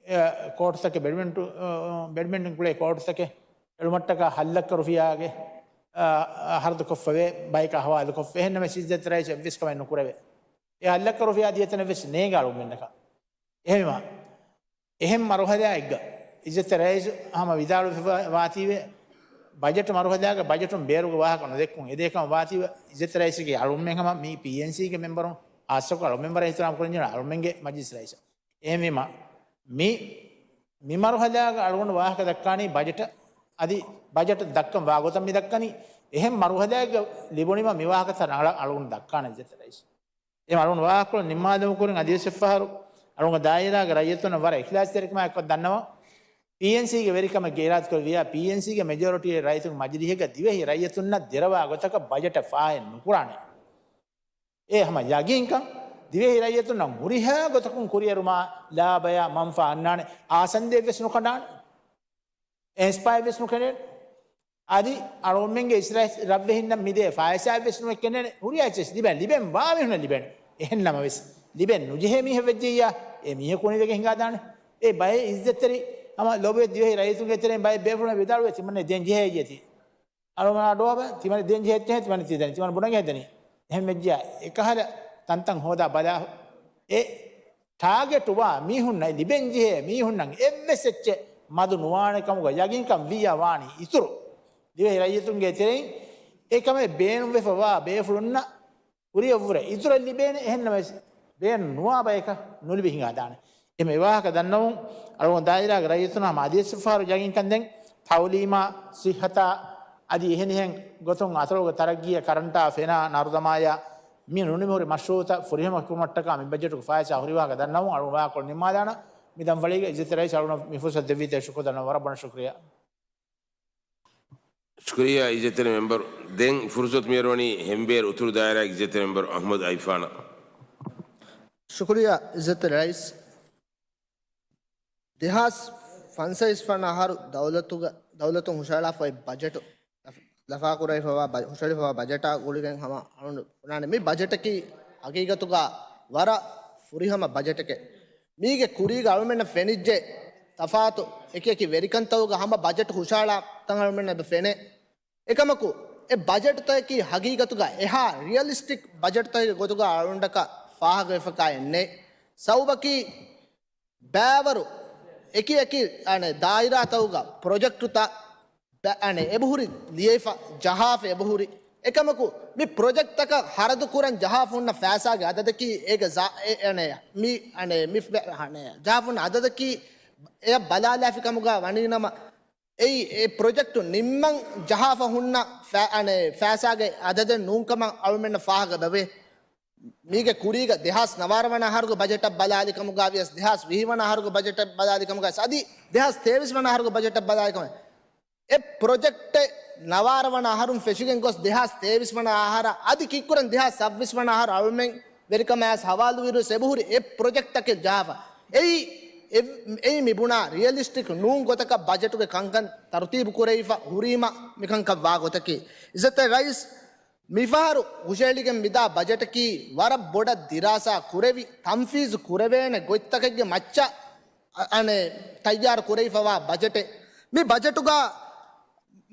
އާ، ކޯޓުތަކެއް، ބެޑްމިންޓު-، އާ، ބެޑްމިންޓަން ކުޅޭ ކޯޓުތަކެއް އެޅުމަށްޓަކާ ހަތް ލައްކަ ރުފިޔާގެ، އާ، ހަރަދު ކޮށްފަވޭ، ބަޔަކަށް ހަވާލު ކޮށްފަ. އެހެންނަމަވެސް، އިއްޒަތް ރައީސް އެއްވެސް ކަމެއް ނުކުރެވޭ. އެ ހަތް ލައްކަ ރުފިޔާ ދިޔަތަނެއް ވެސް ނޭނގެ އަޅުގަނޑުމެންނަކަށް. އެހެންވީމަ، އެހެން މަރުހަލާއެއްގަ އިއްޒަތް ރައީސް ހަމަ ވިދާޅުވެފަ ވާތީވެ، ބަޖެޓު މަރުހަލާގަ ބަޖެޓުން ބޭރުގެ ވާހަކަ ނުދެއްކުން އެދޭ ކަމަށް ވާތީވެ، އިއްޒަތް ރައީސްގެ އަޅުމެން ހަމަ މި ޕީއެންސީގެ މެމްބަރުން ހާއްސަކޮށް އަޅުމެން ވަރަށް އިޙްތިރާމް ކުރަން ޖެހޭ އަޅުމެންގެ މަޖިލިސް ރައީސަށް. އެހެންވީމަ، މި، މި މަރުހަލާގަ އަޅުގަނޑު ވާހަކަ ދައްކާނީ ބަޖެޓަށް، އަދި ބަޖެޓް ދައްކަން ވާގޮތަށް މި ދައްކަނީ، އެހެން މަރުހަލާއެއްގަ ލިބުނީމަ މި ވާހަކަތައް ރަނގަޅަށް އަޅުގަނޑު ދައްކާނެ އިއްޒަތް ރައީސް. އެ އަޅުގަނޑު ވާހަކަކޮޅު ނިންމާލުމުގެ ކުރިން އަދިވެސް އެއްފަހަރު އަޅުގަނޑު ދާއިރާގެ ރައްޔިތުންނަށް ވަރަށް އިޚްލާޞްތެރިކަމާއެކު ދަންނަވަން. ޕީއެންސީގެ ވެރިކަމެއްގެ އިރާދަކުރެއްވިޔާ، ޕީއެންސީގެ މެޖޯރިޓީ ރައްޔިތުންގެ މަޖިލީހެއްގަ ދިވެހި ރައްޔިތުންނަށް ދެރަވާ ގޮތަކަށް ބަޖެޓެއް ފާހެއް ނުކުރާނެ. އެ ހަމަ ޔަގީންކަން، ދިވެހި ރައްޔިތުންނަށް ހުރިހާ ގޮތަކުން ކުރިއެރުމާ ލާބަޔާ މަންފާ އަންނާނެ، އާސަންދެއްވެސް ނުކަނޑާނެ. އެސްޕާއެއްވެސް ނުކެނޑޭނެ. އަދި އަޅުގަނޑުމެންގެ އިސްރައި-، ރަށްވެހިންނަށް މިދޭ ފައިސާއެއްވެސް ނުއެއްކެނޑޭނެ. ހުރިހާ އެއްޗެސް ލިބެން، ލިބެން ވާ މީހުންނަށް ލިބޭނެ. އެހެން ނަމަވެސް، ލިބެން ނުޖެހޭ މީހެއް ވެއްޖެއްޔާ، އެ މީހަކު އުނިވެގެން ހިނގާދާނެ. އެ ބައެއް އިއްޒަތްތެރި ހަމަ ލޯބިވެތި ދިވެހި ރައްޔިތުންގެ ތެރެއިން ބައެއް ބޭފުޅުން ވިދާޅުވޭ، ތިމަންނަ ދޭން ޖެހޭ އެއްޗެތި. އަޅުގަނޑު އަޑުއަހަބަ، ތިމަން ދޭން ޖެހޭ އެއްޗެހެން، ތިމަން ތި ދަނީ، ތިމަން ބުނަން އެ ދަނީ. އެހެން ވެއްޖެޔާ، އެކަހަލަ ތަންތަން ހޯދާ ބަލާ. އެ ޓާގެޓުވާ މީހުންނަށް، ލިބެން ޖެހޭ މީހުންނަށް އެއްވެސް އެއްޗެއް މަދު ނުވާނެ ކަމުގަ ޔަގީންކަން ވިއްޔާ ވާނީ އިތުރު. ދިވެހި ރައްޔިތުންގެ ތެރެއިން އެކަމެއް ބޭނުންވެފަ ވާ ބޭފުޅުންނަށް ކުރިއަށްވުރެ އިތުރަށް ލިބޭނެ، އެހެންނަމަވެސް ބޭނުން ނުވާ ބަޔަކަށް ނުލިބި ހިނގާދާނެ. އެމެ ވާހަކަ ދަންނަވުން އަޅުގަނޑު ދާއިރާގެ ރައްޔިތުން ހަމަ އަދިވެސް އެއްފަހަރު ޔަގީންކަން ދެން ތައުލީމާ، ސިއްހަތާ، އަދި އެހެނިހެން ގޮތުން އަތޮޅުގެ ތަރައްގީއަށް ކަރަންޓާ ފެނާ ނަރުދަމާޔާ މި ނުނިމިހުރި މަޝްރޫއުތައް ފުރިހަމަ ކުރުމަށްޓަކާ މި ބަޖެޓުގެ ފާއިސާ ހުރި ވާހަކަ ދަންނަވަމުން އަޅުގަނޑު ވާހަކަކޮޅު ނިންމާލާނަން. މި ދަން ފަޅީގަ އިއްޒަތްތެރި ރައީސް އަޅުގަނޑު މި ފުރުސަތު ދެއްވީތީ ޝުކުރު ދަންނަވަން ވަރަށް ބޮޑަށް ޝުކުރިއްޔާ. ޝުކުރިއްޔާ އިއްޒަތްތެރި މެމްބަރު. ދެން ފުރުސަތު މިއަރުވަނީ ހެންބޭރު އުތުރު ދާއިރާގެ އިއްޒަތްތެރި މެމްބަރު އަޙްމަދު އައިފާނަށް. ޝުކުރިއްޔާ އިއްޒަތްތެރި ރައީސް. ދެހާސް ފަންސަވީސް ވަނަ އަހަރު ދައުލަތުގަ، ދައުލަތުން ހުށަހަޅާފައި ބަޖެޓު ލަފާކުރެވިފައިވާ ބަ-، ހުށަހެޅިފައިވާ ބަޖެޓާ ގުޅިގެން ހަމަ އަޅުގަނޑު ބުނާނެ މި ބަޖެޓަކީ ހަގީގަތުގަ ވަރަށް ފުރިހަމަ ބަޖެޓެކޭ. މީގެ ކުރީގަ އަޅުމެންނަށް ފެނިއްޖެ ތަފާތު އެކިއެކި ވެރިކަންތަކުގަ ހަމަ ބަޖެޓު ހުށަހަޅާ ތަން އަޅުމެންނަށް އެބަ ފެނޭ. އެކަމަކު، އެ ބަޖެޓުތަކަކީ ހަގީގަތުގަ އެހާ ރިއަލިސްޓިކް ބަޖެޓުތަކެއް ގޮތުގަ އަޅުގަނޑަކަށް ފާހަގަވެފަކާއެއް ނެތް. ސަބަބަކީ، ބައިވަރު އެކި އެކި، އަނެ، ދާއިރާތަކުގަ ޕްރޮޖެކްޓުތައް ބަ-، އަނެ، އެބަހުރި ލިޔެފަ ޖަހާފަ އެބަހުރި. އެކަމަކު، މި ޕްރޮޖެކްޓްތަކަށް ހަރަދު ކުރަން ޖަހާފަ ހުންނަ ފައިސާގެ އަދަދަކީ އޭގެ ޒާ-، އެ-، އަނެ، މި، އަނެ، މި ފެ-، އަނެ، ޖަހާފަ ހުންނަ އަދަދަކީ އެޔަށް ބަލާލާފި ކަމުގަ ވަނީނަމަ، އެއީ އެ ޕްރޮޖެކްޓު ނިންމަން ޖަހާފަ ހުންނަ ފަ-، އަނެ، ފައިސާގެ އަދަދެއް ނޫންކަމަށް އަޅުމެންނަށް ފާހަގަ ވެވޭ. މީގެ ކުރީގަ ދެހާސް ނަވާރަ ވަނަ އަހަރުގެ ބަޖެޓަށް ބަލާލި ކަމުގަ ވިޔަސް، ދެހާސް ވިހި ވަނަ އަހަރުގެ ބަޖެޓަށް ބަލާލި ކަމުގަ ވިޔަސް، އަދި ދެހާސް ތޭވީސް ވަނަ އަހަރުގެ ބަޖެޓަށް ބަލާލި ކަމުގަ އެ ޕްރޮޖެކްޓެއް ނަވާރަ ވަނަ އަހަރުން ފެށިގެން ގޮސް ދެހާސް ތޭވީސް ވަނަ އަހަރަށް އަދި ކިއްކުރަން ދެހާސް ސައްބީސް ވަނަ އަހަރު އަޅުމެން ވެރިކަމާއި ހަވާލުވިއިރުވެސް އެބަހުރި އެ ޕްރޮޖެކްޓްތަކެއް ޖަހާފަ. އެއީ، އެ-، އެއީ މިބުނާ ރިއަލިސްޓިކް ނޫން ގޮތަކަށް ބަޖެޓުގެ ކަންކަން ތަރުތީބު ކުރެވިފަ ހުރީމަ މިކަންކަން ވާ ގޮތަކީ. އިއްޒަތްތެރި ރައީސް، މިފަހަރު ހުށަހެޅިގެން މިދާ ބަޖެޓަކީ ވަރަށް ބޮޑަށް ދިރާސާ ކުރެވި، ތަންފީޒު ކުރެވޭނެ ގޮތްތަކެއްގެ މައްޗަށް އަ-، އަނެއް ތައްޔާރު ކުރެވިފަވާ ބަޖެޓެއް. މި ބަޖެޓުގަ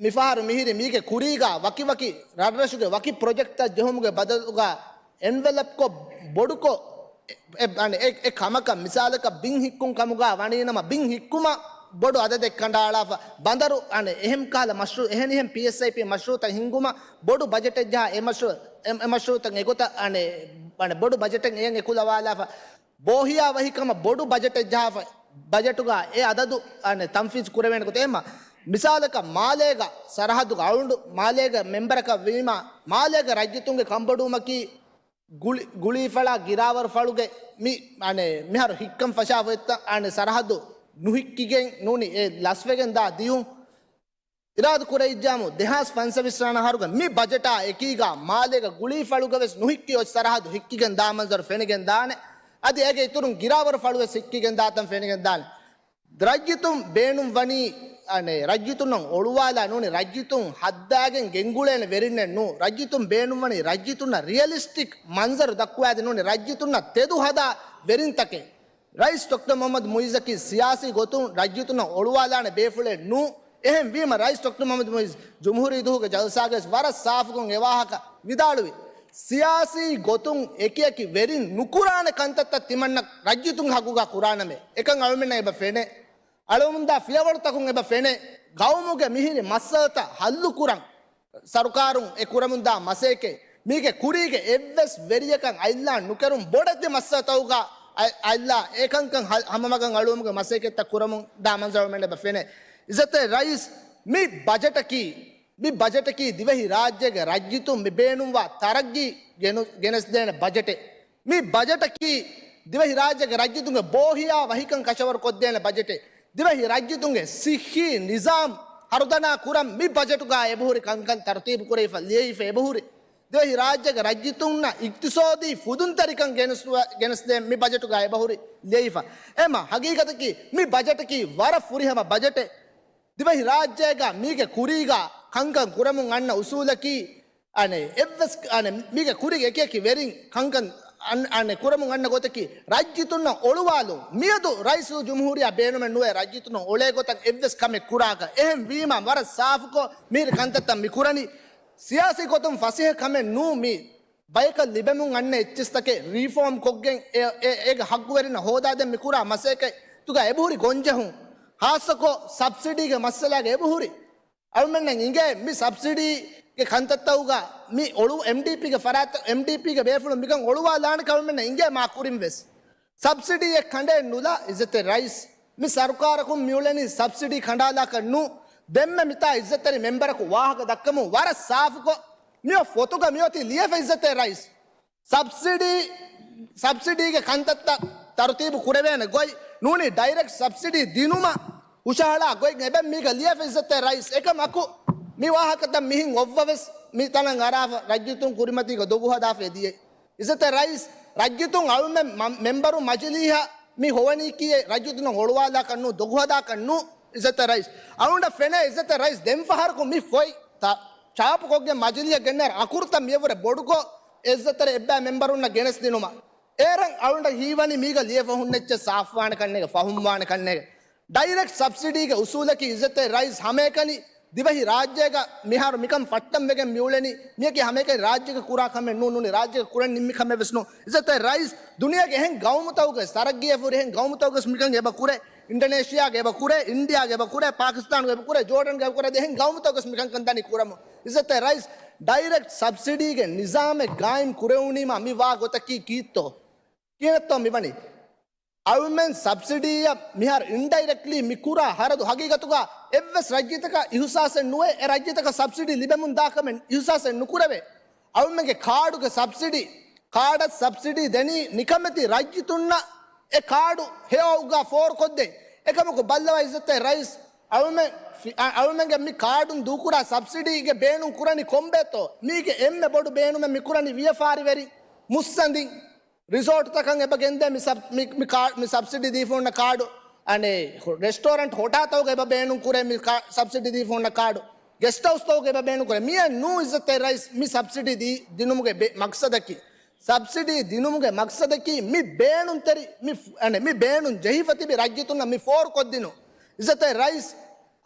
މިފަހަރު މިހިރީ މީގެ ކުރީގަ ވަކިވަކި ރަށްރަށުގެ ވަކި ޕްރޮޖެކްޓްތައް ޖެހުމުގެ ބަދަލުގަ އެންވެލަޕްކޮށް ބޮޑުކޮށް، އެ، އެ، އަނެ، އެ، އެ ކަމަކަށް މިސާލަކަށް ބިން ހިއްކުން ކަމުގަ ވަނީނަމަ، ބިން ހިއްކުމަށް ބޮޑު އަދަދެއް ކަނޑައަޅާފަ، ބަނދަރު، އަނެ، އެހެން ކަހަލަ މަޝްރޫ-، އެހެނިހެން ޕީއެސްއައިޕީ މަޝްރޫއުތައް ހިންގުމަށް ބޮޑު ބަޖެޓެއް ޖަހާ، އެ މަޝްރޫ-، އެ، އެ މަޝްރޫއުތައް އެގޮތަށް، އަނެ، އަނެ، ބޮޑު ބަޖެޓެއް އެޔަށް އެކުލަވާލާފަ، ބޯހިޔާ ވަހިކަމަށް ބޮޑު ބަޖެޓެއް ޖަހާފަ، ބަޖެޓުގަ އެ އަދަދު، އަނެ، ތަންފީޒު ކުރެވޭނެ ގޮތެއް. އެހެންމަ، މިސާލަކަށް މާލޭގަ ސަރަހައްދުގަ އަޅުގަނޑު މާލޭގަ މެމްބަރަކަށް ވީމަ، މާލޭގަ ރައްޔިތުންގެ ކަންބޮޑުވުމަކީ، ގުޅި-، ގުޅީފަޅާ ގިރާވަރު ފަޅުގެ މި، އަނެ، މިހާރު ހިއްކަން ފަށާފައިތާ، އަނެ، ސަރަހައްދު ނުހިއްކިގެން ނޫނީ އެ ލަސްވެގެން ދާ ދިޔުން. އިރާދަ ކުރެވިއްޖާމު، ދެހާސް ފަންސަވީސް ވަނަ އަހަރުގެ މި ބަޖެޓާ އެކީގަ މާލޭގަ ގުޅީފަޅުގަ ވެސް ނުހިއްކި އޮތް ސަރަހައްދު ހިއްކިގެން ދާ މަންޒަރު ފެނިގެން ދާނެ. އަދި އޭގެ އިތުރުން ގިރާވަރު ފަޅު ވެސް ހިއްކިގެން ދާތަން ފެނިގެން ދާނެ. ރައްޔިތުން ބޭނުން ވަނީ، އަނެ، ރައްޔިތުންނަށް އޮޅުވާލާ ނޫނީ، ރައްޔިތުން ހައްދާގެން ގެންގުޅޭނެ ވެރިންނެއް ނޫ. ރައްޔިތުން ބޭނުން ވަނީ، ރައްޔިތުންނަށް ރިއަލިސްޓިކް މަންޒަރު ދައްކުވާދޭ ނޫނީ، ރައްޔިތުންނަށް ތެދު ހަދާ ވެރިންތަކެއް. ރައީސް ޑޮކްޓަރ މުހައްމަދު މުއިއްޒަކީ ސިޔާސީ ގޮތުން ރައްޔިތުންނަށް އޮޅުވާލާނެ ބޭފުޅެއް ނޫ. އެހެން ވީމަ، ރައީސް ޑޮކްޓަރ މުހައްމަދު މުއިއްޒު ޖުމްހޫރީ ދުވަހުގެ ޖަލްސާގައި ވަރަށް ސާފުކޮށް އެ ވާހަކަ ވިދާޅުވި، ސިޔާސީ ގޮތުން އެކިއެކި ވެރިން ނުކުރާނެ ކަންތައްތައް ތިމަންނަ ރައްޔިތުންގެ ހައްގުގަ ކުރާނަމޭ. އެކަން އަޅުމެންނަށް އެބަ ފެނޭ. އަޅުމުންދާ ފިޔަވަޅުތަކުން އެބަ ފެނޭ. ގައުމުގެ މިހިރި މައްސަލަތައް ހައްލުކުރަން ސަރުކާރުން އެ ކުރަމުންދާ މަސައްކަތް، މީގެ ކުރީގެ އެއްވެސް ވެރިޔަކަށް އަތްލާން ނުކެރުން، ބޮޑެތި މައްސަލަތަކުގަ އަތް، އަތްލާ އެކަންކަން ހަ-، ހަމަމަގަށް އަޅުވުމުގެ މަސައްކަތްތައް ކުރަމުންދާ މަންޒަރު އަޅުމެން އެބަ ފެނޭ. އިއްޒަތްތެރި ރައީސް، މި ބަޖެޓަކީ، މި ބަޖެޓަކީ ދިވެހި ރާއްޖޭގެ ރައްޔިތުން މި ބޭނުންވާ ތަރައްގީ ގެނު-، ގެނެސްދޭނެ ބަޖެޓެއް. މި ބަޖެޓަކީ ދިވެހި ރާއްޖޭގެ ރައްޔިތުންގެ ބޯހިޔާ ވަހިކަން ކަށަވަރު ކޮށްދޭނެ ބަޖެޓެއް. ދިވެހި ރައްޔިތުންގެ ސިއްހީ ނިޒާމް ހަރުދަނާ ކުރަން މި ބަޖެޓުގަ އެބަހުރި ކަންކަން ތަރުތީބު ކުރެވިފަ ލިޔެވިފަ އެބަހުރި. ދިވެހި ރާއްޖޭގެ ރައްޔިތުންނަށް އިގްތިސޯދީ ފުދުންތެރިކަން ގެނެސް-، ގެނެސްދޭން މި ބަޖެޓުގަ އެބަހުރި ލިޔެވިފަ. އެމަ ހަގީގަތަކީ މި ބަޖެޓަކީ ވަރަށް ފުރިހަމަ ބަޖެޓެއް. ދިވެހި ރާއްޖޭގަ މީގެ ކުރީގަ ކަންކަން ކުރަމުން އަންނަ އުސޫލަކީ، އަނެއް، އެއްވެސް، އަނެއް، މީގެ ކުރިގެ އެކި އެކި ވެރިން ކަންކަން އަން-، އަނެއް، ކުރަމުން އަންނަ ގޮތަކީ ރައްޔިތުންނަށް އޮޅުވާލުން. މިއަދު ރައީސުލްޖުމްހޫރިއްޔާ ބޭނުމެއް ނުވޭ ރައްޔިތުންނަށް އޮޅޭ ގޮތަށް އެއްވެސް ކަމެއް ކުރާކަށް. އެހެން ވީމަ ވަރަށް ސާފުކޮށް މިހިރި ކަންތައްތައް މި ކުރަނީ. ސިޔާސީ ގޮތުން ފަސޭހަ ކަމެއް ނޫ މީ. ބަޔަކަށް ލިބެމުން އަންނަ އެއްޗިސްތަކެއް ރީފޯމް ކޮށްގެން އެ-، އެ-، އޭގެ ހައްގުވެރިންނަށް ހޯދާދޭން މިކުރާ މަސައްކަތްތަކުގަ އެބަހުރި ގޮންޖެހުން. ހާއްސަކޮށް ސަބްސިޑީގެ މައްސަލާގަ އެބަހުރި. އަޅުމެންނަށް އިނގޭ މި ސަބްސިޑީގެ ކަންތައްތަކުގަ މި އޮޅު-، އެމްޑީޕީގެ ފަރާތް، އެމްޑީޕީގެ ބޭފުޅުން މިކަން އޮޅުވާލާނެކަން އަޅުމެންނަށް އިނގޭ މާ ކުރިން ވެސް. ސަބްސިޑީއެއް ކަނޑައެއް ނުލާ އިއްޒަތްތެރި ރައީސް. މި ސަރުކާރަކުން މިއުޅެނީ ސަބްސިޑީ ކަނޑާލާކަށް ނޫ. ދެންމެ މިތާ އިއްޒަތްތެރި މެމްބަރަކު ވާހަކަ ދައްކަމުން ވަރަށް ސާފުކޮށް، މިއޮތް ފޮތުގަ މިއޮތީ ލިޔެފަ އިއްޒަތްތެރި ރައީސް. ސަބްސިޑީ، ސަބްސިޑީގެ ކަންތައްތައް ތަރުތީބު ކުރެވޭނެ ގޮތް ނޫނީ ޑައިރެކްޓް ސަބްސިޑީ ދިނުމަށް ހުށަހަޅާ ގޮތް އެބަ މީގަ ލިޔެފަ އިއްޒަތްތެރި ރައީސް. އެކަމަކު މި ވާހަކަތައް މިހިން އޮއްވަވެސް މި ތަނަށް އަރާފަ ރައްޔިތުން ކުރިމަތީގަ ދޮގު ހަދާފަ ދިޔައީ. އިއްޒަތްތެރި ރައީސް، ރައްޔިތުން އަޅުމެން މަ-، މެމްބަރު މަޖިލީހަށް މި ހޮވަނީކީއެއް ރައްޔިތުންނަށް އޮޅުވާލާކަށް ނޫ، ދޮގުހަދާކަށް ނޫ. އިއްޒަތްތެރި ރައީސް، އަޅުގަނޑަށް ފެނޭ އިއްޒަތްތެރި ރައީސް ދެން ފަހަރަކު މި ފޮތް ތަ-، ޗާޕުކޮށްގެން މަޖިލީހަށް ގެންނަ އަކުރުތައް މިޔަށްވުރެ ބޮޑުކޮށް އިއްޒަތްތެރި އެއްބައި މެމްބަރުންނަށް ގެނެސްދިނުމަށް. އޭރަށް އަޅުގަނޑަށް ހީވަނީ މީގަ ލިޔެފަ ހުންނަ އެއްޗެއް ސާފުވާނެ ކަންނޭގެ، ފަހުމްވާނެ ކަންނޭގެ. ޑައިރެކްޓް ސަބްސިޑީގެ އުސޫލަކީ އިއްޒަތްތެރި ރައީސް ހަމައެކަނި ދިވެހި ރާއްޖޭގަ މިހާރު މިކަން ފައްޓަންވެގެން މިއުޅެނީ، މިޔަކީ ހަމައެކަނި ރާއްޖޭގަ ކުރާ ކަމެއް ނޫން، ނޫނީ ރާއްޖޭގަ ކުރަން ނިންމި ކަމެއް ވެސް ނޫން. އިއްޒަތްތެރި ރައީސް، ދުނިޔޭގެ އެހެން ގައުމުތަކުގެ ތަރައްގީއެއް ފުރި އެހެން ގައުމުތަކުގެ މިކަން އެބަ ކުރޭ، އިންޑޮނޭޝިއާގެ އެބަ ކުރޭ، އިންޑިޔާގެ އެބަ ކުރޭ، ޕާކިސްތާނުގެ އެބަ ކުރޭ، ޖޯޑަންގެ އެބަ ކުރޭ، އެހެން ގައުމުތަކުގެ މިކަންކަން ދަނީ ކުރަމުން. އިއްޒަތްތެރި ރައީސް، ޑައިރެކްޓް ސަބްސިޑީގެ ނިޒާމެއް ގާއިމް ކުރެވުނީމާ މި ވާ ގޮތަކީ ކީއްތޯ؟ ކިހިނެއްތޯ މިވަނީ؟ އަޅުމެން ސަބްސިޑީއަށް މިހާރު އިންޑައިރެކްޓްލީ މި ކުރާ ހަރަދު ހަގީގަތުގަ އެއްވެސް ރައްޔިތަކަށް އިހުސާސެއް ނުވޭ، އެ ރައްޔިތަކަށް ސަބްސިޑީ ލިބެމުން ދާ ކަމެއް އިހުސާސެއް ނުކުރެވޭ. އަޅުމެންގެ ކާޑުގެ ސަބްސިޑީ، ކާޑަށް ސަބްސިޑީ ދެނީ ނިކަމެތި ރައްޔިތުންނަށް އެ ކާޑު ހެޔޮއައުގަ ފޯރުކޮށްދޭ. އެކަމަކު ބައްލަވާ އިއްޒަތްތެރި ރައީސް، އަޅުމެން ފި-، އަ-، އަޅުމެންގެ މި ކާޑުން ދޫކުރާ ސަބްސިޑީގެ ބޭނުން ކުރަނީ ކޮންބޭތޯ؟ މީގެ އެންމެ ބޮޑު ބޭނުމެއް މި ކުރަނީ ވިޔަފާރިވެރި މުއްސަނދިން. ރިސޯޓުތަކަށް އެބަ ގެންދޭ މި ސަބް-، މި، މި ކާ-، މި ސަބްސިޑީ ދީފަ ހުންނަ ކާޑު. އަނެއް ރެސްޓޯރެންޓް ހޮޓާތަކުގަ އެބަ ބޭނުން ކުރޭ މި ކާ-، ސަބްސިޑީ ދީފަ ހުންނަ ކާޑު. ގެސްޓް ހައުސްތަކުގަ އެބަ ބޭނުން ކުރޭ. މިއެއް ނޫން އިއްޒަތްތެރި ރައީސް މި ސަބްސިޑީ ދީ، ދިނުމުގެ ބެ-، މަގްސަދަކީ. ސަބްސިޑީ ދިނުމުގެ މަގްސަދަކީ މި ބޭނުންތެރި، މި ފް-، އަނެއް މި ބޭނުން ޖެހިފަ ތިބި ރައްޔިތުންނަށް މި ފޯރުކޮށްދިނުން. އިއްޒަތްތެރި ރައީސް،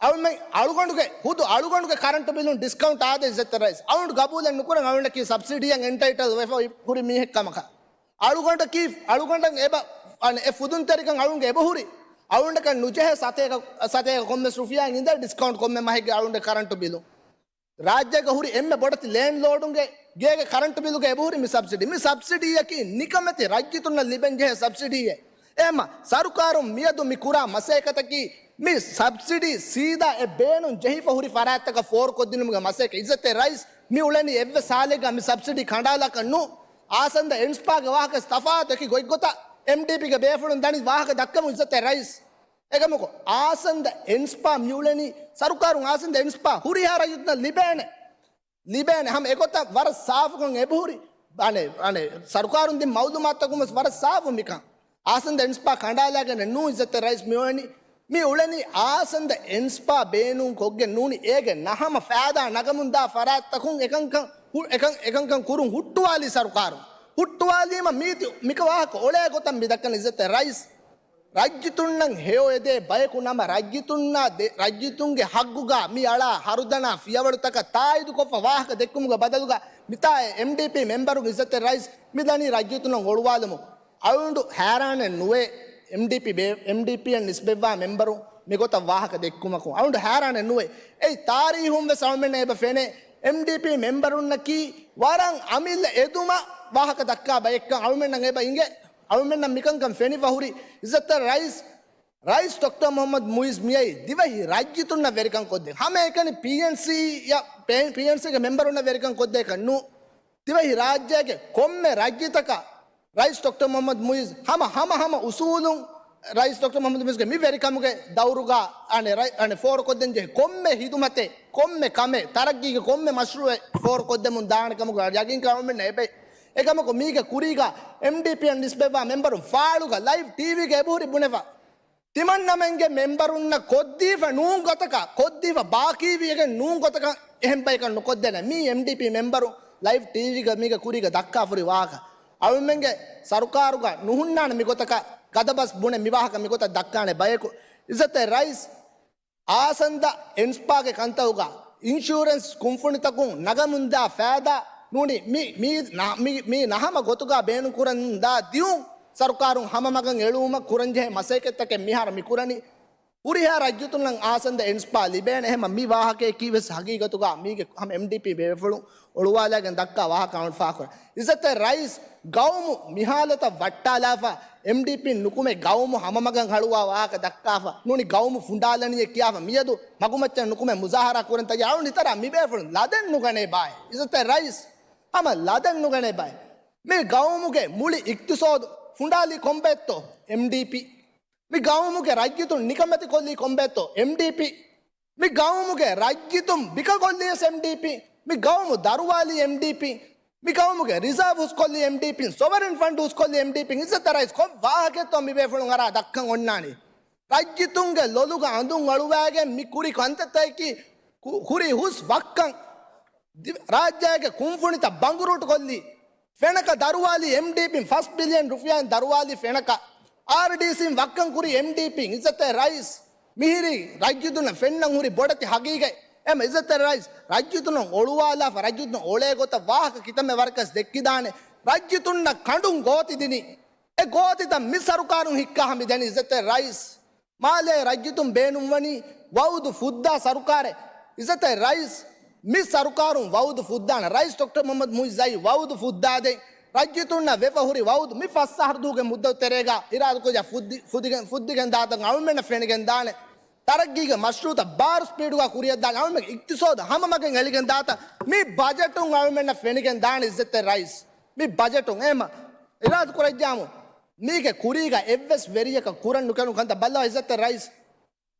އަޅުމެން އަޅުގަނޑުގެ، ހުދު އަޅުގަނޑުގެ ކަރަންޓު ބިލުން ޑިސްކައުންޓް އާދޭ އިއްޒަތްތެރި ރައީސް. އަޅުގަނޑު ގަބޫލެއް ނުކުރަން އަޅުގަނޑަކީ ސަބްސިޑީއަށް އެންޓައިޓަލް ވެފަ ހުރި މީހެއް ކަމަކަށް. އަޅުގަނޑަކީ، އަޅުގަނޑަށް އެބަ، އަނެއް އެ ފުދުންތެރިކަން އަޅުގަނޑުގެ އެބަހުރި. އަޅުގަނޑަކަށް ނުޖެހޭ ސަތޭކަ، ސަތޭކަ ކޮންމެސް ރުފިޔާއިން އިންދާ ޑިސްކައުންޓް ކޮންމެ މަހެއްގެ އަޅުގަނޑުގެ ކަރަންޓު ބިލުން. ރާއްޖޭގަ ހުރި އެންމެ ބޮޑެތި ލޭންޑްލޯޑުންގެ ގޭގެ ކަރަންޓު ބިލުގަ އެބަހުރި މި ސަބްސިޑީ. މި ސަބްސިޑީއަކީ ނިކަމެތި ރައްޔިތުންނަށް ލިބެން ޖެހޭ ސަބްސިޑީއެއް. އެހެންމަ ސަރުކާރުން މިއަދު މި ކުރާ މަސައްކަތަކީ މި ސަބްސިޑީ ސީދާ އެ ބޭނުން ޖެހިފަ ހުރި ފަރާތްތަކަށް ފޯރުކޮށްދިނުމުގެ މަސައްކަތް. އިއްޒަތްތެރި ރައީސް، މި އުޅެނީ އެއްވެސް ހާލެއްގަ މި ސަބްސިޑީ ކަނޑާލާކަށް ނޫ. އާސަންދަ އެންސްޕާގެ ވާހަކަ ތަފާތު އެކި ގޮތްގޮތަށް އެމްޑީޕީގެ ބޭފުޅުން ދަނީ ވާހަކަ ދައްކަމުން އިއްޒަތްތެރި ރައީސް. އެކަމަކު އާސަންދަ އެންސްޕާ މިއުޅެނީ ސަރުކާރުން އާސަންދަ އެންސްޕާ ހުރިހާ ރައްޔިތުންނަށް ލިބޭނެ. ލިބޭނެ ހަމަ އެގޮތަށް ވަރަށް ސާފުކޮށް އެބަހުރި. އަނެއް، އަނެއް، ސަރުކާރުން ދިން މައުލޫމާތުތަކުން ވެސް ވަރަށް ސާފު މިކަން. އާސަންދަ އެންސްޕާ ކަނޑާލާގެނެއް ނޫން އިއްޒަތްތެރި ރައީސް މިއުޅެނީ. މި އުޅެނީ އާސަންދަ އެންސްޕާ ބޭނުން ކޮށްގެން ނޫނީ އޭގެ ނަހަމަ ފައިދާ ނަގަމުންދާ ފަރާތްތަކުން އެކަންކަން ހު-، އެކަން، އެކަންކަން ކުރުން ހުއްޓުވާލީ ސަރުކާރުން. ހުއްޓުވާލީމަ މީތި މިކަ ވާހަކަ އޮޅޭ ގޮތަށް މި ދައްކަން އިއްޒަތްތެރި ރައީސް. ރައްޔިތުންނަށް ހެޔޮއެދޭ ބަޔަކު ނަމަ، ރައްޔިތުންނާ ދެ-، ރައްޔިތުންގެ ހައްގުގަ މި އަޅާ ހަރުދަނާ ފިޔަވަޅުތަކަށް ތާއީދުކޮށްފަ ވާހަކަ ދެއްކުމުގެ ބަދަލުގަ މިތާ އެމްޑީޕީ މެމްބަރު އިއްޒަތްތެރި ރައީސް މި ދަނީ ރައްޔިތުންނަށް އޮޅުވާލުމުން. އަޅުގަނޑު ހައިރާނެއް ނުވޭ، އެމްޑީޕީ ބޭ-، އެމްޑީޕީއަށް ނިސްބަތްވާ މެމްބަރު މިގޮތަށް ވާހަކަ ދެއްކުމަކުން. އަޅުގަނޑު ހައިރާނެއް ނުވޭ. އެއީ ތާރީހުން ވެސް އަޅުމެންނަށް އެބަ ފެނޭ، އެމްޑީޕީ މެމްބަރުންނަކީ ވަރަށް އަމިއްލަ އެދުމަށް ވާހަކަ ދައްކާ ބަޔެއްކަން އަޅުމެންނަށް އެބަ އިނގޭ. އަޅުމެންނަށް މިކަންކަން ފެނިފަ ހުރި އިއްޒަތްތެރި ރައީސް، ރައީސް ޑޮކްޓަރ މުހައްމަދު މުއިޒް މިއައީ ދިވެހި ރައްޔިތުންނަށް ވެރިކަން ކޮށްދޭ. ހަމައެކަނި ޕީއެންސީ ޔަށް، ޕޭ-، ޕީއެންސީގެ މެމްބަރުންނަށް ވެރިކަން ކޮށްދޭކަށް ނޫ. ދިވެހި ރާއްޖޭގެ ކޮންމެ ރައްޔިތަކަށް ރައީސް ޑޮކްޓަރ މުހައްމަދު މުއިޒް ހަމަ، ހަމަ، ހަމަ އުސޫލުން ރައީސް ޑޮކްޓަރ މުހައްމަދު މުއިޒްގެ މި ވެރިކަމުގެ ދައުރުގަ އަނެއް ރައި-، އަނެއް ފޯރުކޮށްދޭން ޖެހޭ ކޮންމެ ހިދުމަތެއް، ކޮންމެ ކަމެއް، ތަރައްގީގެ ކޮންމެ މަޝްރޫއެއް ފޯރުކޮށްދެމުން ދާނެ ކަމުގަ ޔަގީންކަން އަޅުމެންނަށް އެބައި. އެކަމަކު މީގެ ކުރީގަ އެމްޑީޕީއަށް ނިސްބަތްވާ މެމްބަރުން ފާޅުގަ ލައިވް ޓީވީގަ އެބަހުރި ބުނެފަ. ތިމަންނަމެންގެ މެމްބަރުންނަށް ކޮށްދީފަ ނޫން ގޮތަކަށް، ކޮށްދީފަ ބާކީވިޔަގެން ނޫން ގޮތަކަށް އެހެން ބަޔަކަށް ނުކޮށްދޭނެ. މީ އެމްޑީޕީ މެމްބަރު ލައިވް ޓީވީގަ މީގެ ކުރީގަ ދައްކާފަ ހުރި ވާހަކަ. އަޅުމެންގެ ސަރުކާރުގަ ނުހުންނާނެ މިގޮތަކަށް ގަދަބަސް ބުނެ މިވާހަކަ މިގޮތަށް ދައްކާނެ ބަޔަކު. އިއްޒަތްތެރި ރައީސް އާސަންދަ އެންސްޕާގެ ކަންތައުގަ އިންޝުއަރެންސް ކުންފުނިތަކުން ނަގަމުންދާ ފައިދާ ނޫނީ މި، މީ ނަ-، މި، މީ ނަހަމަ ގޮތުގަ ބޭނުންކުރަންދާ ދިއުން ސަރުކާރުން ހަމަމަގަށް އެޅުވުމަށް ކުރަންޖެހޭ މަސައްކަތްތަކެއް މިހާރު މި ކުރަނީ. ހުރިހާ ރައްޔިތުންނަށް އާސަންދަ އެންސްޕާ ލިބޭނެ. އެހެމަ މި ވާހަކަޔަކީ ވެސް ހަގީގަތުގަ މީގެ ހަމަ އެމްޑީޕީ ބޭފުޅުން އޮޅުވާލައިގެން ދައްކާ ވާހަކަ އަޅުން ފާހަގަކުރަން. އިއްޒަތްތެރި ރައީސް، ގައުމު މިހާލަތަށް ވައްޓާލާފަ، އެމްޑީޕީން ނުކުމެ ގައުމު ހަމަމަގަށް ހަޅުވާ ވާހަކަ ދައްކާފަ، ނޫނީ ގައުމު ފުނޑާލަނީއޭ ކިޔާފަ މިއަދު މަގުމައްޗަށް ނުކުމެ މުޒާހަރާ ކުރަން ތައްޔާރު. އަޅުން އިތަރާ މިބޭފުޅުން ލަދެއް ނުގަނޭ ބާއޭ. އިއްޒަތްތެރި ރައީސް، ހަމަ ލަދެއް ނުގަނޭ ބާއޭ. މި ގައުމުގެ މުޅި އިޤްތިޞާދު ފުނޑާލީ ކޮންބައެއްތޯ؟ އެމްޑީޕީ. މި ގައުމުގެ ރައްޔިތުން ނިކަމެތިކޮށްލީ ކޮންބައެއްތޯ؟ އެމްޑީޕީ. މި ގައުމުގެ ރައްޔިތުން ބިކަކޮށްލީ ވެސް އެމްޑީޕީ. މި ގައުމު ދަރުވާލީ އެމްޑީޕީ. މި ގައުމުގެ ރިޒާވް ހުސްކޮށްލީ އެމްޑީޕީ. ސޮވަރިން ފަންޑް ހުސްކޮށްލީ އެމްޑީޕީ. އިއްޒަތްތެރި ރައީސް، ކޮން ވާހަކައެއްތޯ މިބޭފުޅުން އަރާ ދައްކަން އޮންނާނީ؟ ރައްޔިތުންގެ ލޮލުގަ އަނދުން އަޅުވައިގެން މި ކުރި ކަންތައްތަކަކީ ކު-، ކުރި ހުސް ވައްކަން. ދި-، ރާއްޖޭގެ ކުންފުނިތައް ބަނގުރޫޓުކޮށްލީ. ފެނަކަ ދަރުވާލީ އެމްޑީޕީން، ފަސް ބިލިއަން ރުފިޔާއިން ދަރުވާލީ ފެނަކަ. އާރްޑީސީން ވައްކަން ކުރީ އެމްޑީޕީން. އިއްޒަތްތެރި ރައީސް، މިހިރީ ރައްޔިތުންނަށް ފެންނަން ހުރި ބޮޑެތި ހަގީގަތް. އެމަ އިއްޒަތްތެރި ރައީސް، ރައްޔިތުންނަށް އޮޅުވާލާފަ، ރައްޔިތުން އޮޅޭ ގޮތަށް ވާހަކަ ކިތަންމެ ވަރަކަސް ދެއްކިދާނެ. ރައްޔިތުންނަށް ކަނޑުން ގޯތި ދިނީ. އެ ގޯތިތައް މި ސަރުކާރުން ހިއްކާ ހަމަ ދެނީ. އިއްޒަތްތެރި ރައީސް، މާލޭ ރައްޔިތުން ބޭނުންވަނީ ވައުދު ފުއްދާ ސަރުކާރެއް. އިއްޒަތްތެރި ރައީސް، މި ސަރުކާރުން ވައުދު ފުއްދާނެ. ރައީސް ޑޮކްޓަރ މުޙައްމަދު މުޢިއްޒު އައީ ވައުދު ފުއްދާދޭން. ރައްޔިތުންނަށް ވެފަ ހުރި ވައުދު މި ފަސް އަހަރު ދުވަހުގެ މުއްދަތު ތެރޭގަ އިރާދަކުރިޔާ ފުއްދި-، ފުދިގެން، ފުއްދިގެން ދާތަން އަޅުމެންނަށް ފެނިގެން ދާނެ. ތަރައްގީގެ މަޝްރޫޢުތައް ބާރު ސްޕީޑުގަ ކުރިޔަށްދާނެ. އަޅުމެން އިޤްތިޞާދު ހަމަމަގެން އެޅިގެން ދާތަން މި ބަޖެޓުން އަޅުމެންނަށް ފެނިގެން ދާނެ. އިއްޒަތްތެރި ރައީސް، މި ބަޖެޓުން އެހެމަ އިރާދަކުރައްޖާމު މީގެ ކުރީގަ އެއްވެސް ވެރިޔަކަށް ކުރަން ނުކެރުނު ކަންތައް ބައްލަވާ. އިއްޒަތްތެރި ރައީސް،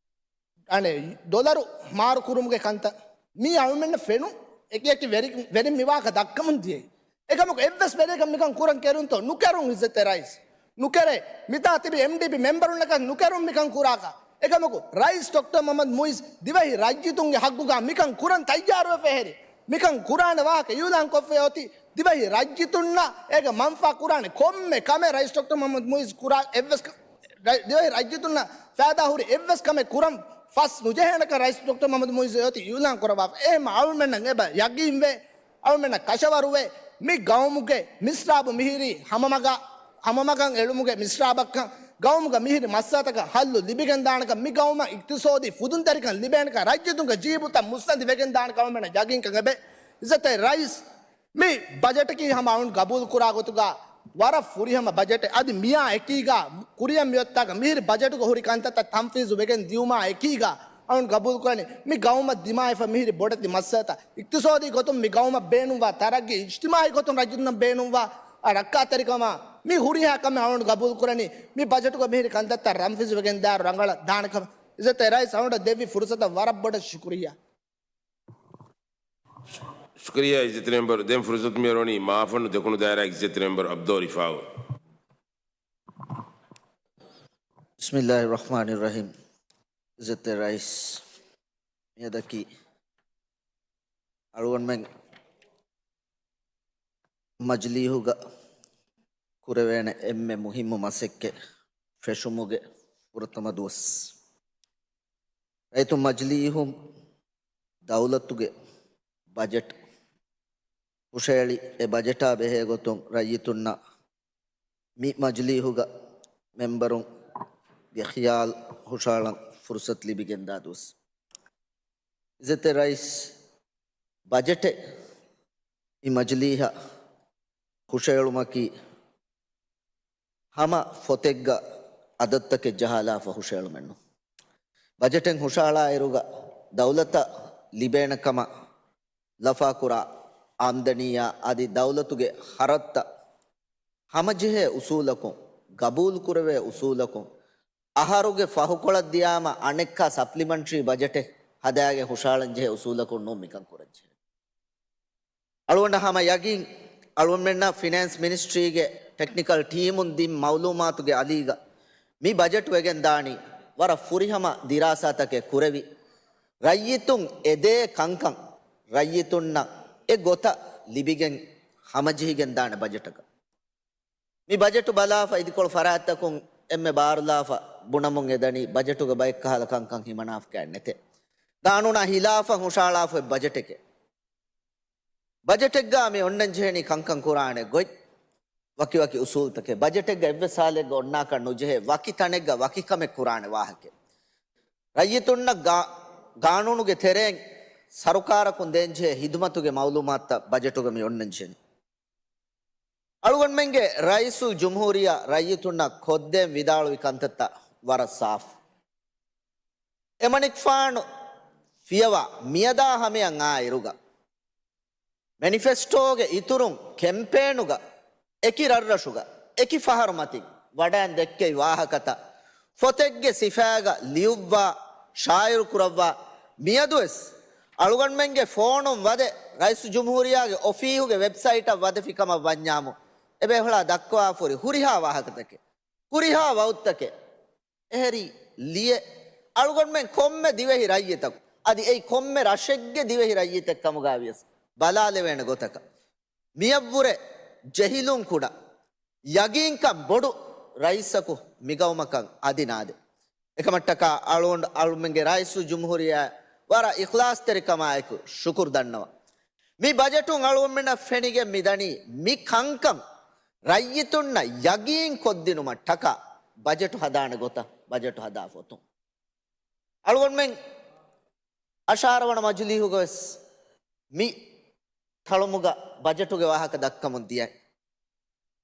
އަނެއް ޑޮލަރު މާރު ކުރުމުގެ ކަންތައް މީ އަޅުމެންނަށް ފެނުން އެކި އެކި ވެރި-، ވެރިން މިވާހަކަ ދައްކަމުން ދިޔައީ. އެކަމަކު އެއްވެސް ވެރިޔަކަށް މިކަން ކުރަން ކެރުންތޯ؟ ނުކެރުން އިއްޒަތްތެރި ރައީސް. ނުކެރޭ. މިތާ ތިބި އެމްޑީޕީ މެމްބަރުންނަކަށް ނުކެރުން މިކަން ކުރާކަށް. އެކަމަކު ރައީސް ޑޮކްޓަރ މުޙައްމަދު މުޢިއްޒު ދިވެހި ރައްޔިތުންގެ ހައްގުގަ މިކަން ކުރަން ތައްޔާރުވެފަ އެހެރި. މިކަން ކުރާނެ ވާހަކަ އިޢުލާން ކޮށްފައި އޮތީ ދިވެހި ރައްޔިތުންނަށް އޭގެ މަންފާ ކުރާނެ ކޮންމެ ކަމެއް ރައީސް ޑޮކްޓަރ މުޙައްމަދު މުޢިއްޒު ކުރާ އެއްވެސް ކަ-، ރައި-، ދިވެހި ރައްޔިތުންނަށް ފައިދާ ހުރި އެއްވެސް ކަމެއް ކުރަން ފަސް ނުޖެހޭނެކަން ރައީސް ޑޮކްޓަރ މުޙައްމަދު މުޢިއްޒު އޮތީ އިޢުލާން ކުރައްވާފަ. އެހެން އަޅުމެންނަށް އެބަ ޔަގީންވޭ، އަޅުމެންނަށް ކަށަވަރުވޭ، މި ގައުމުގެ މިސްރާބު މިހިރީ ހަމަމަގަށް، ހަމަމަގަށް އެޅުމުގެ މިސްރާބަކަށް، ގައުމުގަ މިހިރި މައްސަލަތަކަށް ހައްލު ލިބިގެންދާނެކަން، މި ގައުމަށް އިޤްތިޞާދީ ފުދުންތެރިކަން ލިބޭނެކަން، ރައްޔިތުންގެ ޖީބުތައް މުއްސަނދި ވެގެންދާނެކަން އަޅުމެންނަށް ޔަގީންކަން އެބަ. އިއްޒަތްތެރި ރައީސް، މި ބަޖެޓަކީ ހަމަ އަޅުން ގަބޫލުކުރާ ގޮތުގަ ވަރަށް ފުރިހަމަ ބަޖެޓެއް. އަދި މިއާ އެކީގަ ކުރިއަށް މިއޮތްތާކަށް މިހިރި ބަޖެޓުގަ ހުރި ކަންތައްތައް ތަންފީޒު ވެގެން ދިޔުމާ އެކީގަ އަޅުން ގަބޫލުކުރަނީ މި ގައުމަށް ދިމާވެފަ މިހިރި ބޮޑެތި މައްސަލަތައް، އިޤްތިޞާދީ ގޮތުން މި ގައުމަށް ބޭނުންވާ ތަރައްގީ، އިޖްތިމާޢީ ގޮތުން ރައްޔިތުންނަށް ބޭނުންވާ ރައްކާތެރިކަމާ މި ހުރިހާ ކަމެއް އަޅުން ގަބޫލުކުރަނީ މި ބަޖެޓުގަ މިހިރި ކަންތައްތައް ތަންފީޒު ވެގެން ދާއިރު ރަނގަޅަށް ދާނެކަމަށް. އިއްޒަތްތެރި ރައީސް އަޅުންނަށް ދެއްވި ފުރުޞަތަށް ވަރަށް ބޮޑަށް ޝުކުރިއްޔާ. ޝުކުރިއްޔާ އިއްޒަތްތެރި މެމްބަރު. ދެން ފުރުޞަތު މިއަރުވަނީ މާފަންނު ދެކުނު ދާއިރާ އިއްޒަތްތެރި މެމްބަރު އަބްދުﷲ ރިފާއު. ބިސްމިއްލާހި ރަޙްމާނި ރަޙީމް. އިއްޒަތްތެރި ރައީސް، މިއަދަކީ އަޅުގަނޑުމެން މަޖިލީހުގަ ކުރެވޭނެ އެންމެ މުހިއްމު މަސައްކަތް ފެށުމުގެ ފުރަތަމަ ދުވަސް. ރައްޔިތުން މަޖިލީހުން ދައުލަތުގެ ބަޖެޓް ހުށައެޅި، އެ ބަޖެޓާ ބެހޭ ގޮތުން ރައްޔިތުންނަށް މި މަޖިލީހުގަ މެމްބަރުންގެ ޚިޔާލު ހުށައަޅަން ފުރުޞަތު ލިބިގެންދާ ދުވަސް. އިއްޒަތްތެރި ރައީސް، ބަޖެޓެއް މި މަޖިލީހަށް ހުށައެޅުމަކީ ހަމަ ފޮތެއްގަ އަދަދުތަކެއް ޖަހާލާފަ ހުށައެޅުމެއްނު. ބަޖެޓެއް ހުށައަޅާއިރުގަ ދައުލަތަށް ލިބޭނެ ކަމަށް ލަފާކުރާ އާމްދަނީއާ އަދި ދައުލަތުގެ ޚަރަދުތައް ހަމަޖެހޭ އުސޫލަކުން، ގަބޫލުކުރެވޭ އުސޫލަކުން، އަހަރުގެ ފަހުކޮޅަށް ދިޔާމަ އަނެއްކާ ސަޕްލިމަންޓްރީ ބަޖެޓެއް ހަދާގެން ހުށައަޅަންޖެހޭ އުސޫލަކުން ނޫން މިކަން ކުރަންޖެހޭ. އަޅުގަނޑަށް ހަމަ ޔަގީން، އަޅުގަނޑުމެންނަށް ފިނޭންސް މިނިސްޓްރީގެ ޓެކްނިކަލް ޓީމުން ދިން މައުލޫމާތުގެ އަލީގަ މި ބަޖެޓް ވެގެން ދާނީ ވަރަށް ފުރިހަމަ ދިރާސާތަކެއް ކުރެވި، ރައްޔިތުން އެދޭ ކަންކަން ރައްޔިތުންނަށް އެ ގޮތަށް ލިބިގެން ހަމަޖެހިގެން ދާނެ ބަޖެޓަކަށް. މި ބަޖެޓު ބަލާފަ އިދިކޮޅު ފަރާތްތަކުން އެންމެ ބާރުލާފަ ބުނަމުން އެދަނީ ބަޖެޓުގަ ބައެއްކަހަލަ ކަންކަން ހިމަނާފަކާ ނެތޭ. ގާނޫނާ ހިލާފަށް ހުށައަޅާފަ އޮތް ބަޖެޓެކޭ. ބަޖެޓެއްގަ މި އޮންނަން ޖެހެނީ ކަންކަން ކުރާނެ ގޮތް ވަކިވަކި އުސޫލްތަކެއް. ބަޖެޓެއްގަ އެއްވެސް ހާލެއްގަ އޮންނާކަށް ނުޖެހޭ ވަކި ތަނެއްގަ ވަކި ކަމެއް ކުރާނެ ވާހަކައެއް. ރައްޔިތުންނަށް ގާ-، ގާނޫނުގެ ތެރެއިން ސަރުކާރަކުން ދޭންޖެހޭ ހިދުމަތުގެ މައުލޫމާތުތައް ބަޖެޓުގަ މި އޮންނަންޖެހެނީ. އަޅުގަނޑުމެންގެ ރައީސުލް ޖުމްހޫރިއްޔާ ރައްޔިތުންނަށް ކޮށްދޭން ވިދާޅުވި ކަންތައްތައް ވަރަށް ސާފު. އެމަނިކުފާނު ފިޔަވާ މިއަދާ ހަމަޔަށް އާއިރުގަ، މެނިފެސްޓޯގެ އިތުރުން ކެމްޕޭނުގަ އެކި ރަށްރަށުގަ އެކި ފަހަރު މަތިން ވަޑައިން ދެއްކެވި ވާހަކަތައް ފޮތެއްގެ ސިފައިގަ ލިޔުއްވާ، ޝާއިޢު ކުރައްވާ، މިއަދުވެސް އަޅުގަނޑުމެންގެ ފޯނުން ވަދެ ރައީސުލް ޖުމްހޫރިއްޔާގެ އޮފީހުގެ ވެބްސައިޓަށް ވަދެފި ކަމަށް ވަންޏާމު، އެބޭފުޅާ ދައްކަވާފަހުރި ހުރިހާ ވާހަކަތަކެއް، ހުރިހާ ވައުދުތަކެއް، އެހެރީ ލިޔެ، އަޅުގަނޑުމެން ކޮންމެ ދިވެހި ރައްޔިތަކު، އަދި އެއީ ކޮންމެ ރަށެއްގެ ދިވެހި ރައްޔިތެއް ކަމުގަ ވިޔަސް، ބަލާލެވޭނެ ގޮތަކަށް. މިއަށްވުރެ ޖެހިލުން ކުޑަ، ޔަގީންކަން ބޮޑު ރައީސަކު މިގައުމަކަށް އަދި ނާދެ. އެކަމަށްޓަކާ އަޅުގަނޑު އަޅުމެންގެ ރައީސުލް ޖުމްހޫރިއްޔާ ވަރަށް އިޚްލާޞްތެރިކަމާއެކު ޝުކުރު ދަންނަވަން. މި ބަޖެޓުން އަޅުގަނޑުމެންނަށް ފެނިގެން މިދަނީ މި ކަންކަން ރައްޔިތުންނަށް ޔަގީން ކޮށްދިނުމަށް ޓަކާ ބަޖެޓު ހަދާނެ ގޮތަށް، ބަޖެޓު ހަދާ ފޮތުން. އަޅުގަނޑުމެން އަށާރަ ވަނަ މަޖިލީހުގަވެސް މި ތަޅުމުގަ ބަޖެޓުގެ ވާހަކަ ދައްކަމުން ދިޔައި.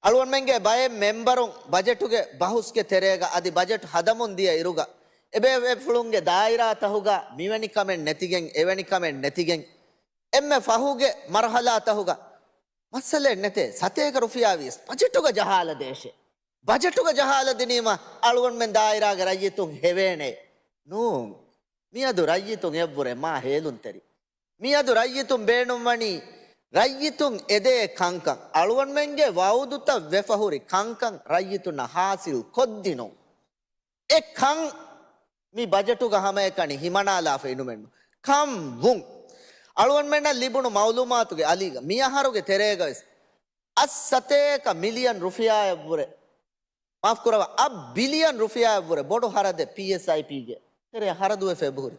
އަޅުގަނޑުމެންގެ ބައެއް މެމްބަރުން ބަޖެޓުގެ ބަހުސްގެ ތެރޭގަ އަދި ބަޖެޓު ހަދަމުން ދިޔަ އިރުގަ، އެބޭފުޅުންގެ ދާއިރާތަހުގަ މިވެނި ކަމެއް ނެތިގެން، އެވެނި ކަމެއް ނެތިގެން، އެންމެ ފަހުގެ މަރުހަލާތަހުގަ މައްސަލައެއް ނެތޭ، ސަތޭކަ ރުފިޔާ ވިޔަސް ބަޖެޓުގަ ޖަހާލަދޭށޭ. ބަޖެޓުގަ ޖަހާލަދިނީމަ އަޅުގަނޑުމެން ދާއިރާގެ ރައްޔިތުން ހެވޭނެ. ނޫން. މިއަދު ރައްޔިތުން އެއަށްވުރެ މާ ހޭލުންތެރި. މިއަދު ރައްޔިތުން ބޭނުންވަނީ، ރައްޔިތުން އެދޭ ކަންކަން، އަޅުގަނޑުމެންގެ ވައުދުތައް ވެފަ ހުރި ކަންކަން ރައްޔިތުންނަށް ހާސިލް ކޮށްދިނުން. އެ ކަން މި ބަޖެޓުގަ ހަމައެކަނި ހިމަނާލާފަ އިނުމެއްނު. ކަން ވުން. އަޅުގަނޑުމެންނަށް ލިބުނު މައުލޫމާތުގެ އަލީގަ މިއަހަރުގެ ތެރޭގަވެސް އަށް ސަތޭކަ މިލިއަން ރުފިޔާއަށްވުރެ، މާފުކުރައްވާ، އަށް ބިލިއަން ރުފިޔާއަށްވުރެ ބޮޑު ހަރަދެއް ޕީއެސްއައިޕީގެ ތެރެއަށް ހަރަދުވެފަ އެބަހުރި.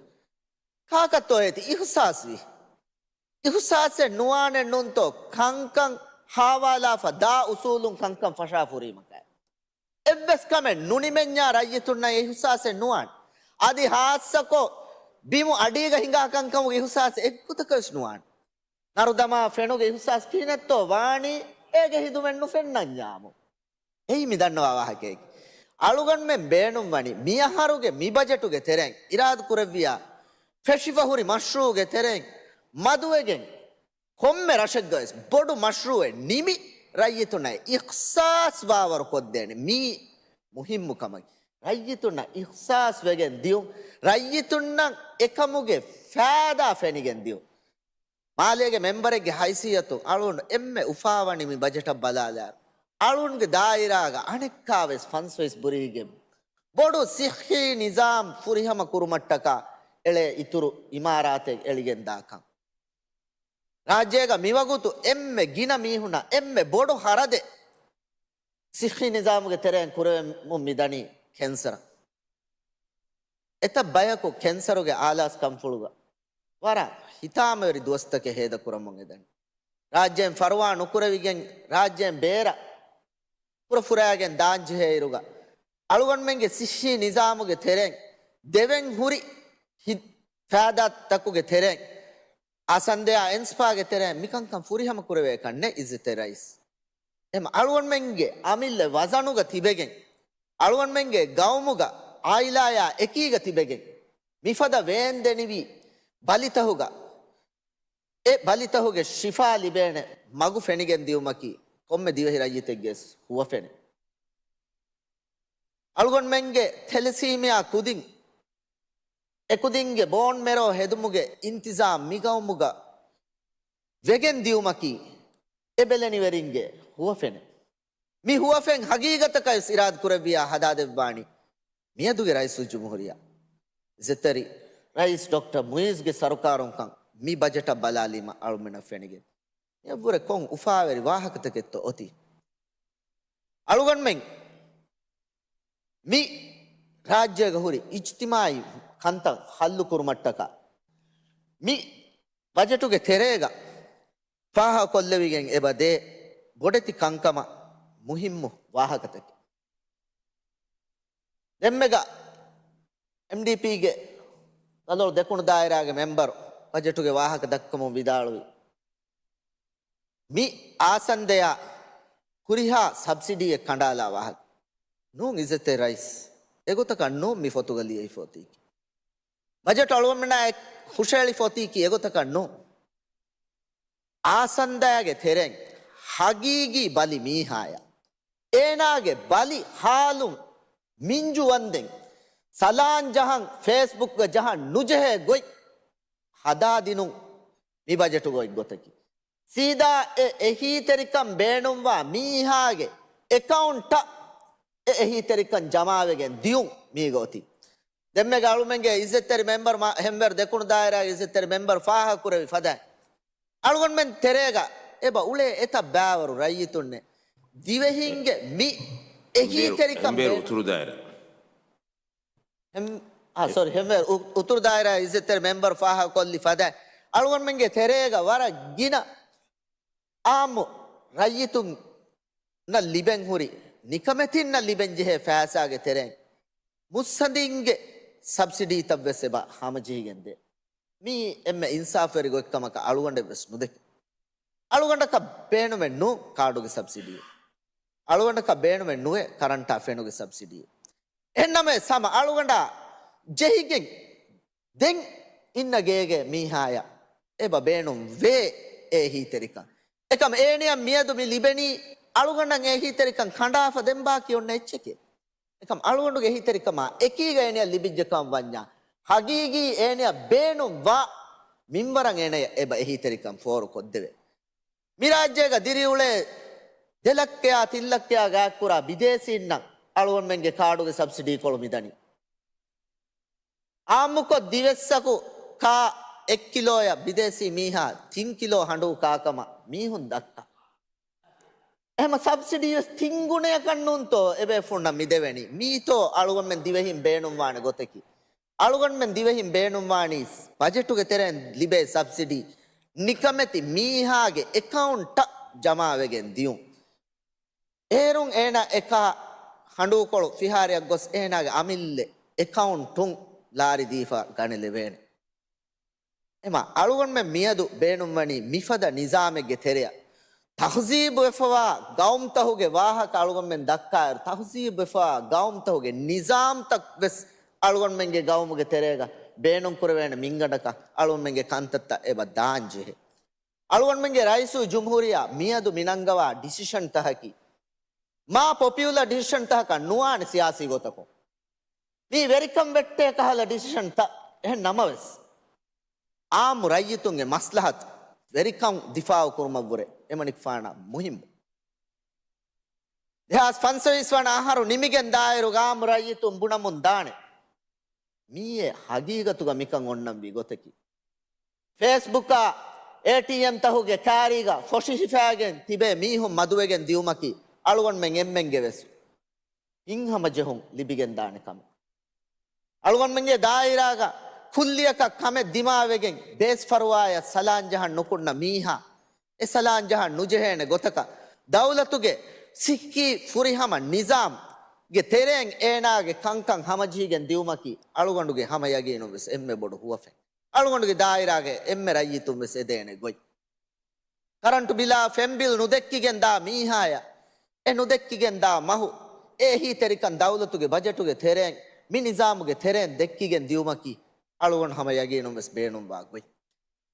ކާކަށްތޯ އޭތި އިހުސާސްވީ؟ އިހުސާސެއް ނުވާނެ ނޫންތޯ ކަންކަން ހާވާލާފަ ދާ އުސޫލުން ކަންކަން ފަށާފަ ހުރީމަކާ. އެއްވެސް ކަމެއް ނުނިމެންޏާ ރައްޔިތުންނަށް އެ އިހުސާސެއް ނުވާނެ. އަދި ހާއްސަކޮށް ބިމު އަޑީގަ ހިނގާ ކަންކަމުގެ އިހުސާސެއް އެއްގޮތަކަށްވެސް ނުވާނެ. ނަރުދަމާ ފެނުގެ އިހުސާސް ކިހިނެއްތޯ ވާނީ އޭގެ ހިދުމަތް ނުފެންނަންޏާމު. އެއީ މި ދަންނަވާ ވާހަކައެކޭ. އަޅުގަނޑުމެން ބޭނުންވަނީ މިއަހަރުގެ މި ބަޖެޓުގެ ތެރެއިން އިރާދަކުރެއްވިޔާ ފެށިފަ ހުރި މަޝްރޫޢުގެ ތެރެއިން މަދުވެގެން ކޮންމެ ރަށެއްގަވެސް ބޮޑު މަޝްރޫޢެއް ނިމި ރައްޔިތުންނަށް އިޚްސާސް ވާވަރު ކޮށްދޭނެ. މީ މުހިއްމު ކަމަކީ. ރައްޔިތުންނަށް އިޚްސާސް ވެގެން ދިޔުން. ރައްޔިތުންނަށް އެކަމުގެ ފައިދާ ފެނިގެން ދިޔުން. މާލޭގެ މެމްބަރެއްގެ ހައިސިއްޔަތުން އަޅުން އެންމެ އުފާވަނީ މި ބަޖެޓަށް ބަލާލާއިރު، އަޅުންގެ ދާއިރާގަ އަނެއްކާވެސް ފަންސްވެސް ބުރިގެން ބޮޑު ޞިއްޙީ ނިޒާމް ފުރިހަމަ ކުރުމަށްޓަކާ އެޅޭ އިތުރު އިމާރާތެއް އެޅިގެން ދާކަން. ރާއްޖޭގަ މިވަގުތު އެންމެ ގިނަ މީހުންނަށް އެންމެ ބޮޑު ހަރަދެއް ޞިއްޙީ ނިޒާމުގެ ތެރެއިން ކުރެވެމުން މިދަނީ ކެންސަރ. އެތައް ބަޔަކު ކެންސަރުގެ އާލާސް ކަންފުޅުގަ ވަރަށް ހިތާމަވެރި ދުވަސްތަކެއް ހޭދަކުރަމުން އެދަނީ. ރާއްޖޭން ފަރުވާ ނުކުރެވިގެން ރާއްޖޭން ބޭރަށް ފުރަފުރާގެން ދާންޖެހޭއިރުގަ، އަޅުގަނޑުމެންގެ ޞިއްޙީ ނިޒާމުގެ ތެރެއިން ދެވެން ހުރި ހި-، ފައިދާތަކުގެ ތެރެއިން އާސަންދެއާ އެންސްޕާގެ ތެރެއިން މިކަންކަން ފުރިހަމަ ކުރެވޭކަށް ނެތް އިއްޒަތްތެރި ރައީސް. އެހެން އަޅުގަނޑުމެންގެ އަމިއްލަ ވަޒަނުގަ ތިބެގެން، އަޅުގަނޑުމެންގެ ގައުމުގަ އާއިލާޔާ އެކީގަ ތިބެގެން، މިފަދަ ވޭންދެނިވި ބަލިތަހުގަ، އެ ބަލިތަހުގެ ޝިފާ ލިބޭނެ މަގު ފެނިގެން ދިއުމަކީ ކޮންމެ ދިވެހި ރައްޔިތެއްގެ ހުވަފެނެއް. އަޅުގަނޑުމެންގެ ތެލެސީމިއާ ކުދިން، އެކުދިންގެ ބޯން މެރޯ ހެދުމުގެ އިންތިޒާމް މިގައުމުގަ ވެގެން ދިއުމަކީ އެބެލެނިވެރިންގެ ހުވަފެނެއް. މި ހުވަފެން ހަގީގަތަކަށް ވެސް އިރާދަ ކުރެއްވިޔާ ހަދާދެއްވާނީ މިއަދުގެ ރައީސުލްޖުމްހޫރިއްޔާ. އިއްޒަތްތެރި ރައީސް ޑޮކްޓަރ މުއިއްޒުގެ ސަރުކާރުންކަން މި ބަޖެޓަށް ބަލާލީމަ އަޅުމެނަށް ފެނިގެން މިއަށްވުރެ ކޮން އުފާވެރި ވާހަކަތަކެއްތޯ އޮތީ. އަޅުގަނޑުމެން މި ރާއްޖޭގަ ހުރި އިޖްތިމާއީ ކަންތައް ހައްލު ކުރުމަށްޓަކާ މި ބަޖެޓުގެ ތެރޭގަ ފާހަގަކޮށްލެވިގެން އެބަ ދޭ ބޮޑެތި ކަންކަމަށް މުހިއްމު ވާހަކަތަކެއް. ދެންމެގަ އެމްޑީޕީގެ ރަނދަޅު ދެކުނު ދާއިރާގެ މެމްބަރު ބަޖެޓުގެ ވާހަކަ ދައްކަމުން ވިދާޅުވި، މި އާސަންދަޔާ ހުރިހާ ސަބްސިޑީއެއް ކަނޑާލާ ވާހަކަ ނޫން. އިއްޒަތްތެރި ރައީސް، އެގޮތަކަށް ނޫން މި ފޮތުގަ ލިޔެވިފަ އޮތީކީ. ބަޖެޓު އަޅުގަނޑުމެންނާ އެ ހުށައެޅިފަ އޮތީކީ އެގޮތަކަށް ނޫން. އާސަންދަޔާގެ ތެރެއިން ހަގީގީ ބަލި މީހާޔަށް، އޭނާގެ ބަލި ހާލުން މިންޖު ވަންދެން ސަލާން ޖަހަން، ފޭސްބުކްގަ ޖަހަން ނުޖެހޭ ގޮތް ހަދާދިނުން މި ބަޖެޓުގަ އޮތް ގޮތަކީ. ސީދާ އެ އެހީތެރިކަން ބޭނުންވާ މީހާގެ އެކައުންޓަށް އެ އެހީތެރިކަން ޖަމާވެގެން ދިޔުން މީގަ އޮތީ. ދެންމެގަ އަޅުމެންގެ އިއްޒަތްތެރި މެމްބަރު މާ-، ހެންވޭރު ދެކުނު ދާއިރާގެ އިއްޒަތްތެރި މެމްބަރު ފާހަގަކުރެއްވި ފަދައިން، އަޅުގަނޑުމެން ތެރޭގަ އެބަ އުޅޭ އެތައް ބައިވަރު ރައްޔިތުންނެއް ދިވެހިންގެ މި އެހީތެރިކަން ހެންވޭރު ބޭ-، އުތުރު ދާއިރާ. ހެން-، އާ، ސޮރީ، ހެންވޭރު އު-، އުތުރު ދާއިރާ އިއްޒަތްތެރި މެމްބަރު ފާހަގަކޮށްލި ފަދައިން، އަޅުގަނޑުމެންގެ ތެރޭގަ ވަރަށް ގިނަ އާއްމު ރައްޔިތުންނަށް ލިބެން ހުރި، ނިކަމެތިންނަށް ލިބެންޖެހޭ ފައިސާގެ ތެރެއިން މުއްސަނދިންގެ ސަބްސިޑީތައްވެސް އެބަ ހަމަޖެހިގެންދޭ. މީ އެންމެ އިންސާފުވެރި ގޮތްކަމަކަށް އަޅުގަނޑެއްވެސް ނުދެކެ. އަޅުގަނޑަކަށް ބޭނުމެއް ނޫން ކާޑުގެ ސަބްސިޑީއެއް. އަޅުގަނޑަކަށް ބޭނުމެއް ނުވޭ ކަރަންޓާ ފެނުގެ ސަބްސިޑީއެއް. އެހެންނަމަވެސް ހަމަ އަޅުގަނޑާ ޖެހިގެން ދެން އިންނަ ގޭގެ މީހާޔަށް އެބަ ބޭނުން ވޭ އެ އެހީތެރިކަން. އެކަމް އޭނިއަށް މިއަދު މި ލިބެނީ އަޅުގަނޑަށް އެހީތެރިކަން ކަނޑާފަ ދެން ބާކީ އޮންނަ އެއްޗެކޭ. އެކަމް އަޅުގަނޑުގެ އެހީތެރިކަމާ އެކީގަ އޭނިއަށް ލިބިއްޖެ ކަމަށް ވަންޏާ، ހަގީގީ އޭނިއަށް ބޭނުން ވާ މިންވަރަށް އޭނަޔަށް އެބަ އެހީތެރިކަން ފޯރު ކޮށްދެވޭ. މި ރާއްޖޭގަ ދިރިއުޅޭ ދެ ލައްކަޔާ ތިން ލައްކަޔާ ގާތްކުރާ ބިދޭސީންނަށް އަޅުގަނޑުމެންގެ ކާޑުގެ ސަބްސިޑީކޮޅު މިދަނީ. އާއްމުކޮށް ދިވެއްސަކު ކާ އެއް ކިލޯޔަށް ބިދޭސީ މީހާ ތިން ކިލޯ ހަނޑޫ ކާކަމަށް މީހުން ދައްކާ. އެހެމަ ސަބްސިޑީވެސް ތިން ގުނަޔަކަށް ނޫންތޯ އެބޭފުޅުންނަށް މިދެވެނީ؟ މީތޯ އަޅުގަނޑުމެން ދިވެހިން ބޭނުންވާނެ ގޮތަކީ؟ އަޅުގަނޑުމެން ދިވެހިން ބޭނުންވާނީ ބަޖެޓުގެ ތެރެއިން ލިބޭ ސަބްސިޑީ ނިކަމެތި މީހާގެ އެކައުންޓަށް ޖަމާވެގެން ދިޔުން. އޭރުން އޭނާ އެކާ ހަނޑޫކޮޅު ފިހާރައަށް ގޮސް އޭނާގެ އަމިއްލަ އެކައުންޓުން ލާރި ދީފަ ގަނެލެވޭނެ. އެމަ އަޅުގަނޑުމެން މިއަދު ބޭނުންވަނީ މިފަދަ ނިޒާމެއްގެ ތެރެއަށް. ތަހުޒީބުވެފަވާ ގައުމުތަހުގެ ވާހަކަ އަޅުގަނޑުމެން ދައްކާއިރު، ތަހުޒީބުވެފަވާ ގައުމުތަހުގެ ނިޒާމްތައް ވެސް އަޅުގަނޑުމެންގެ ގައުމުގެ ތެރޭގަ ބޭނުންކުރެވޭނެ މިންގަނޑަކަށް އަޅުގަނޑުމެންގެ ކަންތައްތައް އެބަ ދާން ޖެހޭ. އަޅުގަނޑުމެންގެ ރައީސުލްޖުމްހޫރިއްޔާ މިއަދު މިނަންގަވާ ޑިސިޝަންތަކަކީ މާ ޕޮޕިއުލަރ ޑިސިޝަންތަކަކަށް ނުވާނެ ސިޔާސީ ގޮތަކުން. މީ ވެރިކަން ވެއްޓޭ ކަހަލަ ޑިސިޝަންތައް. އެހެން ނަމަވެސް، އާއްމު ރައްޔިތުންގެ މަސްލަހަތު ވެރިކަން ދިފާއު ކުރުމަށްވުރެ އެމަނިކުފާނަށް މުހިއްމު. ދެހާސް ފަންސަވީސް ވަނަ އަހަރު ނިމިގެން ދާއިރު އާއްމު ރައްޔިތުން ބުނަމުން ދާނެ. މީއޭ ހަގީގަތުގަ މިކަން އޮންނަންވީ ގޮތަކީ. ފޭސްބުކާ އޭޓީއެމް ތަހުގެ ކާރީގަ ފޮށި ހިފާގެން ތިބޭ މީހުން މަދުވެގެން ދިޔުމަކީ އަޅުގަނޑުމެން އެންމެންގެ ވެސް ހިތްހަމަޖެހުން ލިބިގެންދާނެ ކަމެއް. އަޅުގަނޑުމެންގެ ދާއިރާގަ ކުއްލިއަކަށް ކަމެއް ދިމާވެގެން ބޭސްފަރުވާޔަށް ސަލާން ޖަހަން ނުކުންނަ މީހާ، އެ ސަލާން ޖަހަން ނުޖެހޭނެ ގޮތަކަށް ދައުލަތުގެ ސިއްހީ ފުރިހަމަ ނިޒާމްގެ ތެރެއިން އޭނާގެ ކަންކަން ހަމަޖެހިގެން ދިއުމަކީ އަޅުގަނޑުގެ ހަމަ ޔަގީނުން ވެސް އެންމެ ބޮޑު ހުވަފެން. އަޅުގަނޑުގެ ދާއިރާގެ އެންމެ ރައްޔިތުން ވެސް އެދޭނެ ގޮތް. ކަރަންޓު ބިލާ ފެން ބިލް ނުދެއްކިގެން ދާ މީހާޔަށް އެ ނުދެއްކިގެން ދާ މަހު، އެ އެހީތެރިކަން ދައުލަތުގެ ބަޖެޓުގެ ތެރެއިން، މި ނިޒާމުގެ ތެރެއިން ދެއްކިގެން ދިޔުމަކީ އަޅުގަނޑު ހަމަ ޔަގީނުން ވެސް ބޭނުންވާ ގޮތް.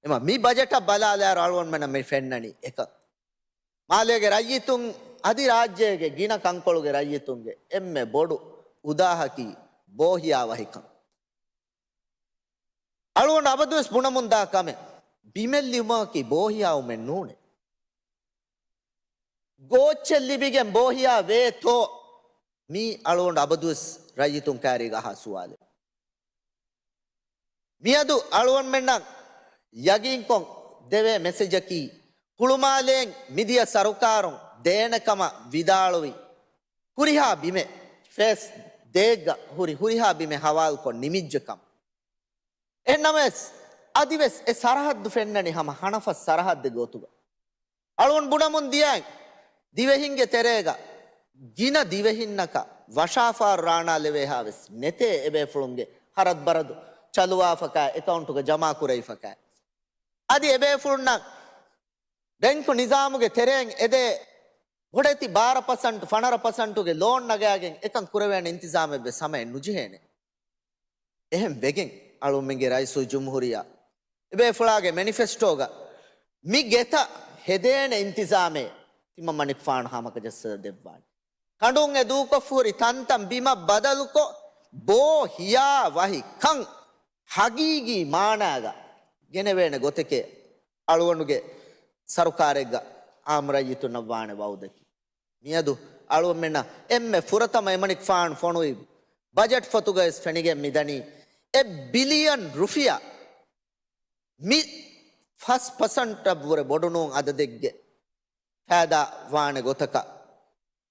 އެމަ މި ބަޖެޓަށް ބަލާލާއިރު އަޅުގަނޑުމެންނަށް މި ފެންނަނީ އެކަން. މާލޭގެ ރައްޔިތުން އަދި ރާއްޖޭގެ ގިނަ ކަންކޮޅުގެ ރައްޔިތުންގެ އެންމެ ބޮޑު އުދާހަކީ ބޯހިޔާވަހިކަން. އަޅުގަނޑު އަބަދުވެސް ބުނަމުންދާ ކަމެއް، ބިމެއް ލިބުމަކީ ބޯހިޔާވުމެއް ނޫނޭ. ގޯއްޗެއް ލިބިގެން ބޯހިޔާ ވޭތޯ؟ މީ އަޅުގަނޑު އަބަދުވެސް ރައްޔިތުން ކާރީގަ އަހާ ސުވާލެއް. މިއަދު އަޅުގަނޑުމެންނަށް ޔަގީންކޮށް ދެވޭ މެސެޖަކީ، ހުޅުމާލޭން މިދިޔަ ސަރުކާރުން ދޭނެ ކަމަށް ވިދާޅުވި ހުރިހާ ބިމެއް، ފޭސް ދޭއްގަ ހުރި ހުރިހާ ބިމެއް ހަވާލުކޮށް ނިމިއްޖެ ކަމަށް. އެހެންނަމަވެސް، އަދިވެސް އެ ސަރަހައްދު ފެންނަނީ ހަމަ ހަނަފަސް ސަރަހައްދެއްގެ ގޮތުގަ. އަޅުގަނޑު ބުނަމުން ދިޔައިން، ދިވެހިންގެ ތެރޭގަ ގިނަ ދިވެހިންނަކަށް ވަށާފާރު ރާނާލެވޭހާވެސް ނެތޭ އެބޭފުޅުންގެ ހަރަދުބަރަދު. ޗަލުވާފަކާ، އެކައުންޓުގަ ޖަމާ ކުރެވިފަކާ. އަދި އެބޭފުޅުންނަށް ބެންކު ނިޒާމުގެ ތެރެއިން އެދޭ ބޮޑެތި ބާރަ ޕަސަންޓް، ފަނަރަ ޕަސަންޓުގެ ލޯން ނަގާގެން އެކަން ކުރެވޭނެ އިންތިޒާމެއްވެސް ހަމައެއް ނުޖެހޭނެ. އެހެން ވެގެން އަޅުމެންގެ ރައީސުލްޖުމްހޫރިއްޔާ އެބޭފުޅާގެ މެނިފެސްޓޯގަ މި ގެތައް ހެދޭނެ އިންތިޒާމެއް ތިމަންމަނިކުފާނު ހަމަކަޖައްސަދެއްވާނެ. ކަނޑުން އެ ދޫކޮށްފަހުރި ތަންތަން ބިމަށް ބަދަލުކޮށް، ބޯ ހިޔާ ވަހި ކަން ހަގީގީ މާނާގަ ގެނެވޭނެ ގޮތެކޭ އަޅުގަނޑުގެ ސަރުކާރެއްގަ އާއްމު ރައްޔިތުންނަށް ވާނެ ވައުދަކީ. މިއަދު އަޅުގަނޑުމެންނަށް އެންމެ ފުރަތަމަ އެމަނިކުފާނު ފޮނުވި ބަޖެޓް ފޮތުގަވެސް ފެނިގެން މިދަނީ އެއް ބިލިއަން ރުފިޔާ މި ފަސް ޕަސަންޓަށްވުރެ ބޮޑުނޫން އަދަދެއްގެ ފައިދާ ވާނެ ގޮތަކަށް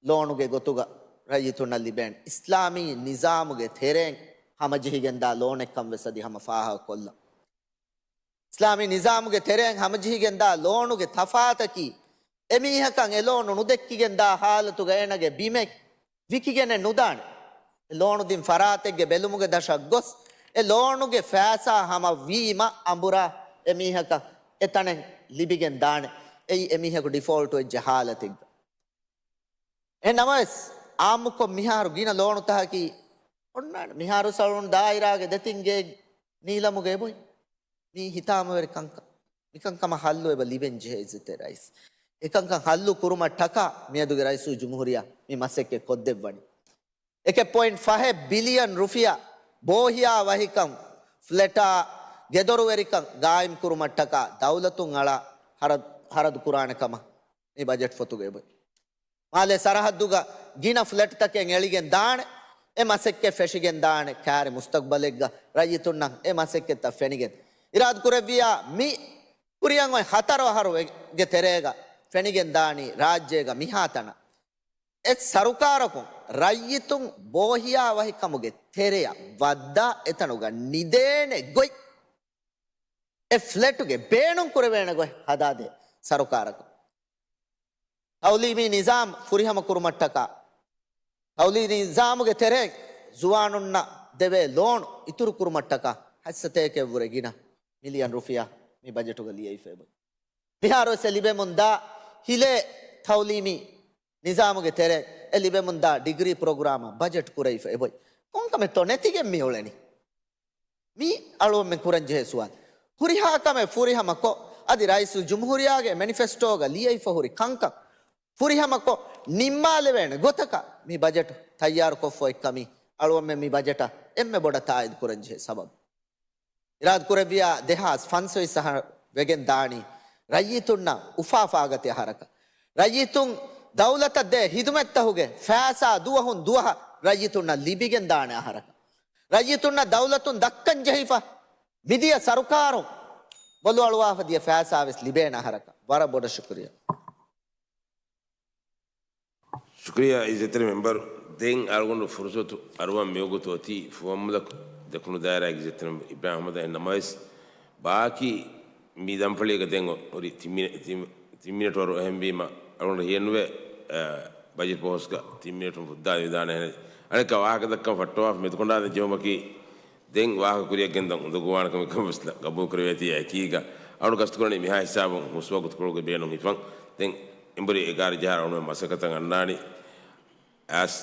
ލޯނުގެ ގޮތުގަ ރައްޔިތުންނަށް ލިބޭނެ. އިސްލާމީ ނިޒާމުގެ ތެރެއިން ހަމަޖެހިގެންދާ ލޯނެއްކަން ވެސް އަދި ހަމަ ފާހަގަކޮށްލަން. އިސްލާމީ ނިޒާމުގެ ތެރެއިން ހަމަޖެހިގެންދާ ލޯނުގެ ތަފާތަކީ، އެމީހަކަށް އެ ލޯނު ނުދެއްކިގެންދާ ހާލަތުގަ އޭނަގެ ބިމެއް ވިކިގެނެއް ނުދާނެ. އެ ލޯނު ދިން ފަރާތެއްގެ ބެލުމުގެ ދަށަށް ގޮސް، އެ ލޯނުގެ ފައިސާ ހަމަ ވީމަ އަނބުރާ އެމީހަކަށް އެ ތަނެއް ލިބިގެން ދާނެ. އެއީ އެމީހަކު ޑިފޯލްޓް ވެއްޖެ ހާލަތެއްގަ. އެހެން ނަމަވެސް، އާއްމުކޮށް މިހާރު ގިނަ ލޯނުތަކަކީ އޮންނާނެ. މިހާރު ސަޅުން ދާއިރާގެ ދެތިން ގޭ ނީލަމުގެ އެބޮތް. މީ ހިތާމަވެރި ކަންކަން. މިކަންކަމަށް ހައްލު އެބަ ލިބެން ޖެހޭ އިއްޒަތްތެރި ރައީސް. އެކަންކަން ހައްލު ކުރުމަށްޓަކާ މިއަދުގެ ރައީސުލްޖުމްހޫރިއްޔާ މި މަސައްކަތް ކޮށްދެއްވަނީ. އެކެއް ޕޮއިންޓް ފަހެއް ބިލިއަން ރުފިޔާ ބޯހިޔާ ވަހިކަން، ފްލެޓާ ގެދޮރުވެރިކަން ގާއިމް ކުރުމަށްޓަކާ ދައުލަތުން އަޅާ ހަރަދު، ހަރަދު ކުރާނެ ކަމަށް މި ބަޖެޓް ފޮތުގަ އެބޮތް. މާލޭ ސަރަހައްދުގަ ގިނަ ފްލެޓްތަކެއް އެޅިގެން ދާނެ. އެ މަސައްކަތް ފެށިގެން ދާނެ. ކާރި މުސްތަގްބަލެއްގަ ރައްޔިތުންނަށް އެ މަސައްކަތްތައް ފެނިގެން. އިރާދަ ކުރެއްވިޔާ މި ކުރިއަށް އޮތް ހަތަރު އަހަރުގެ ތެރޭގަ ފެނިގެން ދާނީ ރާއްޖޭގަ މިހާތަނަށް އެ ސަރުކާރަކުން ރައްޔިތުން ބޯހިޔާ ވަހިކަމުގެ ތެރެއަށް ވައްދާ އެތަނުގަ ނިދޭނެ ގޮތް، އެ ފްލެޓުގެ ބޭނުން ކުރެވޭނެ ގޮތް ހަދާދޭ ސަރުކާރަކުން. ތައުލީމީ ނިޒާމް ފުރިހަމަ ކުރުމަށްޓަކާ، ތައުލީމީ ނިޒާމުގެ ތެރެއިން ޒުވާނުންނަށް ދެވޭ ލޯނު އިތުރު ކުރުމަށްޓަކާ ހައްސަތޭކައެއްވުރެ ގިނަ މިލިއަން ރުފިޔާ މި ބަޖެޓުގަ ލިޔެވިފައި އެބައޮތް. މިހާރުވެސް އެ ލިބެމުންދާ ހިލޭ ތައުލީމީ ނިޒާމުގެ ތެރެއިން އެ ލިބެމުންދާ ޑިގްރީ ޕްރޮގްރާމަށް ބަޖެޓް ކުރެވިފަ އެބޮތް. ކޮންކަމެއްތޯ ނެތިގެން މި އުޅެނީ؟ މީ އަޅުގަނޑުމެން ކުރަންޖެހޭ ސުވާލު. ހުރިހާ ކަމެއް ފުރިހަމަކޮށް، އަދި ރައީސުލްޖުމްހޫރިއްޔާގެ މެނިފެސްޓޯގަ ލިޔެވިފަ ހުރި ކަންކަން ފުރިހަމަކޮށް، ނިންމާލެވޭނެ ގޮތަކަށް މި ބަޖެޓު ތައްޔާރުކޮށްފަ އޮތްކަމީ އަޅުގަނޑުމެން މި ބަޖެޓަށް އެންމެ ބޮޑަށް ތާއީދު ކުރަންޖެހޭ ސަބަބު. އިރާދަކުރެއްވިޔާ ދެހާސް ފަންސަވީސް އަހަރު ވެގެން ދާނީ ރައްޔިތުންނަށް އުފާ ފާގަތި އަހަރަކަށް. ރައްޔިތުން ދައުލަތަށް ދޭ ހިދުމަތްތަހުގެ ފައިސާ ދުވަހުން ދުވަހަށް ރައްޔިތުންނަށް ލިބިގެން ދާނެ އަހަރަކަށް. ރައްޔިތުންނަށް ދައުލަތުން ދައްކަން ޖެހިފަ މިދިޔަ ސަރުކާރުން ބޮލުއަޅުވާފަ ދިޔަ ފައިސާ ވެސް ލިބޭނެ އަހަރަކަށް. ވަރަށް ބޮޑަށް ޝުކުރިއްޔާ. ޝުކުރިއްޔާ އިއްޒަތްތެރި މެމްބަރު. ދެން އަޅުގަނޑު ފުރުސަތު އަރުވަން މިވަގުތު އޮތީ ފުވައްމުލަކު ދެކުނު ދާއިރާގެ އިއްޒަތްތެރި މެމްބަރު އިބްރާހިމް އަޙްމަދަށް. އެހެން ނަމަވެސް، ބާކީ މި ދަންފަޅީގަ ދެން އޮ-، އޮތް ތިން މިނެ-، ތިން، ތިން މިނެޓް ވަރު އެހެންވީމަ، އަޅުގަނޑަށް ހިޔެއްނުވޭ، އަ، ބަޖެޓް ބަހުސްގަ ތިން މިނެޓުން ފުއްދާލި ވިދާނެ ހެނެއް. އަނެއްކާ ވާހަކަ ދައްކަން ފައްޓަވާފަ މެދުކޮނޑާލަން ޖެހުމަކީ، ދެން ވާހަކަ ކުރިއަށް ގެންދަން އުނދަގޫވާނެ ކަމެއް ކަމަށް ވެސް ގަބޫލު ކުރެވޭތީ އެކީގަ. އަޅުގަނޑު ގަސްތުކުރަނީ މިހާ ހިސާބުން ހުސްވަގުތުކޮޅުގެ ބޭނުން ހިފަން. ދެން އެނބުރި އެގާރަ ޖަހާ އަޅުގަނޑު މަސައްކަތަށް އަންނާނީ. އައިސް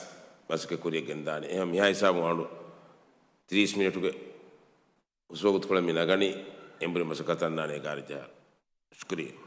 މަސައްކަތް ކުރިއަށް ގެންދާނެ. އެހެން މިހާ ހިސާބުން އަޅުގަނޑު ތިރީސް މިނެޓުގެ ހުސްވަގުތުކޮޅެއް މި ނަގަނީ، އެނބުރި މަސައްކަތަށް އަންނާނެ އެގާރަ ޖަހާ. ޝުކުރިއްޔާ.